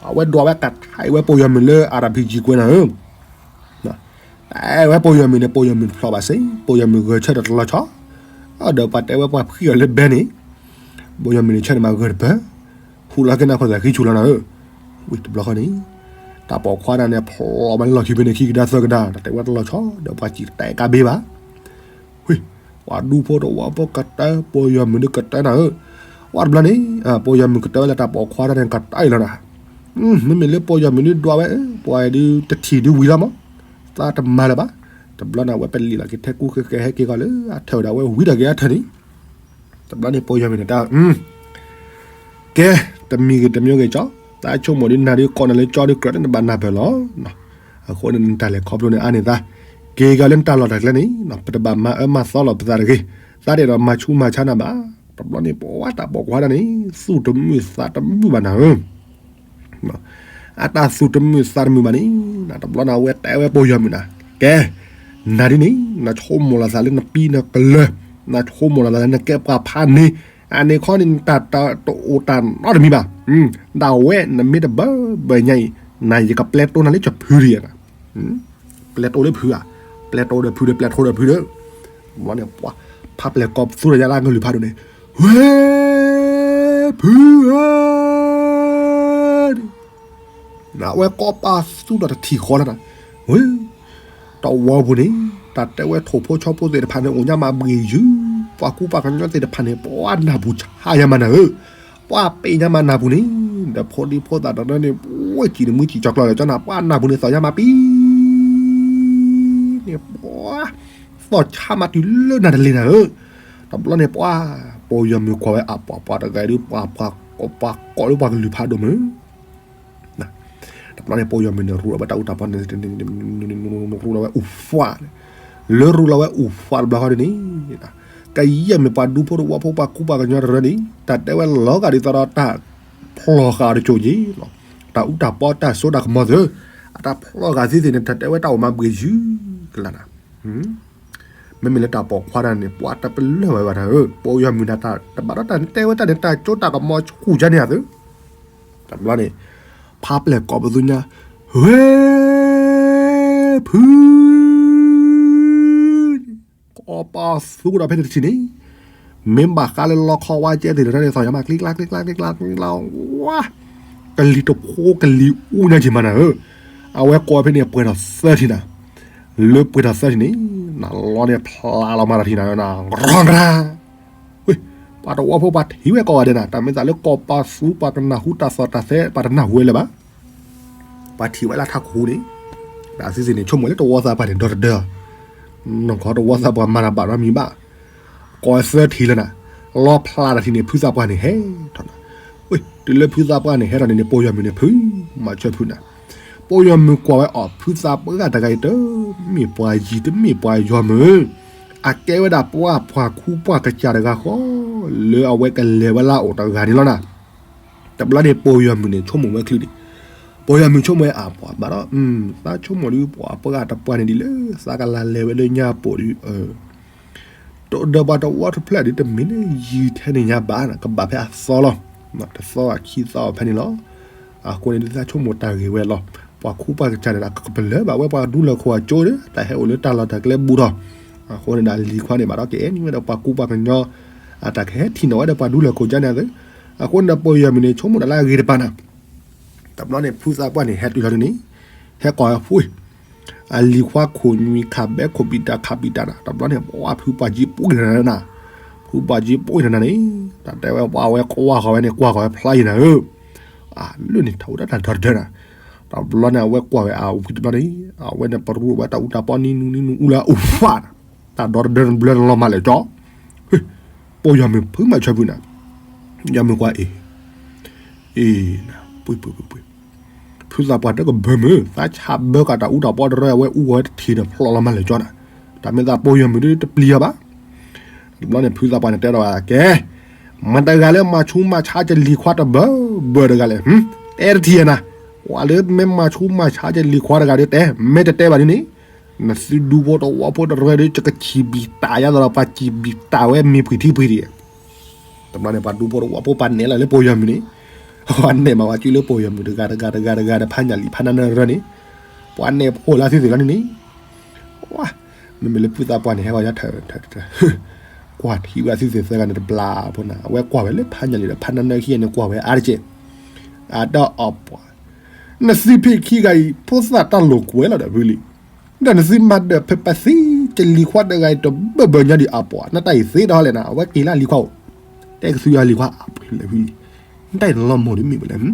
အဝဲဒွးဝဲကထါအံၤဝဲပီၢ်ယီၤမုၢ်လၢ အရပံကံကွဲနၤဧၢ, တဲဝဲပီၢ်ယီၤမုၢ်န့ၣ် ပီၢ်ယီၤမုၢ်တဖျီဘၣ်စ့ၢ် ပီၢ်ယီၤမုၢ်ဂဲၤဆၢထၢၣ်တလီၤဆီ, ဒီးပှၤတဲဝဲပှၤဖှံအီၤလၢဘဲန့ၣ်, ပီၢ်ယီၤမုၢ်န့ၣ်ဆၢန့ၣ်မးဂဲၤတပၢၢ်, ဟူးလီၤက့ၤနၢ်ဖိသၣ်ဃံဆူၣ်လီၤနၤဧၢ, ဝံၤတဘျီဃီန့ၣ် တၢ်ပိာ်ခွါတၢ်န့ၣ် ဖျီဘၣ်လၢလီၢ်ခံဖဲန့ၣ်ခံကဒါသၢကဒါ တၢ်တဲဝဲတလီၤဆီ ဒီးပှၤစံၣ်တဲကါဘ့ဘၣ် ဝံၤ ပှၤဒူဖိတဝီဖိကတၢၢ် ပီၢ်ယီၤမုၢ်ဒုးကတၢၢ်နၤဧၢ, ဝံၤတဘျီန့ၣ် ပီၢ်ယီၤမုၢ်ကတၢၢ်ဝဲလၢတၢ်ပိာ်ခွါတၢ်န့ၣ်ကတၢၢ်အံၤလီၤနၤ, မ့မ့ၢ်လၢပီၢ်ယီၤမုၢ်ဒုးဒွးဝဲ ပှၤဒုးတထံၣ်ဒုးဝံၤလီၤမး, သးတမၤလၢၤဘၣ်, တဘျီန့ၣ် အဝဲပလံာ်လီၤက့ၤထဲကူဃဲကဲဟဲက့ၤကီးလၢအထၢၣ်ဝဲဒၣ်ဝဲဝံၤတၢ်က့ၤအထၢၣ်န့ၣ်, တဘျီန့ၣ်ပီၢ်ယီၤမုၢ်န့ၣ်တၢ် ကဲ, တမံၤဂ့ၤတမံၤဂ့ၤကၠီ, တၢ်ဆိကမိၣ်ဒ်နၤဒ်ကီးနၤလၢကၠီဒ်ကြၢးန့ၣ် နဘၣ်နၢ်ပၢၢ်လီၤ. အဃိန့ၣ်နတၢ်လဲၤခီဖျိန့ၣ်အါန့ၢ်သး, က့ၤကၤလၢနတၢ်လီၢ်တၢ်ကျဲန့ၣ် ပတဘၣ်မၤအၢမၤသီလီၤပသးတဂ့ၤ, သးဒဲးဒီးမၤဆူးမၤဆါနၤဘၣ်. တဘျီန့ၣ်ပှၤတၢ်ပိာ်ခွါတၢ်န့ၣ် သူၣ်တမုာ်သးတမုာ်ဘၣ်နၤဧၢ အတၢ်သူၣ်တမုာ်သးတမုာ်ဘၣ်န့ၣ်, တဘျီန့ၣ်အဝဲတဲဝဲပီၢ်ယီၤမုၢ်နၤ, ကဲ, နၤဒ်န့ၣ် နဆိကမိၣ်လီၤသးလၢနပံနကလၢၤ, နဆိကမိၣ်လီၤသးလၢနကဲပှၤဖးန့ၢ်, အန့ၣ်ခီန့ၣ် နတၢ်တအိၣ်တၢ်နီတမံၤဘၣ်. ဒၣ်ဝဲနမ့ၢ်တဘၢဘၢညါအံၤ, နၤယကပျဲတိၢ်နၤလၢကဖုဒံးဧါ, ပျဲတိၢ်လၢဖုဧါ, ပျဲတိၢ်ဒီးဖုဒီးပျဲထိဒီးဖုဒီး, ဘျီန့ၣ်ပှၤ ဖးပျဲၢ်ကိးပသူတယါလၢကလုၢ်ဖးဒိၣ်န့ၣ်, ဝဲ, ဖုဧၢ အဝဲကိးပသူဒီးတထံၣ်ဃီလၢနၤ, ဝဲ, တဝီပူၤန့ၣ် တၢ်တဲဝဲထိၣ်ဖိဆီဖိသ့ၣ်တဖၣ်န့ၣ် အိၣ်ညါမးဘှ့ၣ်ယုၢ်, ပှၤကူပှၤကညီသ့ၣ်တဖၣ်န့ၣ် ပှၤနၢ်ပူၤဆါယါမးနၤဧၢ, ပှၤပ့ၢ်ညါမးနၢ်ပူၤန့ၣ်, ဒီးဖိဒံဖိသၣ်တနီၤန့ၣ် ပှၤစံၣ်န့ၣ်မုၢ်စံၣ်ကၠီၤကျီၤလၢကၠီနၤ ပှၤနၢ်ပူၤန့ၣ်သီၣ်ညါမးပံၤ န့ၣ် ပှၤ သီၣ်ဆါမးတုၤလၢနၤတလ့ၤနၤဧၢ, တဘျီန့ၣ်ပှၤ ပီၢ်ယီၤမုၢ်ကွၢ်ဝဲအပှၤပှၤတဂၤဒုး ပှၤပှၤကိးလၢပှၤကလုၢ်ဖးဒိၣ်မုၢ် တဘျီန့ၣ်ပီၢ်ယီၤမုၢ်န့ၣ် ရူးလီၤဝဲတၢ်အူတၢ်ပီန့ၣ် ရူးလီၤဝဲအူးဖး, လၢရူးလီၤဝဲအူးဖးတဘျီဃီဒ်န့ၣ်, ကယဲၢ်မ့ၢ်ပှၤဒူဖိတဝီဖိပှၤကူပှၤကညီတရၢန့ၣ် တၢ်တဲဝဲလီၤဂာ်ဒ်သိးဒီးတၢ်ဖျီၣ်ဃာ်အီၤတစိၤယ့ၢ်လီၤ, တၢ်အူတၢ်ပီတၢ်စိတၢ်ကမီၤသု, အတၢ်ဖျီၣ်ဃာ်သ့သ့ၣ်န့ၣ် တၢ်တဲဝဲတၢ်အိၣ်မးဘှ့ၣ်ယုၢ်ကလါနၤ မ့မ့ၢ်လၢတၢ်ပိာ်ခွါတၢ်န့ၣ် ပှၤတပလၢၢ်ဝဲဘၣ်တၢ်ဧၢ, ပီၢ်ယီၤမုၢ်နၤတၢ်တဘၣ်ဒီးတၢ်တဲဝဲတၢ်န့ၣ် တၢ်စိတၢ်ကမီၤဆူၣ်ကါန့ၣ်အသု, တဘျီန့ၣ် ဖးပျဲၢ်ကိးပသူညါ, ဝဲ, ဖု ကိးပသူဒီးဖဲန့ၣ်တထံၣ်န့ၣ်, မ့ၢ်ဘၣ်ဃးလၢလီခီဝါကဲသ့ၣ်တဖၣ်န့ၣ် သီၣ်ညါမး ကျံကျါ ကျံကျါ ကျံကျါ ကျံကျါ ဝါ, ကလံၤတဖိကလံၤအူညါက့ၤမးနၤဧၢ, အဝဲကိးဝဲဖဲန့ၣ် ပှဲၤထီၣ်သၢထံၣ်နၤ, လၢပှဲၤထီၣ်သၢထံၣ်န့ၣ် နလီန့ၣ်ဖျါလီၤမးတထံၣ်နၤ ရီၣ်ကရၢ ဝ့ၢ်, ပှၤတဝီဖိပှၤထံၣ်ဝဲကိးဂၤဒဲးနၤ, တၢ်မ့ၢ်သးလၢကိးပသူပှၤကနၢ်ဟူတၢ်သီၣ်တၢ်သဲ ပှၤတနၢ်ဟူဝဲလၢၤဘၣ်. ပှၤထံၣ်ဝဲလၢထးခိၣ်န့ၣ်, တၢ်သ့ၣ်သ့ၣ်န့ၣ် ဆိကမိၣ်လၢတဝီသးပှၢ်န့ၣ် ဒီတဒၢ, နီၢ်ခီတဝီသးပှၢ်မၤတၢ်ဘၣ်နီတမံၤဘၣ်. ကိးသၢထံၣ်လၢနၤ, လီဖျါတၢ်ထံၣ်န့ၣ် ဖုသးပှၢ်န့ၣ်ဟဲထီၣ်နၤ, ဝ့ၢ်, တုၤလၢဖုသးပှၢ်န့ၣ်ဟဲထီၣ်န့ၣ်န့ၣ် ပီၢ်ယီၤမုၢ်န့ၣ် ဖု, မၤဆၢဖုနၤ ပီၢ်ယီၤမုၢ်ကွၢ်ဝဲအီၤ ဖုသးပှၢ်တဂၤအံၤ တမ့ၢ်ပှၤယံၤတမ့ၢ်ပှၤယီၤမုၢ်, အကဲဝဲဒၣ်ပှၤပှၤခူပှၤကစၢ်တဂၤဃီ, လၢအဝဲကလဲၤဝဲလၢအအိၣ်တဂၤန့ၣ်လီၤနၤ. တဘျီန့ၣ် ပီၢ်ယီၤမုၢ်န့ၣ် ဆိကမိၣ်ဝဲချုးဒံး, ပီၢ်ယီၤမုၢ်ဆိကမိၣ်ဝဲအပှၤဘၣ်ဒီး, သးဆိကမိၣ်ဒ်ပှၤပှၢ်တပှၢ်န့ၣ်ဒ်လၢ သးကလၤလဲၤဝဲလၢညါပိာ်ဒ် ဒီးပှၤတဝီတဖျၢၣ်ဒ်တမ့ၢ်လၢယံၤထဲန့ၣ်ညါဘၣ်, ကဘၣ်ဖဲအသီလီၤ. တသီအခံသီအီၤဖဲန့ၣ်လီၤ. အဃိန့ၣ်ဒ်သးဆိကမိၣ်တၢ်ဂ့ၢ်ဝဲလီၤ. ပှၤခူပှၤကစၢ်န့ၣ်ဒီး ကပလၢၢ်ဘၣ်ဝဲပှၤဒူလၢၢ်ခိၣ်အကၠိဒီး တၢ်ဟဲအိၣ်လၢတၢ်လီၢ်တၢ်ကျဲဘူးထီၣ်. အဃိန့ၣ်ဒီး အလံၤခွါန့ၣ်ဘၣ်ဒီး ကအဲၣ်နံၣ်ဝဲဒီးပှၤကူပှၤကညီ, အတၢ်ကဟဲထံၣ်နီၣ်ဝဲဒီးပှၤဒူလၢၢ်ခိၣ်ကၠိန့ၣ်သ့. အဃိန့ၣ်ဒီး ပီၢ်ယီၤမုၢ်န့ၣ် ဆိကမိၣ်တၢ်လၢအဂ့ၤတပၤနၤ. တဘျီန့ၣ် ဖုသးပှၢ်န့ၣ် ဟဲတုၤလီၤဒ်န့ၣ်, ဟဲကိးဝဲဖု အလံၤခွါခိၣ်နွံခးဘဲခိၣ်ပံၤတၢ်ခးပံၤတၢ်နၤ, တဘျီန့ၣ် ပှၤဖုပှၤကံပှ့ၤနၤနၤ, ဖုပှၤကံပှ့ၤနၤနၤန့ၣ်, တၢ်တဲဝဲပှၤဝဲကွၢ်ဃီၤဝဲန့ၣ် ကွၢ်ဃီၤဝဲဖျါယံၤနၤဧၢ, အလၢန့ၣ် ထီၣ်ဝဲဒၣ်တၢ်ဒီတဒၢနၤ, တဘျီန့ၣ် အဝဲကွၢ်ဝဲအဝံၤတဘျီန့ၣ်, အဝဲန့ၣ်ပရူးဝဲတၢ်အူတၢ်ပီနံၤနူနံၤနူအူလၢအူဖးနၤ, တၢ်ဒီတဒၢနဘျၢနလီၤမၢ်လဲၣ်ကၠီ, ပီၢ်ယီၤမုၢ်ဖုမၤဆၢဖုနၤ, ယီၤမုၢ်ကွၢ်အံၤ အ့ၣ်, ပှ့ၤပှ့ၤပှ့ၤပှ့ၤ, ဖုသးပှၢ်တကဘၢမုၢ် သးဆးဘၢကးတၢ်အူတၢ်ပီတရၢအဝဲအူဝဲတထံၣ်ဒီးဖျီလီၤမၢ်လဲၣ်ကၠီနၤ, တၢ်မ့ၢ်သးပီၢ်ယီၤမုၢ်ဒ်တပျံၤအီၤဘၣ်. တဘျီန့ၣ် ဖုသးပှၢ်န့ၣ်တဲဒီးဝဲ ကဲ, မတၤတဂၤလၢမၤဆူးမၤဆါကလံၤခွါတဘၢဘၢတဂၤလဲၣ်, တဲတထံၣ်နၤ, ပှၤလၢမ့ၢ်မၤဆူးမၤဆါကလံၤခွါတဂၤဒီးတဲ, မ့ၢ်တတဲဘၣ်ဒ်န့ၣ်, နသုဒူဖိတဝီဖိတရၢဒီး ယကစံးဘံၣ်တၢ်ယါသးဒီး ပှၤစံးဘံၣ်တၢ်ဝဲမ့ၢ်ပှံၤထံပှံၤဒံး. တဘျီန့ၣ် ပှၤဒူဖိတဝီဖိပှၤနဲၣ်လီၤလၢပီၢ်ယီၤမုၢ်န့ၣ်, ပှၤနဲၣ်မးဝဲစုလၢပီၢ်ယီၤမုၢ်တဂၤတဂၤတဂၤတဂၤဒီး ဖးညၣ်လံာ်ဖးနါနၢၤတရၢန့ၣ်, ပှၤနဲၣ်ဖိလၢသုသ့ၣ်လီၤန့ၣ်န့ၣ်, ဝါ, မ့မ့ၢ်လၢဖုသးပှၢ်န့ၣ် ဟဲဝဲယါထၢၣ်ထၢၣ်ထၢၣ်, ကွၢ်ထံၣ်ဝဲသုသ့ၣ်သၢဂၤန့ၣ်တဘျီဖိန့ၣ် အဝဲကွၢ်ဝဲလၢဖးညၣ်လံာ်ဒီးဖးနါနၢၤခံဂၤန့ၣ် ကွၢ်ဝဲအါတက့ၢ်, အဒီးအပှၤ နသုဖံခံဂၤအံၤ ဖိသၣ်တၢ်လိာ်ကွဲလီၤဒီးဖုလံ, ဒီးနသုမၤဒၢးဖဲပသံ ကလံၤခွါတဂၤအံၤ တဘၢၣ်ဘၢၣ်ညီဒံးအပှၤ နတၢ်အံၤသ့ဒီးလဲၣ်နၤ အဝဲက့ၤလၢလံၤခွါအိၣ်, တဲကသုအလံၤခွါအပှၤလဲၣ်ဖုလံ, နတၢ်အံၤနလီၤမိၢ်ဒ်မ့ၢ်ဝဲလဲၣ်,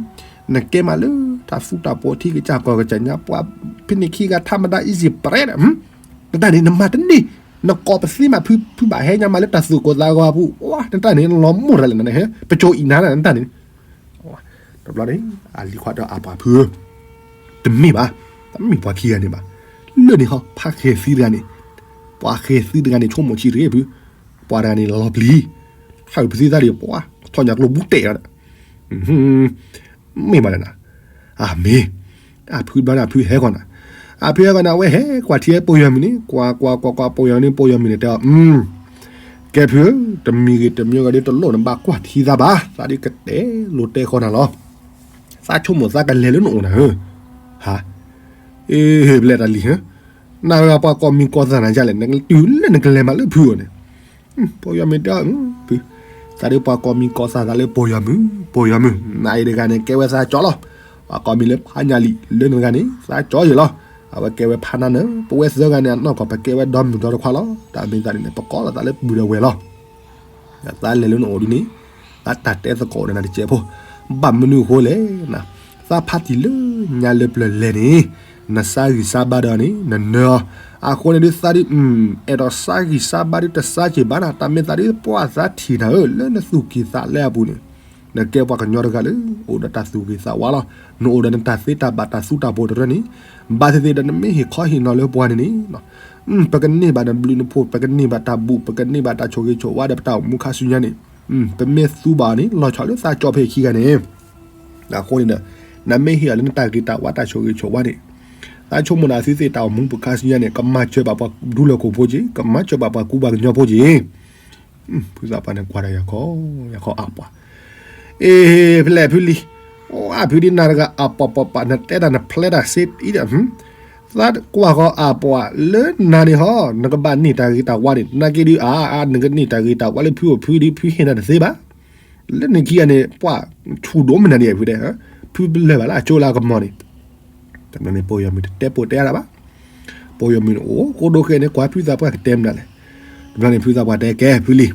နကဲမးလၢတၢ်သူတၢ်ပိာ်ထံကစၢ်ကီၢ်ကစၢ်ညါ ပှၤဖဲန့ၣ်ခံဂၤ ထါမတၤ easy bread နတၢ်န့ၣ် နမၤတန့ၢ်, နကိးပသံမးဖု ဖုဘၣ်ဟဲညါမးလၢတၢ်သူၣ်ကိၢ်သးဂီၤအပူၤ, နတၢ်န့ၣ် နလီၤမိၢ်တၢ်လဲၣ်နၤ, ပကၠိအံၤနၤနတၢ်န့ၣ် တဘျီန့ၣ် အလံၤခွါဒီးအပှၤဖုဧၢ, တမ့ၢ်ဘၣ်, တမ့ၢ်ပှၤခံဂၤန့ၣ်ဘၣ်, လၢန့ၣ်ဟီ ဖးဃဲၤသံတဂၤန့ၣ်, ပှၤဃဲၤသံတဂၤန့ၣ် ဆိကမိၣ်ဆံးတဂ့ၤဖု, ပှၤတဂၤန့ၣ်လီၤပျံၤ, ထၢၣ်ပသံသးဒံးပှၤ ထီၣ်ညါကျိဘူတဲာ်လီၤဒီး, မ့ၢ်ဘၣ်လဲၣ်နၤ, အမ့ၢ် အဖုဘျီန့ၣ် အဖုဟဲကီးနၤ, အဖုဟဲကီးန့ၣ် အဝဲဟဲကွၢ်ထံဟဲပီၢ်ယီၤမုၢ်န့ၣ် ကွၢ်ကွၢ်ကွၢ်ကွၢ်ပီၢ်ယီၤန့ၣ် ပီၢ်ယီၤမုၢ်န့ၣ်တဲအီၤ, ကဲဖုဧၢ, တမံၤဂ့ၤတမံၤဂ့ၤဒီး တလိၣ်နဘၣ်ကွၢ်ထံသးဘၣ်, သးဒ်ကတဲလိာ်တဲဃီနၤလီၤ, သးဆိကမိၣ်သးကလဲၤလၢနအိၣ်နၤဧၢ, ဟါ, အ့ ပလဲၤတၢ်လံၤဧၢ, နၤဂၤပှၤကိးမံၤကိးသးနၤယါလဲၣ်, နကတုၤလၢနကလဲၤမးလၢဖုအိၣ်န့ၣ် ပီၢ်ယီၤမုၢ်တဲအီၤ, ဖု, သးဒ်ပှၤကိးမံၤကိးသးသးလၢပီၢ်ယီၤမုၢ်, ပီၢ်ယီၤမုၢ်, နအံၤတဂၤန့ၣ် ကဲဝဲသးကၠီလီၤ, ပှၤကိးမံၤလၢဖးညၣ်လံာ်လၢနတဂၤန့ၣ် သးကၠီယဲၢ်လီၤ, အဝဲကဲဝဲဖးနါနၢၤ, ပဝဲသၢဂၤန့ၣ် အနီၢ်ကီၢ် ပကဲဝဲဒီမုၢ်ဒီတခွါလီၤ, တၢ်မ့ၢ်သးန့ၣ် ပကိးလီၤသးလၢပုၢ်ဒီးဝဲၢ်လီၤ သးလဲၤလၢနအိၣ်ဒ်န့ၣ်, သးတၢ်တဲသကိးဒီးနၤတကဲးဖိ, ဘၣ်မနုၤအဃိလဲၣ်, သးဖးတံၢ်လၢညါလၢပျၢၤလဲၣ်န့ၣ်, နဆါဂံၢ်ဆါဘါဒီးန့ၣ် နနၢၤအီၤ, အဃိန့ၣ်ဒ်သးဒ်, အဲၣ်ဒိးဆါဂံၢ်ဆါဘါဒ်တဆါက့ၤဘၣ်နၤ, တၢ်မ့ၢ်သးဒ်ပှၤသးထံၣ်နၤဧၢ, လၢနသူၣ်ကံၢ်သးလဲအပူၤန့ၣ်, နကဲပှၤကညီတဂၤလၢ အိၣ်ဒီးတၢ်သူၣ်ဂ့ၤသးဝါလီၤ, နအိၣ်ဒီးနတၢ်သ့တၢ်ဘၣ်တၢ်သူတၢ်ပိာ်တရၢန့ၣ်, ဘၣ်သ့ၣ်သ့ၣ်ဒီးနမ့ၢ်ဟ့ၣ်ခီဟ့ၣ်နီၤလၢပှၤန့ၣ်န့ၣ် ပကန့ၢ်ဘၣ်နဘျုးနဖှိၣ်, ပကန့ၢ်ဘၣ်တၢ်ဘူၣ်, ပကန့ၢ်ဘၣ်တၢ်ဆိၣ်ဂ့ၤဆိၣ်ဝါဒီးပတၢ်အိၣ်မူခါဆူညါန့ၣ်, ပမ့ၢ်သူဘၣ်အီၤန့ၣ် လီၤဆီလၢသးကၠီဖဲအခံဂၤန့ၣ်, အဃိန့ၣ်ဒီး, နမ့ၢ်ဟ့ၣ်အီၤလၢနတၢ်ဂ့ၤတၢ်ဝါတၢ်ဆိၣ်ဂ့ၤဆိၣ်ဝါန့ၣ်, သးဆိကမိၣ်နသုသ့ၣ်တၢ်အိၣ်မူပခါဆူညါန့ၣ် ကမၤစၢၤဘၣ်ပှၤဒူလၢၢ်ခိၣ်ဖိက့ၤ, ကမၤစၢၤဘၣ်ပှၤကူပှၤကညီဖိက့ၤ ဖုသးပှၢ်န့ၣ်ကွၢ်ဒီးယၤခီ, ယၤခီအပှၤ, အ့ ဖဲလဲၣ်ဖုလံ, အိၣ်အဖုဒ်နၤတဂၤအပှၤပှၤပှၤ နတဲတၢ်နဖျဲတၢ်စ့အံၤဒီး, သးကွၢ်ဃီအပှၤလၢနၤန့ၣ်ဟီ, နကဘၣ်န့ၢ်တၢ်ဂ့ၤတၢ်ဝါန့ၣ် နာ်က့ဒုးအါအါ နကန့ၢ်တၢ်ဂ့ၤတၢ်ဝါလၢဖုအိၣ်ဖုဒီး ဖုဟ့ၣ်နၤတသ့ဘၣ်, လၢနခံဂၤန့ၣ် ပှၤဆူၣ်ဒိၣ်မးနၤဒ်အဖုဒဲး, ဖုပလၢၢ်ဘၣ်လၢအကၠိလၢအကမီၤန့ၣ်, တဘျီန့ၣ် ပီၢ်ယီၤမုၢ်တတဲပိာ်တဲအါတၢ်ဘၣ်, ပီၢ်ယီၤမုၢ်န့ၣ် အိၣ်ကိးဒိၣ်ဃဲန့ၣ် ကွၢ်ဖုသးပှၢ်ကတဲမနုၤလဲၣ်, တဘျီန့ၣ် ဖုသးပှၢ်တဲကဲဖုလံ,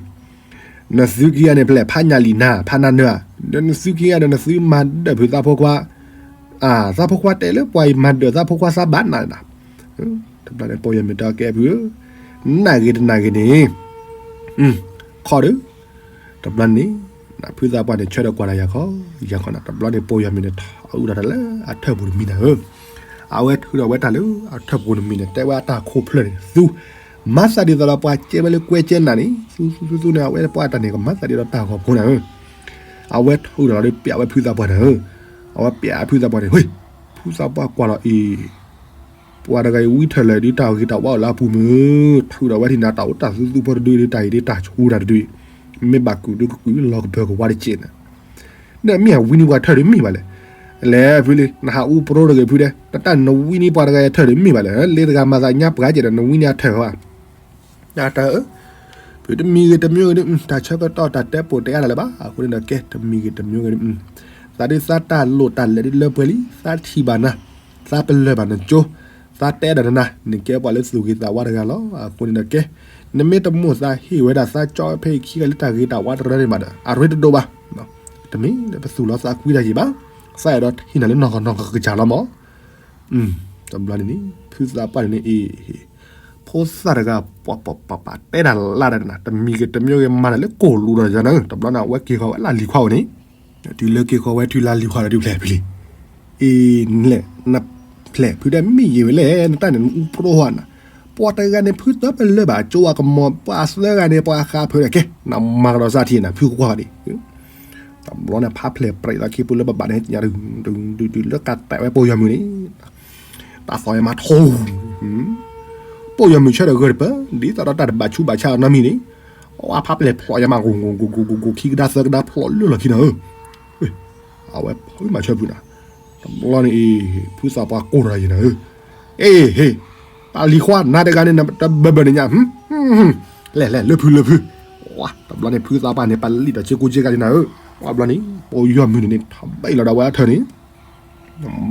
နသုခံဂၤန့ၣ် ဖဲလဲၣ်ဖးညၣ်လံနၤ ဖးနါနၢၤဧါ, ဒီးနသုခံဂၤဒီး နသုမၤဒၢးဖုသးဖိခွါ, သးဖိခွါတဲလၢပှၤအံၤမၤဒၢးသးဖိခွါသးဘၣ်နၤနၤ, တဘျီန့ၣ် ပီၢ်ယီၤမုၢ်တဲကဲဖုဧၢ, နာ်ဂ့ၤတနာ်ဂ့ၤန့ၣ်, ခီဒီး တဘျီန့ၣ်, ဖုသးပှၢ်န့ၣ် ဆၢဒီးကွၢ်ဒီးယၤခီ, ယၤခီနၤ တဘျီန့ၣ် ပီၢ်ယီၤမုၢ်န့ၣ် ထုးဒီးတၢ်လၢအထၢၣ်ပူၤတမံၤနၤဧၢ, အဝဲထုးဒီးဝဲတၢ်လၢအထၢၣ်ပူၤတမံၤန့ၣ် တဲဝဲအတၢ်ခိၣ်ဖျၢၣ်န့ၣ် သူ, မၤသးဒ်သိးဒီးပှၤကဲဝဲလၢကွဲကဲနၤန့ၣ် သူသူသူသူန့ၣ် အဝဲပှၤတၢ်န့ၣ် ကမၤသးဒ်ဒီးတၢ်ဂီၤဖိနၤဧၢ, အဝဲထုးဒီးလီၤဒီးပျးဝဲဖုသးပှၢ်နၤဧၢ, အဝဲပျးဖုသးပှၢ်န့ၣ် ဟ့ၣ်, ဖုသးပှၢ်ကွၢ်လီၤအံၤ ပှၤတဂၤအံၤဝံထၢၣ်လၢာ်ဒ်တၢ်ဂ့ၤတၢ်ဝါအိၣ်လၢအပူၤမုၢ်, ထုးဒီးဝဲထံၣ်နၤတၢ်အိၣ်တၢ်သူသူဖိတဒုဒ်တၢ်အံၤဒ်တၢ်ဆူတၢ်တဒု, မ့ၢ်ဘၣ်ကုၢ်ဒုကကုၢ်လီၤကပၢၤကဝါတက့ၢ်နၤ, နမ့ၢ်အဝံနံၤပှၤထၢၣ်ဒုးမ့ၢ်ဘၣ်လဲၣ်, လဲၤဖုလံ နဟးအူပရိတဂ့ၤဖုဒဲး နတၢ်နဝံနံၤပှၤတဂၤအံၤထၢၣ်ဒုးမ့ၢ်ဘၣ်လဲၣ်, လ့တဂၤမၤသးညါပှၤကဲဒီး နဝံနံၤအထၢၣ်ဘၣ် တၢ်တၢ်ဧၢ, ဖုတမံၤဂ့ၤတမံၤဂ့ၤဒုး တၢ်ဆၢကတီၢ်တၢ်တဲပိာ်တဲအါတၢ်လၢၤဘၣ်, အဃိန့ၣ်ဒီးကဲ တမံၤဂ့ၤတမံၤဂ့ၤဒုး, သးဒုးသးတၢ်လိၣ်တၢ်လဲၤဒုးလၢပှဲၤလံ, သးထံၣ်ဘၣ်နၤ, သးပလၢၢ်ဘၣ်နကၠိ, သးတဲဒၣ်နၤ, နကဲပှၤလၢသူၣ်ဂ့ၤသးဝါတဂၤလီၤ, အဃိန့ၣ်ဒီးကဲ, နမ့ၢ်တမိၣ်သးဟ့ၣ်ဝဲဒၣ်သးကၠီဖဲအခံဂၤလၢတၢ်ဂ့ၤတၢ်ဝါတရၢန့ၣ်ဘၣ်ဒီး အရ့တဒိၣ်ဘၣ်, တမ့ၢ်လၢပသူၣ်လီၤသးကွံတၢ်ယံၤဘၣ်, သးအဲၣ်ဒိးဟ့ၣ်နၤလၢနီၢ်ကီၢ်နီၢ်ကီၢ်ကစၢ်လီၤမး တဘျီန့ၣ်န့ၣ် ဖုသးပှၢ်န့ၣ်န့ၣ် အ့ၣ်, ဖိသၣ်တဂၤ ပှၤပှၤပှၤပှၤတဲတၢ်လၢ်တၢ်နၤ တမံၤဂ့ၤတမံၤဂ့ၤမၤတၢ်လၢကိၢ်လူၤဒီးယၤနၤ တဘျီန့ၣ် အဝဲက့ၤဃီၤဝဲလၢလံၤခွါအိၣ်န့ၣ်, တုၤလၢက့ၤဃီၤဝဲတုၤလၢလံၤခွါဒီးဒုးဖျဲၣ်ဖုလံ, အ့ၣ် နလဲၣ် နဖျဲၣ်ဖုဒဲးမ့ၢ်ယံာ်ဝဲလဲၣ် နတၢ်န့ၣ်နအူပရိဟီနၤ, ပှၤတဂၤန့ၣ် ဖုတၢ်ပလၢၢ်ဘၣ် ကၠိဝါကမီၤ ပှၤသၢဂၤန့ၣ် ပှၤဃးဖုဒဲးကဲ နမၤကဒီးစၢ်ထံနၤ ဖုကွၢ်ဒံး တဘျီန့ၣ် ဖးဖျဲၣ်ပြဲးလီၤခံပူၤလၢဘၣ်ဘၣ်န့ၣ် ညါတဂုၤတဂုၤဒုးဒုးလၢကးတဲာ်ဝဲပီၢ်ယီၤမုၢ်န့ၣ်, တၢ်သီၣ်အံၤမၤထီ, ပိာ်ယီၤမုၣ်ဆၢထၢၣ်ဂၢၢ်တပၢၢ် ဒ်သိးဒီးတၢ်တဘၣ်ဆူးဘၣ်ဆါနီတမံၤန့ၣ်, အဝဲဖးပျဲၢ်ဖျိးယါမး ဂိၤဂိၤဂိၤဂိၤဂိၤဂိၤ ခံကဒါသၢကဒါဖျိးလၢလီၢ်ခံနၤဧၢ, အဝဲဖးမးဆၢဖုနၤ, တဘျီန့ၣ်အံၤ ဖုသးပှၢ်ကိးထီၣ်ယၤနၤဧၢ, အ့ဟ့, ပှၤလံၤခွါ နၤတဂၤန့ၣ် နတဘၢဘၢန့ၣ်ညါ, လဲၣ်လဲၣ် လၢဖုလၢဖု, တဘျီန့ၣ် ဖုသးပှၢ်န့ၣ် ပလံၣ်ဒီးစ့ကူစ့ကၤယၤနၤဧၢ, ပှၤဘျီန့ၣ် ပိာ်ယီၤမုၣ်န့ၣ်န့ၣ် ထဘံၣ်လီၤဒီးဝဲအထၢၣ်န့ၣ်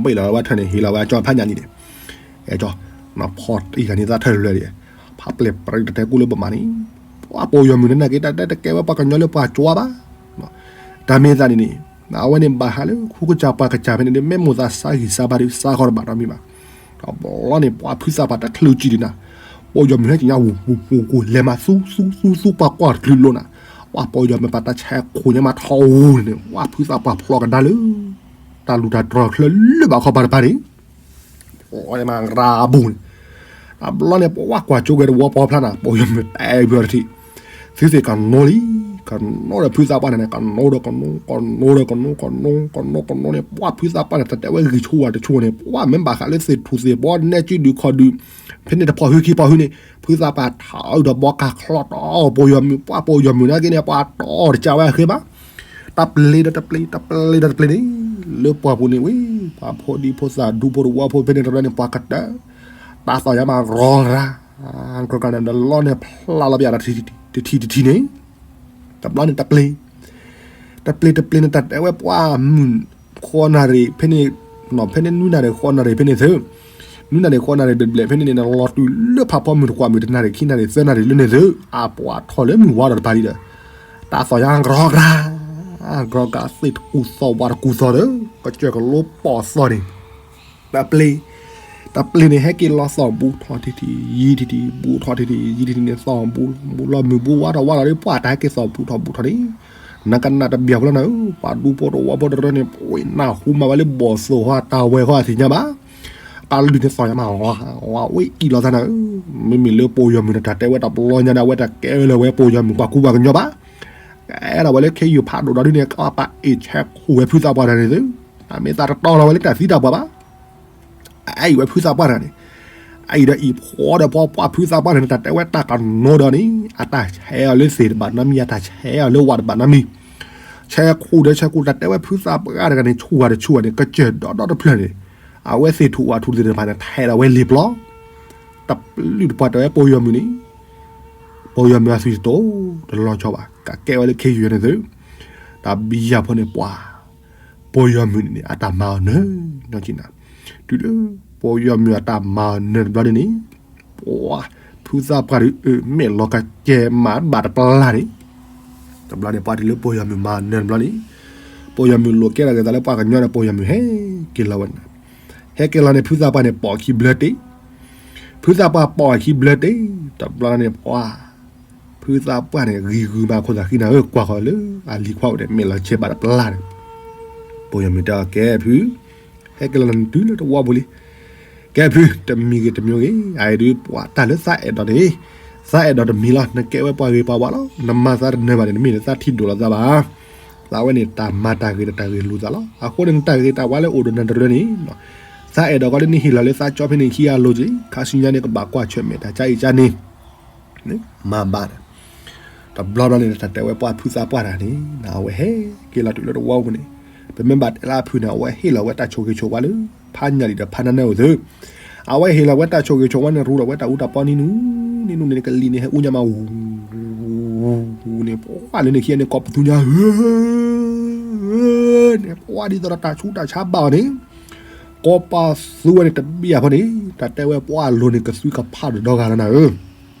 ဘံၣ်လီၤဝဲထၢၣ်န့ၣ် ဟ့ၣ်လီၤဝဲအကၠီဖးညၣ်န့ၣ်န့ၣ်, အဲကၠီ, နဖီတံၢ်ဂၤန့ၣ်သးထၢၣ်လၢာ်ဒီး, ဖးပျဲၢ်ပြံတတဲကူလၢပမၤန့ၣ်, ပှၤပိာ်ယီၤမုၣ်န့ၣ်နာ်က့ တၢ်တဲတကဲဝဲပှၤကညီလၢပှၤကၠီဘၣ်, တၢ်မ့ၢ်သးန့ၣ်န့ၣ်, အဝဲန့ၣ်ဘၣ်ဟးလၢဃုကစၢ်ပှၤကစၢ်ဖဲန့ၣ်န့ၣ် မ့ၢ်မိၣ်သးစါဂံၢ်စါဘါဒီး စါဃီတဘၣ်နီတမံၤဘၣ်, တဘျီန့ၣ် ပှၤဖုသးပှၢ်တချုးကံဒံးနၤ, ပိာ်ယီၤမုၣ်ဟဲက့ၤညါဝူၤပူၤပူၤကိၤလဲၤမး သူသူသူသူ ပှၤကွၢ်တချုးလိာ်နၤ, ပှၤပိာ်ယီၤမုၣ်ပှၤတၢ်ဆဲးခိၣ်ညါမးထီၣ်ဝူၤန့ၣ်န့ၣ် ပှၤဖုသးပှၢ်ဖျိးကဒါလၢ တၢ်လူၢ်တၢ်တြီၤချၢလၢဘၣ်ခီပၤတပၤန့ၣ် ဖျိးမးရၤဘူးန့ၣ်, တဘျီန့ၣ် ပှၤကွၢ်ကၠိက့ၤတဝီပီဖျါနၤ ပိာ်ယီၤမုၣ်တဲဘၣ်တထံၣ်, သုသ့ၣ်ကနိလံ, ကနိဒီးဖုသးပှၢ်န့ၣ်န့ၣ် ကနိဒီးကနိ ကနိဒီးကနိ ကနိကနိန့ၣ် ပှၤဖုသးပှၢ်န့ၣ် တၢ်တဲဝဲဂံၢ်ဆူၣ်ဝါတဆူၣ်န့ၣ် ပှၤမ့ၢ်ဘၣ်ဃးလၢသ့ၣ်ထူၣ်သ့ၣ်ဘီ နဲကၠံဒုးခီၣ်ဒုး, ဖဲန့ၣ်တဖီၣ်ဟုခံဖီၣ်ဟုန့ၣ် ဖုသးပှၢ်ထီၣ်ဒီးဘီကၤချီတီၢ်ပိာ်ယီၤမုၣ် ပှၤပိာ်ယီၤမုၣ်နာ်က့န့ၣ် ပှၤတီၢ်တကးဝဲအဃ့ဘၣ် တပျ့ၤဒီးတပျ့ၤ တပျ့ၤဒီးတပျ့ၤန့ၣ်, လၢပှၢ်ပူၤန့ၣ်ဝဲ, ပှၤဖိဒံဖိသၣ်ဒူဖိတဝီဖိဖဲန့ၣ်တရၢန့ၣ် ပှၤကတၢၢ်, တၢ်သီၣ်ညါမးရီရၤ, ရီရၤန့ၣ် ဒီးလီန့ၣ်ဖျါလီၤပယၣ်ဒီးတထံၣ်တထံၣ်န့ၣ်, တဘျီန့ၣ်တပျ့ၤ, တပျ့ၤတပျ့ၤန့ၣ် တၢ်တဲဝဲပှၢ်မုၢ် ဃိးနၣ်ရံၣ်ဖဲန့ၣ်, ဖဲန့ၣ်နွံနၣ်ရံၣ်ဃိးနၣ်ရံၣ်ဖဲန့ၣ်သု, နွံနၣ်ရံၣ်ဃိးနၣ်ရံၣ်ဘျဲၣ်ဘျဲၣ်ဖဲန့ၣ်န့ၣ် လီၤတုၤလၢဖးဖီမုၢ်တကွၢ်မုၢ်တနၣ်ရံၣ်ခံနၣ်ရံၣ်သၢနၣ်ရံၣ်လၢန့ၣ်သု, အပှၤထီၣ်လၢမုၢ်ဝါဒီးတပၤလံဒီး, တၢ်သီၣ်ညါရီရၤ, ရီရၤသ့ၣ်တကူၣ်သီၣ်ဝါတကူၣ်သီၣ်ဒီး ကစၢၢ်ကလိပီၢ်သီၣ်န့ၣ်, တပျ့ၤ, တပျ့ၤန့ၣ် ဟဲက့ၤလီၤသီၣ်ဘူးထီၣ်ထံထံၣ် ဘူးထီၣ်ထံထံၣ် ယံၤထံထံၣ်န့ၣ် သီၣ်ဘူးဘူးလီၤမုၢ်ဘူးဝါထီၣ်ဝါထီၣ်ဒီး ပှၤတၢ်ဟဲက့ၤသီၣ်ဘူးထီၣ်ဘူးထီၣ်န့ၣ်, နကနၣ်တဘၣ်ဖိလီၤနၤဧၢ, ပှၤဒူဖိတဝီဖိတရၢန့ၣ် ပှ့ၤနၢ်ဟူမးဝဲလၢ ဘီၣ်သိၣ်ဟီတၢ်ဝဲၤဟီအသ့ၣ်ညါဘၣ်, ကလုၢ်န့ၣ်သီၣ်ညါမး ဝဲအံၣ်လီၤသးနၤဧၢ, မ့မ့ၢ်လၢပိာ်ယီၤမုၣ်န့ၣ် တၢ်တဲဝဲတဘျီညါဒီး အဝဲတကဲလၢၤဝဲပိာ်ယီၤမုၣ်ပှၤကူပှၤကညီဘၣ်, ကဲထီၣ်ဝဲလၢခ့ယုၢ်ဖးဒိၣ်ဒီးဒ်န့ၣ် ကပာ်အ့ၣ်ဆဲးခိၣ်ဝဲဖုသးပှၢ်တဂၤန့ၣ်သု, တၢ်မ့ၢ်သးတတီလီၤဝဲလၢတၢ်သံတၢ်ပှၢ်ဘၣ် အအံၤဝဲဖုသးပှၢ်တဂၤန့ၣ်, အအံၤဒီးအံၤဖီဒီးဖီပှၢ်ဖုသးပှၢ်တဂၤန့ၣ် တၢ်တဲဝဲတၢ်ကနိဒီးန့ၣ် အတၢ်ဆဲးအီၤလၢသ့ၣ်တဘၣ်နီတမံၤ အတၢ်ဆဲးအီၤလၢဝးတဘၣ်နီတမံၤ, ဆဲးခိၣ်ဒီးဆဲးခိၣ် တၢ်တဲဝဲဖုသးပှၢ်တဂၤန့ၣ် ဆူၣ်ဝါတဆူၣ်ဝါန့ၣ် ကစၢၢ်ဒီဒီတဖျၢၣ်န့ၣ်, အဝဲသ့ၣ်ထူၣ်ဝါထူၣ်သ့ၣ်တဖၣ်န့ၣ် ထဲးဒီးဝဲလံာ်ပျီ, တပျုၢ်တပှၢ်တဲဝဲပိာ်ယီၤမုၣ်န့ၣ် ပိာ်ယီၤမုၣ်အသွံၣ်တတိၢ်တလီၤဆီဘၣ် ကကဲဝဲလၢခ့ယုၢ်န့ၣ်သု, တၢ်ဘံယၢ်ဖိန့ၣ်ပှၤ, ပိာ်ယီၤမုၣ်န့ၣ်န့ၣ် အတၢ်မၤအီၤနၢၤ, နကနၣ်, တုၤလၢ ပိာ်ယီၤမုၣ်အတၢ်မၤအီၤနၢၤတဘျီန့ၣ်န့ၣ်, ပှၤ, ဖုသးပှၢ်ဒုးအၢၣ်မဲာ်လီၤကစဲၤမၤဘၣ်တပျၢ်န့ၣ်, တဘျီန့ၣ် ပှၤတုၤလၢပိာ်ယီၤမုၣ်မၤအီၤနၢၤတဘျီန့ၣ်, ပိာ်ယီၤမုၣ်လိာ်ကဲထီၣ်က့ၤသးလၢပှၤကညီဒီး ပိာ်ယီၤမုၣ်ဟဲက့ၤလီၤဝဲန့ၣ်, ဟဲက့ၤလီၤန့ၣ် ဖုသးပှၢ်န့ၣ်ပိာ်ခံဘျၢတ့ၢ် ဖုသးပှၢ်ပိာ်ခံဘျၢတ့ၢ် တဘျီန့ၣ်ပှၤ, ဖုသးပှၢ်န့ၣ် ဂံၢ်ဂုၤမးခိၣ်သးဃံနၤဧၢ ကွၢ်ဃီၤလၢအလံၤခွါအိၣ်န့ၣ် မဲာ်လီၤဆဲးဘၣ်တပျၢ်န့ၣ်, ပိာ်ယီၤမုၣ်တဲအီၤ ကဲဖု, ဟဲက့ၤလီၤနၤတုၤလၢတဝီပူၤလံ, ကဲဖု တမံၤဂ့ၤတမံၤဂ့ၤ အအံၤဒုးပှၤတၢ်လၢသးအဲၣ်ဒိးန့ၣ်, သးအဲၣ်ဒိးတမံၤလီၤ နကဲဝဲပှၤဂ့ၤပှၤဝါလီၤ နမၤသးတနၢၤဘၣ်န့ၣ် နမ့ၢ်လၢသးထံၣ်ဒိၣ်လီၤသးဘၣ် သးဝဲန့ၣ်တၢ်မၤတၢ်ဂ့ၤဒီးတၢ်ဂ့ၢ်လိာ်သးလီၤ အဃိန့ၣ် နတၢ်ဂ့ၤတၢ်ဝါလၢအိၣ်ဒီးနတရၢန့ၣ်, သးအဲၣ်ဒိးကီးလၢနဟ့ၣ်လီၤလၢသးကၠီဖဲန့ၣ်ခံဂၤလိၤက့ၤ ခါဆူညါန့ၣ် ကဘၣ်ကွၢ်ဆၢၣ်မဲာ်တၢ်ကါအံၤကါန့ၣ်, မၤဘၣ်ဒီး, တဘျီဘျီန့ၣ် တၢ်တဲဝဲပှၤဖုသးပှၢ်တဂၤန့ၣ် အဝဲဟဲက့ၤလီၤတုၤလၢတဝီပူၤန့ၣ်, ပမ့ၢ်ဘၣ်တဲလၢအဖုန့ၣ် အဝဲဟ့ၣ်လီၤဝဲတၢ်ဆိၣ်ဂ့ၤဆိၣ်ဝါလၢ ဖးညၣ်လံဒီးဖးနါနဲအိၣ်သု အဝဲဟ့ၣ်လီၤဝဲတၢ်ဆိၣ်ဂ့ၤဆိၣ်ဝါန့ၣ် ရူလီၤဝဲတၢ်အူတၢ်ပီနံၤနူၤ, နံၤနူၤန့ၣ် ကလံၤန့ၣ် ဟဲအူညါမးဝူၤ, ဝူၤန့ၣ် ပှၤလၢန့ၣ်ခံဂၤန့ၣ် ကိးပသူညါဧၢ, န့ၣ် ပှၤဒ်သိးဒီးတၢ်ဆူးတၢ်ဆါဘၣ်အီၤန့ၣ်, ကိးပသူဝဲန့ၣ်တဘျီဖိန့ၣ်, တၢ်တဲဝဲပှၤအလိၤန့ၣ် ကသွံကဖးဒီးဒီဂၤလီၤနၤဧၢ, ဒ်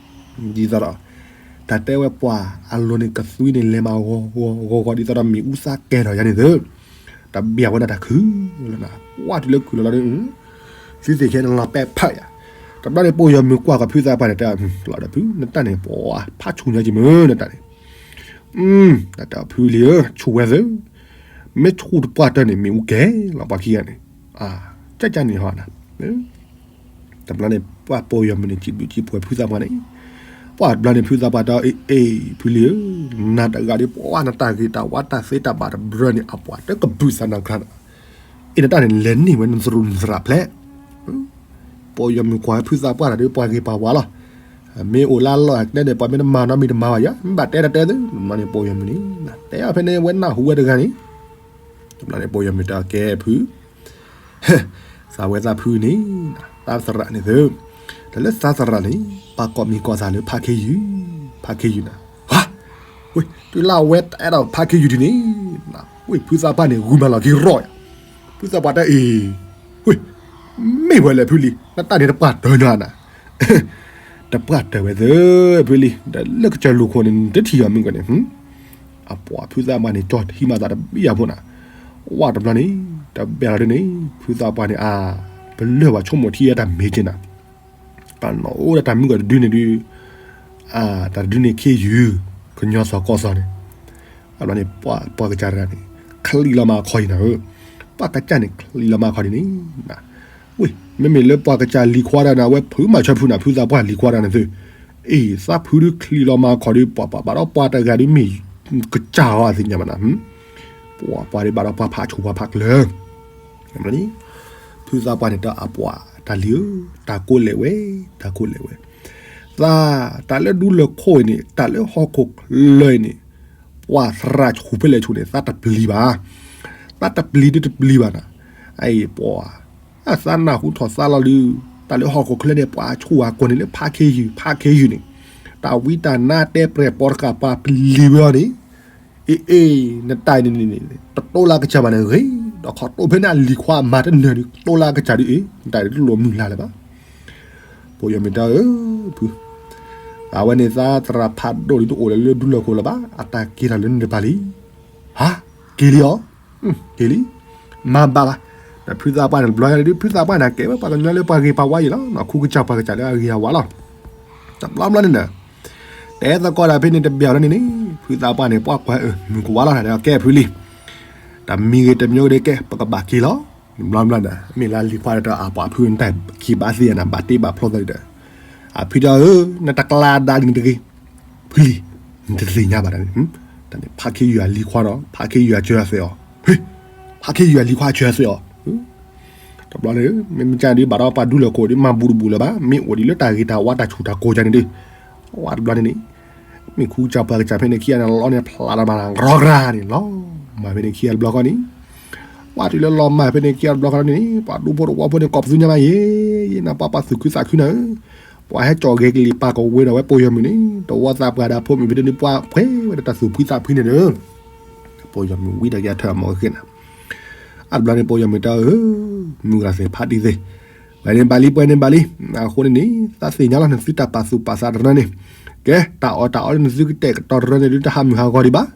သိးဒီး တၢ်တဲဝဲပှၤအလိၤန့ၣ် ကသွံန့ၣ် လဲၤမးဂီၤဂီၤဂီၤဂီၤ ဒ်သိးဒီးမ့ၣ်အူသးကဲၤထီၣ်ယါန့ၣ်သု တဘၣ်ဝဲဒၣ်တၢ်ခုၣ်လီၤနၤ, ပှၤတုၤလၢခုၣ်လီၤလီၤဒီး, သုသ့ၣ်ခဲန့ၣ်လီၤပဲာ်ဖးယၤ, တဘျီန့ၣ် ပိာ်ယီၤမုၣ်ကွၢ်ဃီၤဖုသးပှၢ်န့ၣ် တဲလီၤဒီးဖု နတၢ်န့ၣ် ပှၤဖးဆူၣ်ညါက့ၤမုၢ်နတၢ်န့ၣ်, တၢ်တဲဖုလံဧၢ ဆူၣ်ဝဲသု, မ့ၢ်ဆူၣ်တပှၢ်တၢၢ်န့ၣ် မ့ၣ်အူကဲၤလီၤပှၤခံဂၤန့ၣ်, ကကန့ၣ်ဟီနၤ တဘျီန့ၣ် ပှၤပိာ်ယီၤမုၣ်န့ၣ် စံးဘျုးစံးဖှိၣ်ဖုသးပှၢ်န့ၣ်, ပှၤတဘျီန့ၣ် ဖုသးပှၢ်တဲအီၤ အ့ အ့ ဖုလံဧၢ, နၤတဂၤဒီး ပှၤနတၢ်ဂ့ၤတၢ်ဝါတၢ်သ့တၢ်ဘၣ်တဘျီန့ၣ် အပှၤတကဘုးသးနၤခါန့ၣ်, အ့ နတၢ်န့ၣ် လဲၤန့ၢ်ဝဲနသရူးနသရၣ်ဖျဲး, ပိာ်ယီၤမုၣ်ကွၢ်ဖုသးပှၢ်တၢ်ဒီးပှၤဂ့ၤပှၤဝါလီၤ. မ့ၢ်အိၣ်လၢလီၢ်အကျဲန့ၣ် ပှၤမ့ၢ်တမၤနီတမံၤတမၤဘၣ်ယၤ, မ့ၢ်ဘၣ်တဲတၢ်တဲသု, တဘျီန့ၣ်ပိာ်ယီၤမုၣ်န့ၣ် တဲအီၤဖဲန့ၣ် ဝဲနၢ်ဟူဝဲတဂၤန့ၣ်, တဘျီန့ၣ်ပိာ်ယီၤမုၣ်တဲအီၤ ကဲဖု သးဝဲသးဖုန့ၣ်, သးသရၣ်န့ၣ်သု, တၢ်လၢသးသရၣ်န့ၣ် ပှၤကိးမံၤကိးသးလၢဖးခ့ယုၢ်, ဖးခ့ယုၢ်နၤ, ဟါ, ဝ့ၢ် တုၤလၢအဝဲတအဲၣ်ဒိးဖးခ့ယုၢ်ဒ်န့ၣ်, ဝ့ၢ် ဖုသးပှၢ်န့ၣ် ဂုၤမၤလီၤက့ၤရီၣ်ယၤ, ဖုသးပှၢ်တဲအံၤ, ဝ့ၢ် မ့ၢ်ဝဲလဲၣ်ဖုလံ, နတၢ်န့ၣ်တပှၢ်တၢၢ်နၤနၤ, တပှၢ်တၢၢ်ဝဲသ့ၣ် ဖုလံ, ဒီးလၢကစၢၢ်လူၢ်ခိၣ်န့ၣ် နတထံၣ်အီၤမ့ၢ်ကီးန့ၣ် အပှၤဖုသးပှၢ်န့ၣ် ကၠီၣ်ထံမၤသးတဘံၣ်ယၤဖိနၤ, ဝဲတဘျီန့ၣ် တဘဲလီၤဒ်န့ၣ် ဖုသးပှၢ်န့ၣ် အါ ပလၢၢ်ဘၣ်ဆိကမိၣ်ထံအတၢ်မ့ၢ်က့ၤနၤ, ပှၤနီၢ်အိၣ်ဒီးတၢ်မုၢ်ကီၢ်တဒုန့ၣ်ဒုး, တၢ်တဒုန့ၣ်ခ့ယုၢ်, ကညီစီၤကီၢ်စီၤန့ၣ်, အဘျီန့ၣ် ပှၤကစၢ်တဂၤန့ၣ် ချံးလီၤမၤခီအံၤနၤဧၢ, ပှၤကစၢ်န့ၣ် ချံးလီၤမၤခီဒ်န့ၣ် ဝ့ၢ် မ့မ့ၢ်လၢပှၤကစၢ်လံၤခွါတဂၤန့ၣ် အဝဲဖုမၤဆၢဖုနၤ ဖုသးပှၢ်လံၤခွါတဂၤန့ၣ်သု, အ့ၣ် သးဖုဒုချံးလီၤမၤခီဒု ပှၤပှၤဘၣ်ဒီးပှၤတဂၤဒုမ့ၢ်ကစၢ်အီၤအသ့ၣ်ညါဘၣ်နၤ, ပှၤပှၤဒုဘၣ်ဒီးပှၤဖးဆူၣ်ပှၤဖးကျၢၤ, ဖုသးပှၢ်န့ၣ် တၢ်အပှၤတၢ်လံၤဧၢ, တၢ်ကိးလဲၣ်ဝဲ, တၢ်ကိးလဲၣ်ဝဲ, သး တၢ်လၢဒူလၢၢ်ခိၣ်အံၤန့ၣ် တၢ်လၢဟီၣ်ခိၣ်ချၢအံၤန့ၣ်, ပှၤသရၣ်ဆူၣ်ဖဲလဲၣ်ဆူၣ်န့ၣ် သးတပျံၤဘၣ်, သးတပျံၤဒုတပျံၤဘၣ်နၤ, အအံၤပှၤ အသးနၢ်ဟူထီၣ်သးလီၤဒု, တၢ်လၢဟီၣ်ခိၣ်ချၢန့ၣ် ပှၤဆူၣ်အကိာ်န့ၣ်လၢဖးခ့ယုၢ် ဖးခ့ယုၢ်န့ၣ်, တၢ်ဝံတၢ်နါတဲပြဲၢ်ပိာ်တဃာ်ပှၤပျံၤဝဲအီၤန့ၣ်, အ့ၣ်အ့ၣ် နတၢ်အံၤန့ၣ်န့ၣ် တတိလၢကစၢ်ဘၣ်န့ၣ်ဂ့ၤ, ဒီးခီတိဖဲန့ၣ်အလံၤခွါအမၤတနၢၤဒု တိလၢကစၢ်ဒုအ့ၣ် နတၢ်အံၤတလိၣ်မုၢ်လၢ်လၢၤဘၣ်, ပိာ်ယီၤမုၣ်တဲအီၤ ဖု အဝဲန့ၣ်သးသရၣ်ဖးဒိၣ်ဒုတအိၣ်လၢၤလၢဒူလၢၢ်ခိၣ်လၢၤဘၣ်, အတၢ်က့ၤထီၣ်လၢနတပၤလံ, ဟါ, က့ၤလံအီၤ, က့ၤလံ, မၤဘၣ်ဘၣ်, ဒီးဖုသးပှၢ်န့ၣ်တဘျီညါဒု ဖုသးပှၢ်န့ၣ် ကဲဝဲပှၤကညီလၢပှၤဂ့ၤပှၤဝါအံၤလီၤ, ခူကစၢ်ပှၤကစၢ်လၢအဂ့ၤအဝါလီၤ, တဘျီဘျီန့ၣ်ဒီး တဲသကိးဒၣ်ဖဲန့ၣ်တဘၣ်လီၤန့ၣ်န့ၣ် ဖုသးပှၢ်န့ၣ် ပှၤကွၢ်အၢ မုၢ်ကဝါလီၤ တဲအီၤ ကဲဖုလံ, တမံၤဂ့ၤတမံၤဂ့ၤဒီးကဲ ပကဘၣ်က့ၤလီၤ, တဘျီဘျီဒီး မ့ၢ်လၢလံၤခွါဒီးအပှၤဖုန့ၣ်တၢ်က့ၤဘၣ်သ့ၣ်ညါနၤ ဘၣ်တ့ဘၣ်ဖျီသးဒီး, အဖုတဲအီၤ နတကျါဒၣ်လံနတဂ့ၤ, ဖုလံ, နတသ့ၣ်ညါဘၣ်တၢ်န့ၣ်, တၢ်န့ၣ် ဖးခ့ယုၢ်အလံၤခွါဒီး ဖးခ့ယုၢ်အစၢၤအသွဲၣ်အီၤ, ဖးခ့ယုၢ်အလံၤခွါအစၢၤအသွဲၣ်အီၤ တဘျီန့ၣ် မ့ၢ်မ့ၢ်ကဒုး ဘၣ်ဒီးပှၤဒူလၢၢ်ခိၣ်ဒီး မၤဘူးတဘူးလၢၤဘၣ်, မ့ၢ်အိၣ်ဒံးလၢတၢ်ဂ့ၤတၢ်ဝါတၢ်ဆူၣ်တၢ်ကိၤကန့ၣ်ဒီး, ဝဲတဘျီန့ၣ်န့ၣ်, မ့ၢ်ခူကစၢ်ပှၤကစၢ်ဖဲန့ၣ်ခံဂၤန့ၣ် လီၤန့ၣ်ဖျးလီၤမၤနၤ ရီၤကရၤန့ၣ် လီၤမၢ်ဖဲန့ၣ်ခံဂၤတဘျီဃီန့ၣ်, ဝဲတုၤလၢလီၤမၢ်ဖဲန့ၣ်ခံဂၤတဘျီဃီန့ၣ်န့ၣ် ပှၤဒူဖိတဝီဖိန့ၣ် ကိးပသူညါမးယဲ, ယဲနၤပှၤပှၤသူၣ်ခုသးခုနၤဧၢ, ပှၤဟဲကၠီၣ်ဂဲၤကလံၤပာ်ကဝ့ၤဒီးဝဲပိာ်ယီၤမုၣ်န့ၣ် တဝီသးပှၢ်ဒီးဖိမုၣ်ဖဲန့ၣ် ပှၤဖှဲဝဲဒီးတၢ်သူၣ်ဖှံသးဖှံန့ၣ်ဒီး ပိာ်ယီၤမုၣ်ဝံတၢ်ကဲထၢၣ်အမီၢ်ကဃ့နၤ, အတဘျီန့ၣ် ပိာ်ယီၤမုၣ်တဲအီၤ မုၢ်ဂၤသ့ၣ်ဖးတံၢ်သ့ၣ်, ဝဲန့ၣ်ဘၣ်လံ ပှဲၤန့ၣ်ဘၣ်လံ, အဃိန့ၣ်န့ၣ် သးသ့ၣ်ညါလီၤ နသုတၢ်ပာ်သူၣ်ပာ်သးတရၢန့ၣ်, ကဲ တၢ်အီၣ်တၢ်အီလၢနသုကတဲာ်ကတီၤတရၢန့ၣ်ဒုး တဟးမုၢ်ဟးဂီၤဒံးဘၣ်,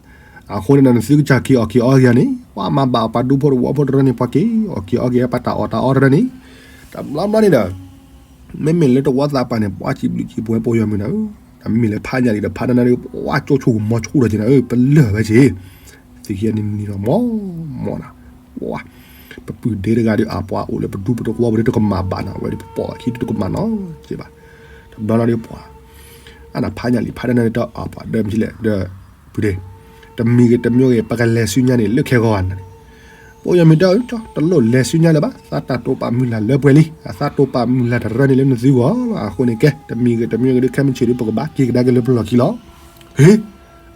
အဃိန့ၣ်ဒီး နသုကစၢ်က့ၤအီၣ်က့ၤအီဂ့ၤန့ၣ် ပှၤမၤဘၣ်အီၤပှၤဒူဖိတဝီဖိတရၢန့ၣ် ပှၤက့ၤအီၣ်က့ၤအီပှၤတၢ်အီၣ်တၢ်အီတရၢန့ၣ်, တဘျီဘျီန့ၣ်ဒီး မ့မ့ၢ်လၢတဝီသးပှၢ်န့ၣ် ပှၤစံးဘျုးစံးဖှိၣ်ပိာ်ယီၤမုၣ်နၤဧၢ, တမ့ၢ်လၢဖးညၣ်လံဒီးဖးဒၣ်နၤဒီး ပှၤကၠိဆိၣ်ကမီၤဆိၣ်ဒီးက့ၤနၤဧၢ ပလၢၢ်ဝဲက့ၤ, သ့ၣ်ခံဂၤန့ၣ်နံၤဒီးမီၢ်မီၢ်နၤ, ပှၤ ပပုၢ်ဒ့တဂၤဒီး အပှၤအိၣ်လၢပဒူပတဝီပူၤဒီး တကမၣ်ဘၣ်နၤဝဲဒီး ပပိာ်အခံတကမၣ်နီၤက့ၤဘၣ်, တဘျီလီၤဒီးပှၤ အနဖးညၣ်လံဖးဒၣ်နၤဒီး အပှၤဒၢမ့ၢ်လဲၣ်ဒီး ပုၢ်ဒ့ တမံၤဂ့ၤတမံၤဂ့ၤ ပကလဲၤဆူညါန့ၣ် လၢခဲဂီၤဧါန့ၣ်, ပိာ်ယီၤမုၣ်တဲအီၤ တလိၣ်လဲၤဆူညါလၢၤဘၣ်, သးတၢ်တိာ်ပာ်မုၢ်လၢ်လၢပှဲၤလံ, အသးတိာ်ပာ်မုၢ်လၢ်တရၢန့ၣ်လၢနသုဂီၢ်လီၤ, အဃိန့ၣ်ကဲ တမံၤဂ့ၤတမံၤဂ့ၤဒီး ခဲမုၢ်ဆ့ၣ်ဒီး ပကဘၣ်က့ၤကဒါက့ၤလၢပလီၢ်ခံလီၤ, ဟ့ၣ်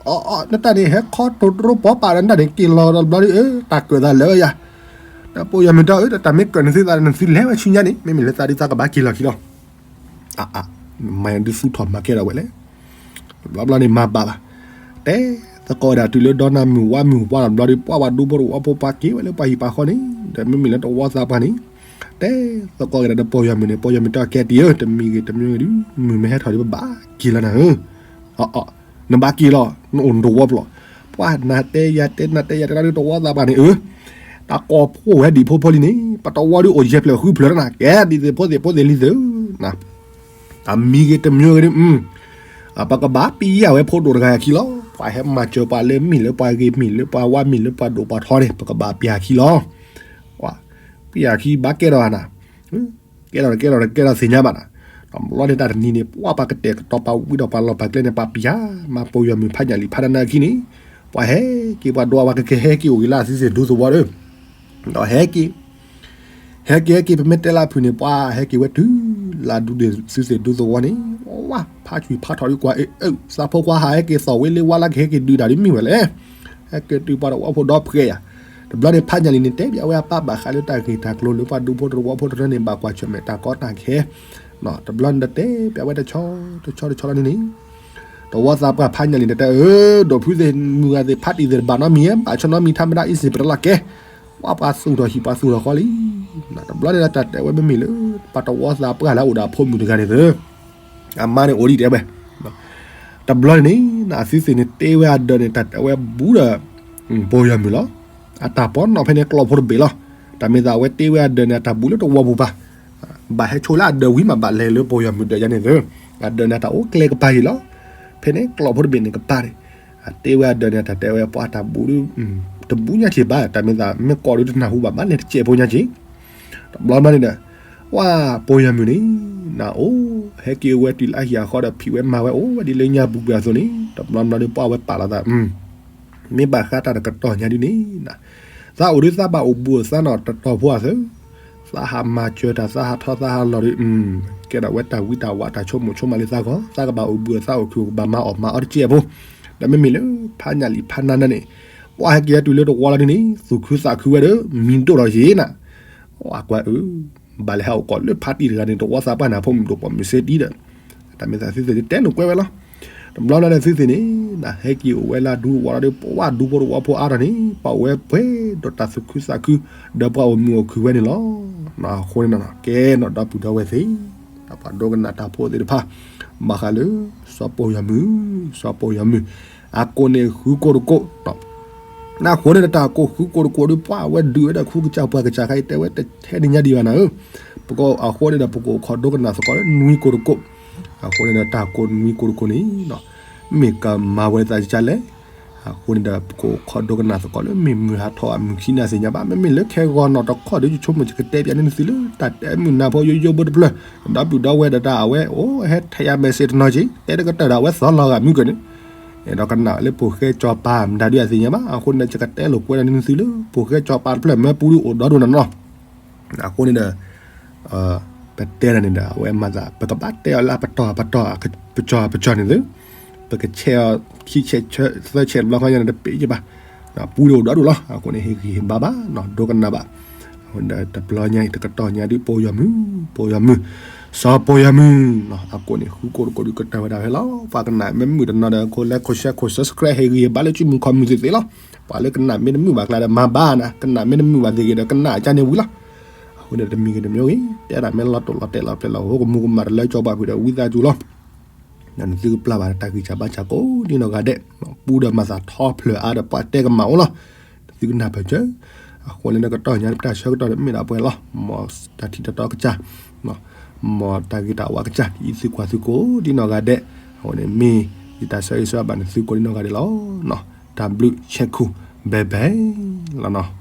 အီ အီ နတၢ်န့ၣ် ဟဲခီတိၤတရိပီၤပာ်ဒီးနတၢ်န့ၣ် က့ၤလီၤဒီးဘျီဒီး အၢ တၢ်ကၢၣ်သးလၢဝဲယၤ, ဒီးပိာ်ယီၤမုၣ်တဲအီၤ တၢ်မ့ၢ်ကၢၣ်နသုသးဒီး နသုလဲၤဝဲဆူညါန့ၣ် မ့မ့ၢ်လၢသးဒုးသးကဘၣ်က့ၤလီၢ်ခံလီၤ, အါ အါ မၤဒုးသူထီၣ်မၤကဲထီၣ်ဝဲလဲၣ်, တဘျီဘျီန့ၣ်မၤဘၣ်ဘၣ်, တဲသကိးဝဲဒၣ်တုၤလၢဒီနၢ်မုၢ်ဝါမုၢ်ဝါဒီးဘျီဒီး ပှၤပှၤဒူဖိတဝီဖိပှၤက့ၤဝဲလၢပှၤဟံၣ်ပှၤဃီန့ၣ် ဒီးမ့မ့ၢ်လၢတဝီသးပှၢ်န့ၣ်, တဲသကိးဝဲဒၣ်ဒီးပိာ်ယီၤမုၣ်န့ၣ် ပိာ်ယီၤမုၣ်တဲအီၤ ကဲတံၢ်ဧၢ တမံၤဂ့ၤတမံၤဂ့ၤဒုး မုၢ်မ့ၢ်ဟဲထီၣ်ဒီး ပဘၣ်က့ၤလီၤနၤဧၢ, အီ အီ နဘၣ်က့ၤလီၤ နအိၣ်နတဝီပျီၢ်, ပှၤနၤတဲယၤတဲနၤတဲယၤတဲလီၤဒုးတဝီသးပှၢ်န့ၣ် အၢ တၢ်ကိးဖှိၣ်ဝဲဒံးဖိဖိလံန့ၣ် ပတဝီဒုးအိၣ်ယဲၢ်ဖျၢၣ်ဃုဖျၢၣ်လီၤနၤ ကဲဒ်သိးဖိသ့ၣ်ဖိသ့ၣ်လံသု, တမံၤဂ့ၤတမံၤဂ့ၤဒုး ပကဘၣ်ပျၢ်ဝဲဖိဒိၣ်တဂၤအခံလီၤ, ပှၤဟဲမၤစၢၤပှၤလၢမ့ၢ်လၢပှၤဂ့ၤမ့ၢ်လၢပှၤဝါမ့ၢ်လၢပှၤဒိၣ်ပှၤထီန့ၣ် ပကဘၣ်ပျၢ်အခံလီၤ, ပျၢ်အခံဘၣ်ကဲထီၣ်နၤ ကဲထီၣ်ကဲထီၣ်ကဲထီၣ်သ့ၣ်ညါဘၣ်နၤ, ဒီးဘျီန့ၣ်တၢ်တနံၤန့ၣ် ပှၤပှၤကတဲာ်ကတီၤပာ်ဝံဒီးပှၤလီၢ်ပှၤကျဲန့ၣ် ပှၤပျၢ် မၤပိာ်ယီၤမုၣ်ဖးညၣ်လံဖးဒၣ်နၤအခံန့ၣ်, ပှၤဟဲက့ၤပှၤဒိးပှၤကကဟဲက့ၤအိၣ်ဂ့ၤလၢအစုစ့ၣ်ဒူသဝီဒီး, ဒီးဟဲက့ၤ ဟဲက့ၤဟဲက့ၤ ပမ့ၢ်တဲလၢအဖုၣ်န့ၣ် ပှၤဟဲက့ၤဝဲတုၤ လၢဒူန့ၣ်သုသ့ၣ်ဒူသဝီန့ၣ်, ဝါ ဖးကွံာ်ဖးထီၣ်ဒုးကွၢ်အၢ, သးဖိခွါဟးဟဲက့ၤသီၣ်ဝဲလ့ဝါလၢကဟဲက့ၤဒုးတၢ်ဒ်မ့ၢ်ဝဲလဲၣ်, ဟဲက့ၤတုၤပှၤတဝီဖိဒီဖှဲးယၤ, တဘျီန့ၣ်ဖးညၣ်လံၤန့ၣ် တဲပၠးဝဲအပၢ်ဘၣ်ဃးလၢတၢ်ဂ့ၢ်တၢ်ကျိၤလၢပှၤဒူဖိတဝီဖိတရၢန့ၣ် ဘၣ်ကွၢ်ဆၢၣ်မဲာ်တၢ်ကီတၢ်ခဲ, တဘျီန့ၣ်ဒီးတဲပၠးဝဲတဆီတဆီတဆီလီၤန့ၣ်န့ၣ်, တဝီသးပှၢ်ဖးညၣ်လံၤန့ၣ်တဲ အၢ, ဒီးဖုသ့ၣ်မုၢ်ဂၤသ့ၣ်ဖးတံၢ်သ့ၣ်တဘၣ်နီတမံၤဧါ, ဘၣ်ဆၢနီတမံၤ ထါမတၤအံၤစ့ၢ်ပတလီၤကဲ, ဝါပှၤသူၣ်ထီၣ်ဟံၣ်ပှၤသူၣ်ထီၣ်ဃီလံ. တဘျီန့ၣ်ဒီးတၢ်တဲဝဲမ့မ့ၢ်လၢ ပှၤတဝီသးပှၢ်လၢအအိၣ်ဒီးအဖိမုၣ်တဂၤန့ၣ်သ့ၣ်, အမါန့ၣ်အိၣ်ဒံးတဲဝဲ, တဘျီန့ၣ်န့ၣ် အသုသ့ၣ်န့ၣ်တ့ဝဲအဒၢးန့ၣ် တၢ်တဲဝဲဘူးဒီး ပိာ်ယွၤမုၣ်လီၤ. အတၢ်ပီနီၣ်ဖဲန့ၣ်ကျီၢ်ဖိတဘ့ၣ်လီၤ. တၢ်မ့ၢ်သးအဝဲတ့ဝဲအဒၢးန့ၣ် အတၢ်ဘူးလၢတဝီပူၤပၢ်, ဘၣ်ဟဲဆိလၢအဒၢးဝံၤမး ဘၣ်လဲၤလၢပိာ်ယွၤမုၣ်ဒၢးယါန့ၣ်သ့ၣ်, အဒၢးန့ၣ် အတၢ်အိၣ်ကျဲကပၤယံၤလီၤ. ဖဲန့ၣ်ကျီၢ်ဖိတဘ့ၣ်န့ၣ်ကပၤန့ၣ်, အတ့ဝဲအဒၢးန့ၣ် အတၢ်တဲဝဲပှၤတၢ်ဘူး တဘူးညါက့ၤဘၣ်, တၢ်မ့ၢ်သးမ့ၢ်ကိးဒုတနၢ်ဟူဘၣ် ဘၣ်လဲၤတစဲးဖိညါက့ၤ. တဘျီဘျီန့ၣ်ဒီး ဝါပိာ်ယွၤမုၣ်န့ၣ် နအိၣ် ဟဲက့ၤအိၣ်ဝဲတုၤလၢအဟံၣ်အဃီဒီး ဖံးဝဲမၤဝဲအိၣ်ဝဲဒ်လၢညါပူၤကွံာ်အသိးန့ၣ်, တဘျီဘျီဒီးပှၤဝဲပာ်လီၤသး မ့ၢ်ဘၣ်ဃးတၢ်တကတီၢ်ညါဒ်န့ၣ်, သးအိၣ်ဒုးသးဘၣ်အိၣ်ဘူးအသးနီၢ်တတီၤဖိအသိး, သးဟးမၤစၢၤတၢ် သးဟးထီၣ်သးဟးလီၤဒီး, ကဲထီၣ်ဝဲတၢ်ဝံတၢ်ဝးတၢ်ဆိကမိၣ်ဆိကမးလၢသးဂီၢ်, သးကဘၣ်အိၣ်ဘူးအသးအိၣ်ခုၣ် ကဘၣ်မၤအီၣ်မၤအီတစဲးဖိ, ဒီးမ့မ့ၢ်လၢဖးညၣ်လံၤဖးနါနါန့ၣ်, ပှၤဟဲက့ၤတုၤလၢတဝီလီၤဒ်န့ၣ် သူၣ်ခုသးခုဝဲဒီး မံၤဒိၣ်ထီၣ်ယံၤနၤ, အကွၢ်အၢ ဘၣ်လဲၤဟးအိၣ်ကီၢ်လၢဖးတံၢ်တဂၤန့ၣ် တဝီသးပှၢ်န့ၣ် ဖိမုၣ်ဒိၣ်ပိာ်မုၣ်စ့တံၤဒီး, တၢ်မ့ၢ်သးသုသ့ၣ်န့ၣ်တဲလိာ်ကွဲဝဲလီၤ. တဘျီဘျီဒီးသုသ့ၣ်န့ၣ် နဟဲက့ၤအိၣ်ဝဲလၢဒူဝီလီၤဒီး ပဝဲဒူဖိတဝီဖိအါထီၣ်န့ၣ် ပှၤအိၣ်ဝဲပှဲၤဒီးတၢ်သူၣ်ခုသးခု, ဒီးပှၤအိၣ်မုာ်အိၣ်ခုၣ်ဝဲန့ၣ်လီၤ. အဃိန့ၣ် ကဲနီၢ်ဒီပုၢ်ဒီဝဲၢ်သ့ၣ်, ပှၤဒိကနၣ်တၢ်ဖိသ့ၣ်တဖၣ်, ဘၣ်ဃးလၢ စီၤပိာ်ယွၤမုၣ်, စီၤပိာ်ယွၤမုၣ်, အကိးန့ၣ်ဃုကိးတကိး အဃိန့ၣ်ဒီးတၢ်ကိးဃုကိးတကိးဒီး ပှၤဝဲဒုးဝဲဒၣ်ခူကစၢ်ပှၤကစၢ်ခါအံၤ တဲဝဲတထဲန့ၣ်ညါဒံးဘၣ်နၤဧၢ, ပက အဃိန့ၣ်ဒီး ပကအိၣ်ခိးဒိကနၣ်သကိးလၢနွံကိးတကိး, အဃိန့ၣ်ဒီးတၢ်ကိးနွံကိးတကိးန့ၣ် မ့ၢ်ကမၤဝဲဒၣ်သးကစၢ်လဲၣ်, အဃိန့ၣ်ဒီး ပကအိၣ်ခိးဒိကနၣ်သကိးလၢ မ့ၢ်မုၢ်ဟးထီၣ်အမုၢ်ခံနၤသ့ၣ်ညါဘၣ်, မ့မ့ၢ်လၢခဲဂီၤနီၢ်တခီဒီး ယဆိကမိၣ်ယကတဲပၠးန့ၢ်နသုလၢ တၢ်တဲမုာ်နၢ်ဖိယိယိဖိတဖျၢၣ်, ဒီပုၢ်ဒီဝဲၢ်ဒီးတၢ်အဝဲ အိၣ်ဟဲထဲးယၤ message တနီၤက့ၤ တဲတကတၢၢ်ဒီးအဝဲသီလီၤဂာ်မုၢ်ကၢၢ်န့ၣ်, ဒီးကနၣ်လၢဖိၣ်ဃဲစီၤပၤမတၤဒုးအသ့ၣ်ညါဘၣ်, အဃိန့ၣ်ဒီး ယကတဲလိာ်ကွဲဒၣ်န့ၢ်နသုလၢ ဖိၣ်ဃဲစီၤပၤတဖျၢၣ်မၢပူၤဒုးအိၣ်ဒီဒိၣ်နီၢ်နီၢ်, အဃိန့ၣ်ဒီး ပတဲဒၣ်န့ၣ်ဒီး အဝဲမၤသး ပကဘၣ်တဲအီၤလၢအပတီၢ်အပတီၢ် ပကၠီၤပကၠီၤန့ၣ်သ့, ပကဆဲးအီၤခံဆဲးသၢဆဲးတဘျီခီညါန့ၣ် တပ့ၤကဘၣ်, ပူၤဒုးအိၣ်ဒီဒိၣ်လီၤ, အဃိန့ၣ် ဟ့ၣ်ဂံၢ်ဟ့ၣ်ဘါဘၣ်နီၢ် ဒိကနၣ်ဘၣ်, အဃိန့ၣ်ဒီး တဘျီညါအံၤ တကတီၢ်ညါဒုး ပိာ်ယွၤမုၣ်, ပိာ်ယွၤမုၣ်, စီၤပိာ်ယွၤမုၣ်, အကိးန့ၣ် ဃုကိးတကိးဒုးကတၢၢ်ဝဲဒၣ်ဖဲလီၤ, ပှၤကနၣ်မ့ၢ်မုာ်တနီၤဒီး ကိး like ကိး share ကိး subscribe ဟ့ၣ်ဂံၢ်ဟ့ၣ်ဘါလၢစုမုၢ်ခီၣ်မုၢ်သ့ၣ်သ့ၣ်လီၤ, ပှၤလၢကနၣ်မ့ၢ်တမုာ်ဘၣ်ကျါဒီးမၤဘၣ်နၤ, ကနၣ်မ့ၢ်တမုာ်ဘၣ်သ့ၣ်ဂ့ၤဒီး ကနၣ်အကါန့ၣ်ဝံၤလီၤ, အဃိန့ၣ်တမံၤဂ့ၤတမံၤဂ့ၤ တဲဒၣ်မ့ၢ်လီၤတိၢ်လီၤတဲာ်လီၤပျဲၢ်လီၤ ဟိကမူကမၣ်တလၢကၠီဘၣ်ဖုးဒီး ဝံသးစူၤလီၤ, နသုကပျၢ်ဘၣ်တၢ်ဂံၢ်စၢ်ဘါစၢ်ကိးဒ်နီၢ်ဂၤဒဲး, ပူဒီးမၤသးထီဖျၢၣ်အါဒီးပှၤတဲကမၣ်အိၣ်လီၤ, နသုကနၢ်ပၢၢ်စၢၤ, အဃိန့ၣ်ဒီးကတီၢ်ညါတၢ်ဆၢကတီၢ်ဒီးမ့ၢ်ဒၣ်ပှဲၤလီၤ, မ်တၢ်ထံၣ်တၢ်တီကစၢ်, မ်တၢ်ဂ့ၤတၢ်ဝါကစၢ် ယသုကွၢ်သုကိးဒ်နီၢ်ဂၤဒဲး, အဃိန့ၣ်မ့ၢ် ယတၢ်ဆၢဂ့ၤဆၢဝါဘၣ်နသုကိးဒ်နီၢ်ဂၤဒဲးလီၤ, တၢ်ဘျုးဆဲးခူ bye bye လီၤနီၤ.